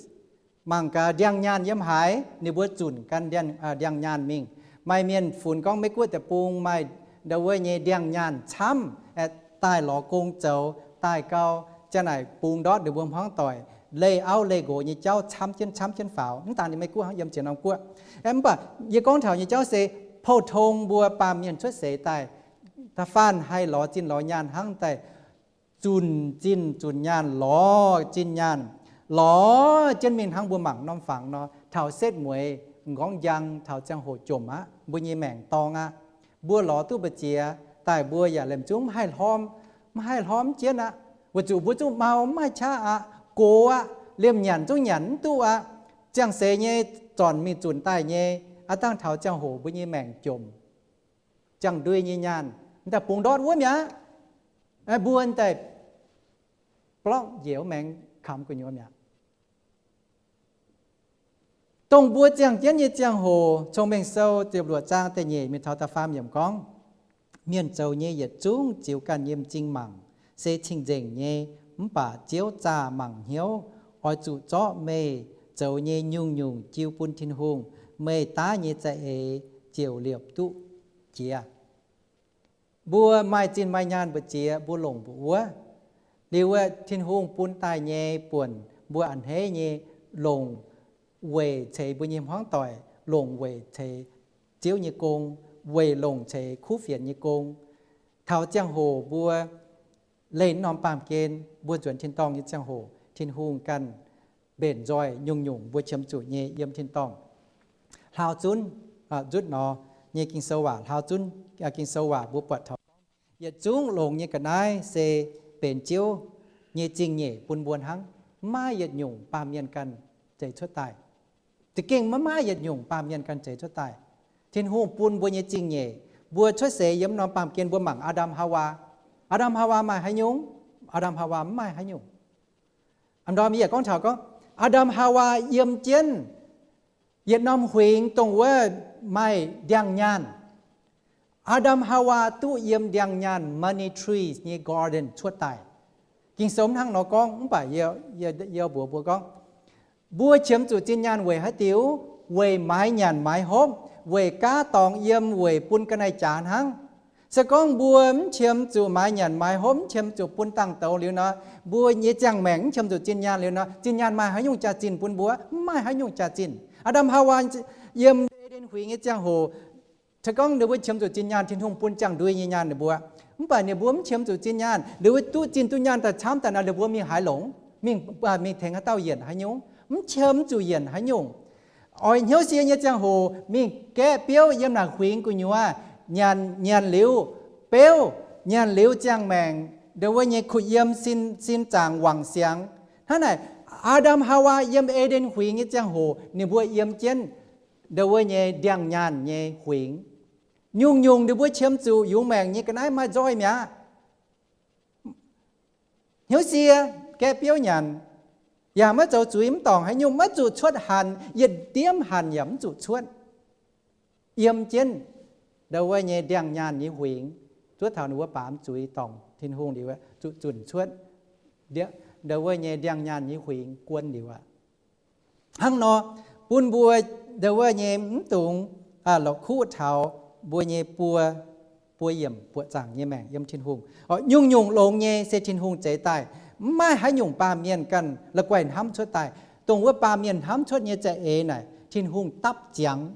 mangc gaax ndiangx-nyaanh yiem haaix, ninh mbuo zunc gan ndiangx-nyaanh mingh. Maaih mienh funx gorngv Meiv Guoqv deic-bung maaih ndau wuov nyei ndiangx-nyaanh camv, daaih lorz gong zoux daaih gau, ziang naaic bungx ndortv ninh mbuo hmuangv doic, leih auv leih nqox nyei jauv camv jienv camv jienv faaux. Mv daan ninh Meiv Guoqv hnangv, yiem ziex norm guoqv. Mv baac yie gorngv taux nyei jauv se pou-tong mbuo baamh mienh cuotv seix daaih, da'faanh haih lorz zinh lorz nyaanh hnangv daaih zunc zinh zunc nyaanh, lorz zinh nyaanh, lorz jienv mingh hnangv mbuo mangc norm fangx nor, taux setv mueiz m'nqorngv njang, taux ziangh hoc jomc aqv, mbuo nyei maengc dorng aqv. Mbuo lorz duqv mbu'ziex daaih mbuo yaac liemh zungv mv haih hlorm, mv haih hlorm jienv aqv, weic zuqc mbuo zungv mau mv maaih qaqv aqv, gox aqv, liemh nyanc zungv nyanc mv duqv aqv. Ziangh seix nyei zornc mingh zunc daaih nyei, aav dangh taux ziangh hoc mbuo nyei maengc jomc. Ziangh ndui nyei nyaanh m'daaih bungx ndortv wuov mi'aqv. Mbuo m'daaih blorngv njiec wuov maengx kamx gu'nyuoz mi'aqv. Dongh mbuo ziangh jienv nyei ziangh hoc, Cong-Mengh Sou ziepc luoqc zaang da'nyeic mingh taux da'faam yiemc gorngv, mienh zoux nyei yietc zungv ziux ganh nyei m'zing mangc, se cing-nzengc nyei, mv baac Ziouv zaah mangc hnyouv. Oix zuqc zorqv meih zoux nyei nyungc-nyungc jiu bun Tin-Hungh, meih daav nyei za'eix ziouc liepc duqv jiex. Mbuo maaih zinh maaih nyaanh mbu'ziex mbuo longc mbu'wuov. Liuz wuov, Tin-Hungh bun daaih nyei buonc mbuo a'hneiv nyei longc weic ceix mbuo nyei hmuangv doic, longc weic ceix Ziouv nyei gong, weic longc ceix kuv fienx nyei gong. Taux ziangh hoc mbuo leih norm baamh gen, mbuo nzuonx tin-dorngh nyei ziangh hoc, Tin-Hungh ganh mbenc nzoih nyungc-nyungc mbuo qiemx zuqc nyei yiem tin-dorngh. Hlaau zunv, nzutv nor nyei Ging-Sou waac, hlaau zunv Ging-Sou waac mbuo buatc taux gorngv, yietc zungv longx nyei ga'naaiv se benx Ziouv nyei zingh-nyeic bun mbuo hnangv. Maiv maaih yietc nyungc baamh mienh ganh zeix cuotv daaih. Za'gengh maiv maaih yietc nyungc baamh mienh ganh zeix cuotv daaih. Tin-Hungh bun mbuo nyei zingh-nyeic, mbuo cuotv seix yiem norm baamh gen mbuo mangc Aa^ndam Haawaa. Aa^ndam Haawaa maaih haaix nyungc? Aa^ndam Haawaa mv maaih haaix nyungc. A'ndorm yie yaac gorngv taux gorngv, Aa^ndam Haawaa yiem jienv yietc norm huingx dongh wuov maaih ndiangx-nyaanh. Aa^ndam Haawaa duqv yiem ndiangx-nyaanh, money trees, nyei garden cuotv daaih. Ging-Sou hnangv nor gorngv, mv baac yie, yie, yie mbuox mbuo gorngv, mbuo qiemx zuqc zinh nyaanh weic haaix diuc? Weic maaiz nyanc maaiz hopv, weic gaav dorngx yiem, weic bun ga'naaiv jaax hnangv. Se gorngv mbuo mv qiemx zuqc maaiz nyanc maaiz hopv, mv qiemx zuqc bun dangh douz liuz nor, mbuo nyei ziangh maengc mv qiemx zuqc zinh nyaanh liuz nor, zinh nyaanh maaih haaix nyungc jaax-zinh bun mbuo? Mv maaih haaix nyungc jaax-zinh. Aa^ndam Haawaa yiem E^nden Huingx nyei ziangh hoc, se gorngv ninh mbuo qiemx zuqc zinh nyaanh, Tin-Hungh bun ziangh ndui nyei nyaanh ninh mbuo. Mv baac ninh mbuo mv qiemx zuqc zinh nyaanh, ninh mbuo duqv zinh duqv nyaanh daaih camv daaih nor, ninh mbuo mingh haaix longx? Mingh, mingh tengx haaix dauh yienc haaix nyungc? Mv qiemx zuqc yienc haaix nyungc. Oix hnyouv sie nyei ziangh hoc mingh gaeqv biouv yiem naaic huingx gu'nyuoz, nyanc, nyanc liuz, beuv nyanc liuz ziangh maengc, ndau wuov nyei kuh yiem sin, sin zaangc wangc siangx. Hnangv naaic, Aa^ndam Haawaa yiem E^nden Huingx nyei ziangh hoc ninh mbuo yiem jienv ndau wuov nyei ndiangx-nyaanh nyei huingx. Nyungc-nyungc ninh mbuo qiemx zuqc yungz maengc nyei ga'naaiv maaih nzoih mi'aqv. Hnyouv sie, gaeqv biouv nyanc, yaac maiv zoux zuiz mv dorngc haaix nyungc, maiv zuqc cuotv hanc, yietc ndiemv hanc yaac mv zuqc cuotv. Yiem jienv ndau wuov nyei ndiangx-nyaanh nyei huingx, zuov taux ninh wuov baamz zuiz dorngc Tin-Hungh liuz, zuqc zunc cuotv ndau wuov nyei ndiangx-nyaanh nyei huingx guon liuz aqv. Hnangv nor, bun mbuo ndau wuov nyei mv dungx la'kuqv taux mbuo nyei buo, buo yiemc buoqc zaangc nyei maengc yiem Tin-Hungh. Nyungc-nyungc longx nyei se Tin-Hungh zeix daaih. Mv maaih haaix nyungc baamh mienh ganh la'guaih hnamv cuotv daaih. Dongh wuov baamh mienh hnamv cuotv nyei za'eix naaic, Tin-Hungh dapv ziangx.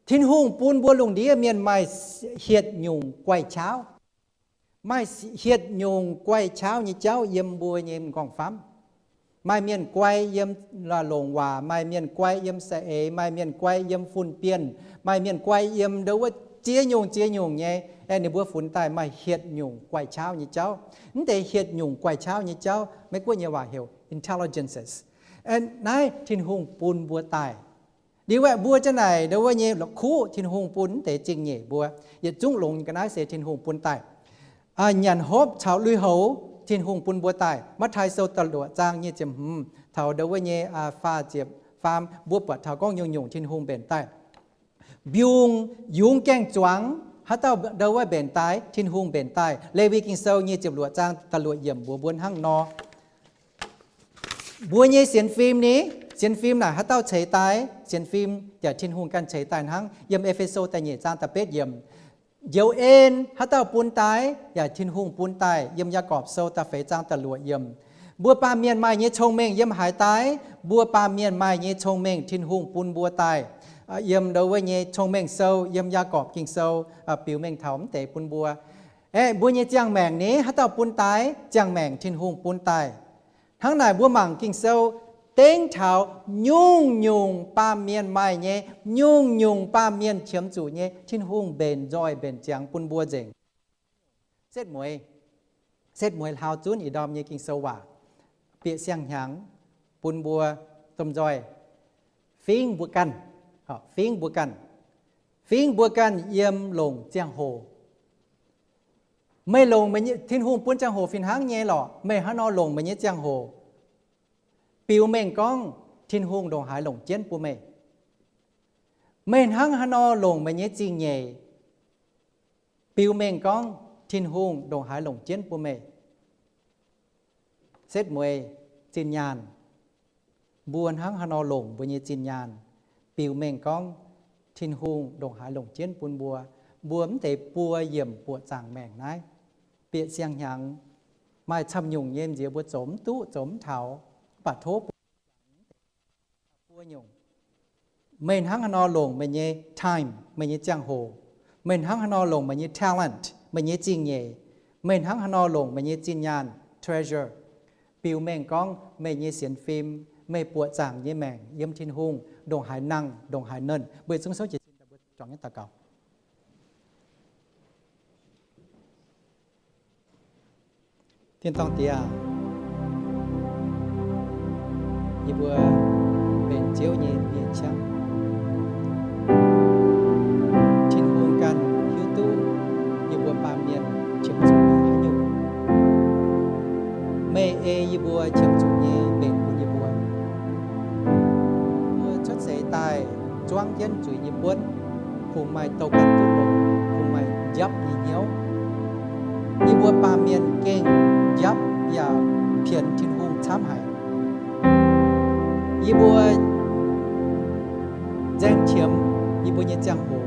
Tin-Hungh bun mbuo lungh ndiev mienh maaih hietc nyungc guaih qaqv. Maaih hietc nyungc guaih qaqv nyei jauv yiem mbuo nyei m'nqorngv famv. Maaih mienh guai yiem longc waac, maaih mienh guai yiem saeng-eix, maaih mienh guai yiem fun-bienh, maaih mienh guai yiem ndau wuov ziex nyungc ziex nyungc nyei. Aeqv, ninh mbuo funx daaih maaih hietc nyungc guaih qaqv nyei jauv. Mv deix hietc nyungc guaih qaqv nyei jauv, Meiv-Guoqv nyei waac heuc intelligences. Naaiv Tin-Hungh bun mbuo daaih. Liuz aeqv, mbuo ziang naaic ndau wuov nyei la'kuqv Tin-Hungh bun mv deix zingh nyeic mbuo. Yietc zungv longx ga'naaiv se Tin-Hungh bun daaih. Nyanc hopv caux lui-houx Tin-Hungh bun mbuo daaih. Matv^taai Sou da'luoqc zaang nyic ziepc hmz taux ndau wuov nyei faah ziepc faam, mbuo buatc taux gorngv nyungc-nyungc Tin-Hungh mbenc daaih. Mbiungc yungz gaeng-zuangx haaix dauh ndau wuov mbenc daaih? Tin-Hungh mbenc daaih. Lewi Ging-Sou nyic ziepc luoqc zaang da'luoqc yiemc mbuox mbuo hnangv nor. Mbuo nyei sienx fim ni, sienx fim naaic haaix dauh ceix daaih? Sienx fim yaac Tin-Hungh ganh ceix daaih hnangv. Yiem E^fe^so da'nyeic zaang da'betv yiemc. Njoux en haaix dauh bun daaih? Yaac Tin-Hungh bun daaih. Yiem Yaagorpc Sou da'feix zaang da'luoqc yiemc. Mbuo baamh mienh maaih nyei cong-mengh yiem haaix daaih? Mbuo baamh mienh maaih nyei cong-mengh Tin-Hungh bun mbuo daaih. Yiem ndau wuov nyei Cong-Mengh Sou, yiem Yaagorpc Ging-Sou biux mengh taux mv deix bun mbuo. Aeqv, mbuo nyei ziangh maengc ni, haaix dauh bun daaih? Ziangh maengc Tin-Hungh bun daaih. Hnangv naaic mbuo mangc Ging-Sou dengv taux nyungc-nyungc baamh mienh maaih nyei, nyungc-nyungc baamh mienh qiemx zuqc nyei, Tin-Hungh mbenc nzoih mbenc ziangx bun mbuo nzengc. Setv mueiz, setv mueiz hlaau zunv ih ndorm nyei Ging-Sou waac, bieqc siang-hnyangx bun mbuo domh nzoih fingv mbuo ganh, fingv mbuo ganh, fingv mbuo ganh yiem longc ziangh hoc. Meih longc meih nyei, Tin-Hungh bun ziangh hoc fih hnangv nyei lorqc. Meih hnangv nor longc meih nyei ziangh hoc, biux mengh gorngv Tin-Hungh ndongc haaix longc jienv bun meih. Meih hnangv haaix nor longc meih nyei zingh nyeic, biux mengh gorngv Tin-Hungh ndongc haaix longc jienv bun meih. Setv mueiz, zinh nyaanh, mbuo hnangv haaix nor longc mbuo nyei zinh nyaanh, biux mengh gorngv Tin-Hungh ndongc haaix longc jienv bun mbuo. Mbuo mv deix buo yiemc buoqc zaangc maengc naaiv, bieqc siang-hnyangx, maaih camv nyungc nyei nziex mbuo zoux mv duqv, zoux mv taux, mv baac tov mbuo buo nyungc. Meih hnangv haaix nor longc meih nyei time, meih nyei ziangh hoc? Meih hnangv haaix nor longc meih nyei talent, meih nyei zingh nyeic? Meih hnangv haaix nor longc meih nyei zinh nyaanh, treasure, biux mengh gorngv meih nyei sienx fim, meih buoqc zaangc nyei maengc yiem Tin-Hungh ndongc haaix nangh, ndongc haaix nernh? Mbuo yietc zungv souv jiez sin daaih mbuo juangc jienv daux gaux. Tin-Dorngh Diex aac, yie mbuo benx Ziouv nyei mienh qangv. Tin-Hungh ganh hiuv duqv yie mbuo baamh mienh qiemx zuqc nyei haaix nyungc. Meih ei yie mbuo qiemx zuqc nyei mbenc bun yie mbuo. Mbuo cuotv seix daaih zuangv jienv zuiz nyei buonv, kungx maaih douh ganh duqv longx, kungx maaih njapv nyei hnyouv. Yie mbuo baamh mienh gengh njapv yaac pienx Tin-Hungh camv haic. Yie mbuo nzaeng qiemx yie mbuo nyei ziangh hoc.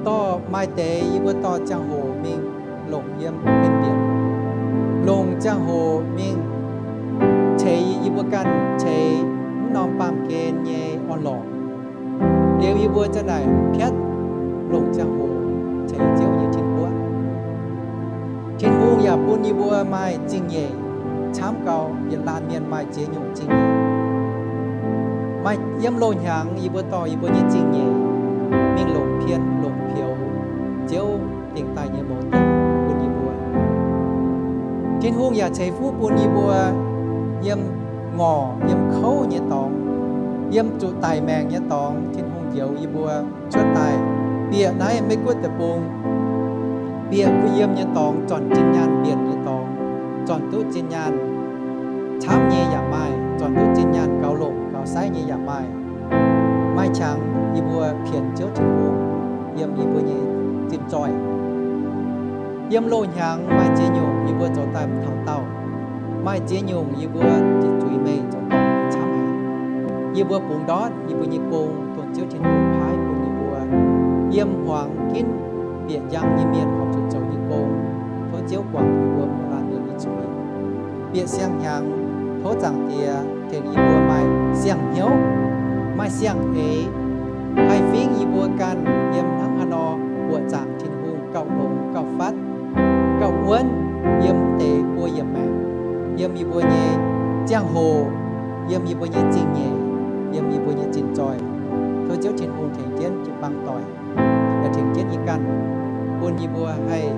Dorh maaih deix yie mbuo dorh ziangh hoc mingh longc yiem en mbienc, longc ziangh hoc mingh ceix yie mbuo ganh ceix mv norm baamh gen nyei orn-lorqc. Liuz yie mbuo ziang naaic piatv longc ziangh hoc ceix Ziouv nyei tin-guoqv. Tin-Hungh yaac bun yie mbuo maaih zingh nyeic camv gau, yietc laanh mienh maaih ziex nyungc zingh nyeic. Maaih yiem loz-hnyangx yie mbuo dorh yie mbuo nyei zingh nyeic mingh longc pien longc peux Ziouv dingc daaih nyei mouz dauh bun yie mbuo. Tin-Hungh yaac ceix fuqv bun yie mbuo yiem ngorc, yiem kouv nyei dorngx, yiem zuqc daic maengc nyei dorngx, Tin-Hungh njoux yie mbuo cuotv daaih bieqc naaiv Meiv Guoqv deic-bung, bieqc kuh yiem nyei dorngx, zornc zinh nyaanh mbienc nyei dorngx, zornc duqv zinh nyaanh camv nyei yaac maaih, zornc duqv zinh nyaanh gaux longc gaux saiv nyei yaac maaih. Maaih qangx yie mbuo pienx Ziouv Tin-Hungh yiem yie mbuo nyei zinh zoih. Yiem loz-hnyangx maaih ziex nyungc yie mbuo zoux daaih mv taux daauh. Maaih ziex nyungc yie mbuo ziqc zuiz meih zoux dorngc camv haic. Yie mbuo bungx ndortv yie mbuo nyei gong dongh Ziouv Tin-Hungh paaiv bun yie mbuo. Yiem hmuangx ginv bieqc njang nyei mienh horpc zuqc zoux nyei gong, tov Ziouv guangc yie mbuo mouz laanh mienh nyei zuiz. Bieqc siang-hnyangx, tov Zaangc Diex tengx yie mbuo maaih siang-hnyouv, maaih siang-eix, haih fingx yie mbuo ganh yiem hnangv haaix nor buoqc zaangc Tin-Hungh gauh longx, gauh fatv, gauh wuonv, yiem deix buo yiemc maengc, yiem yie mbuo nyei ziangh hoc, yiem yie mbuo nyei zingh nyeic, yiem yie mbuo nyei zinh zoih. Tov Ziouv Tin-Hungh tengx jienv jiu-baang doic, yaac tengx jienv yie ganh, bun yie mbuo haih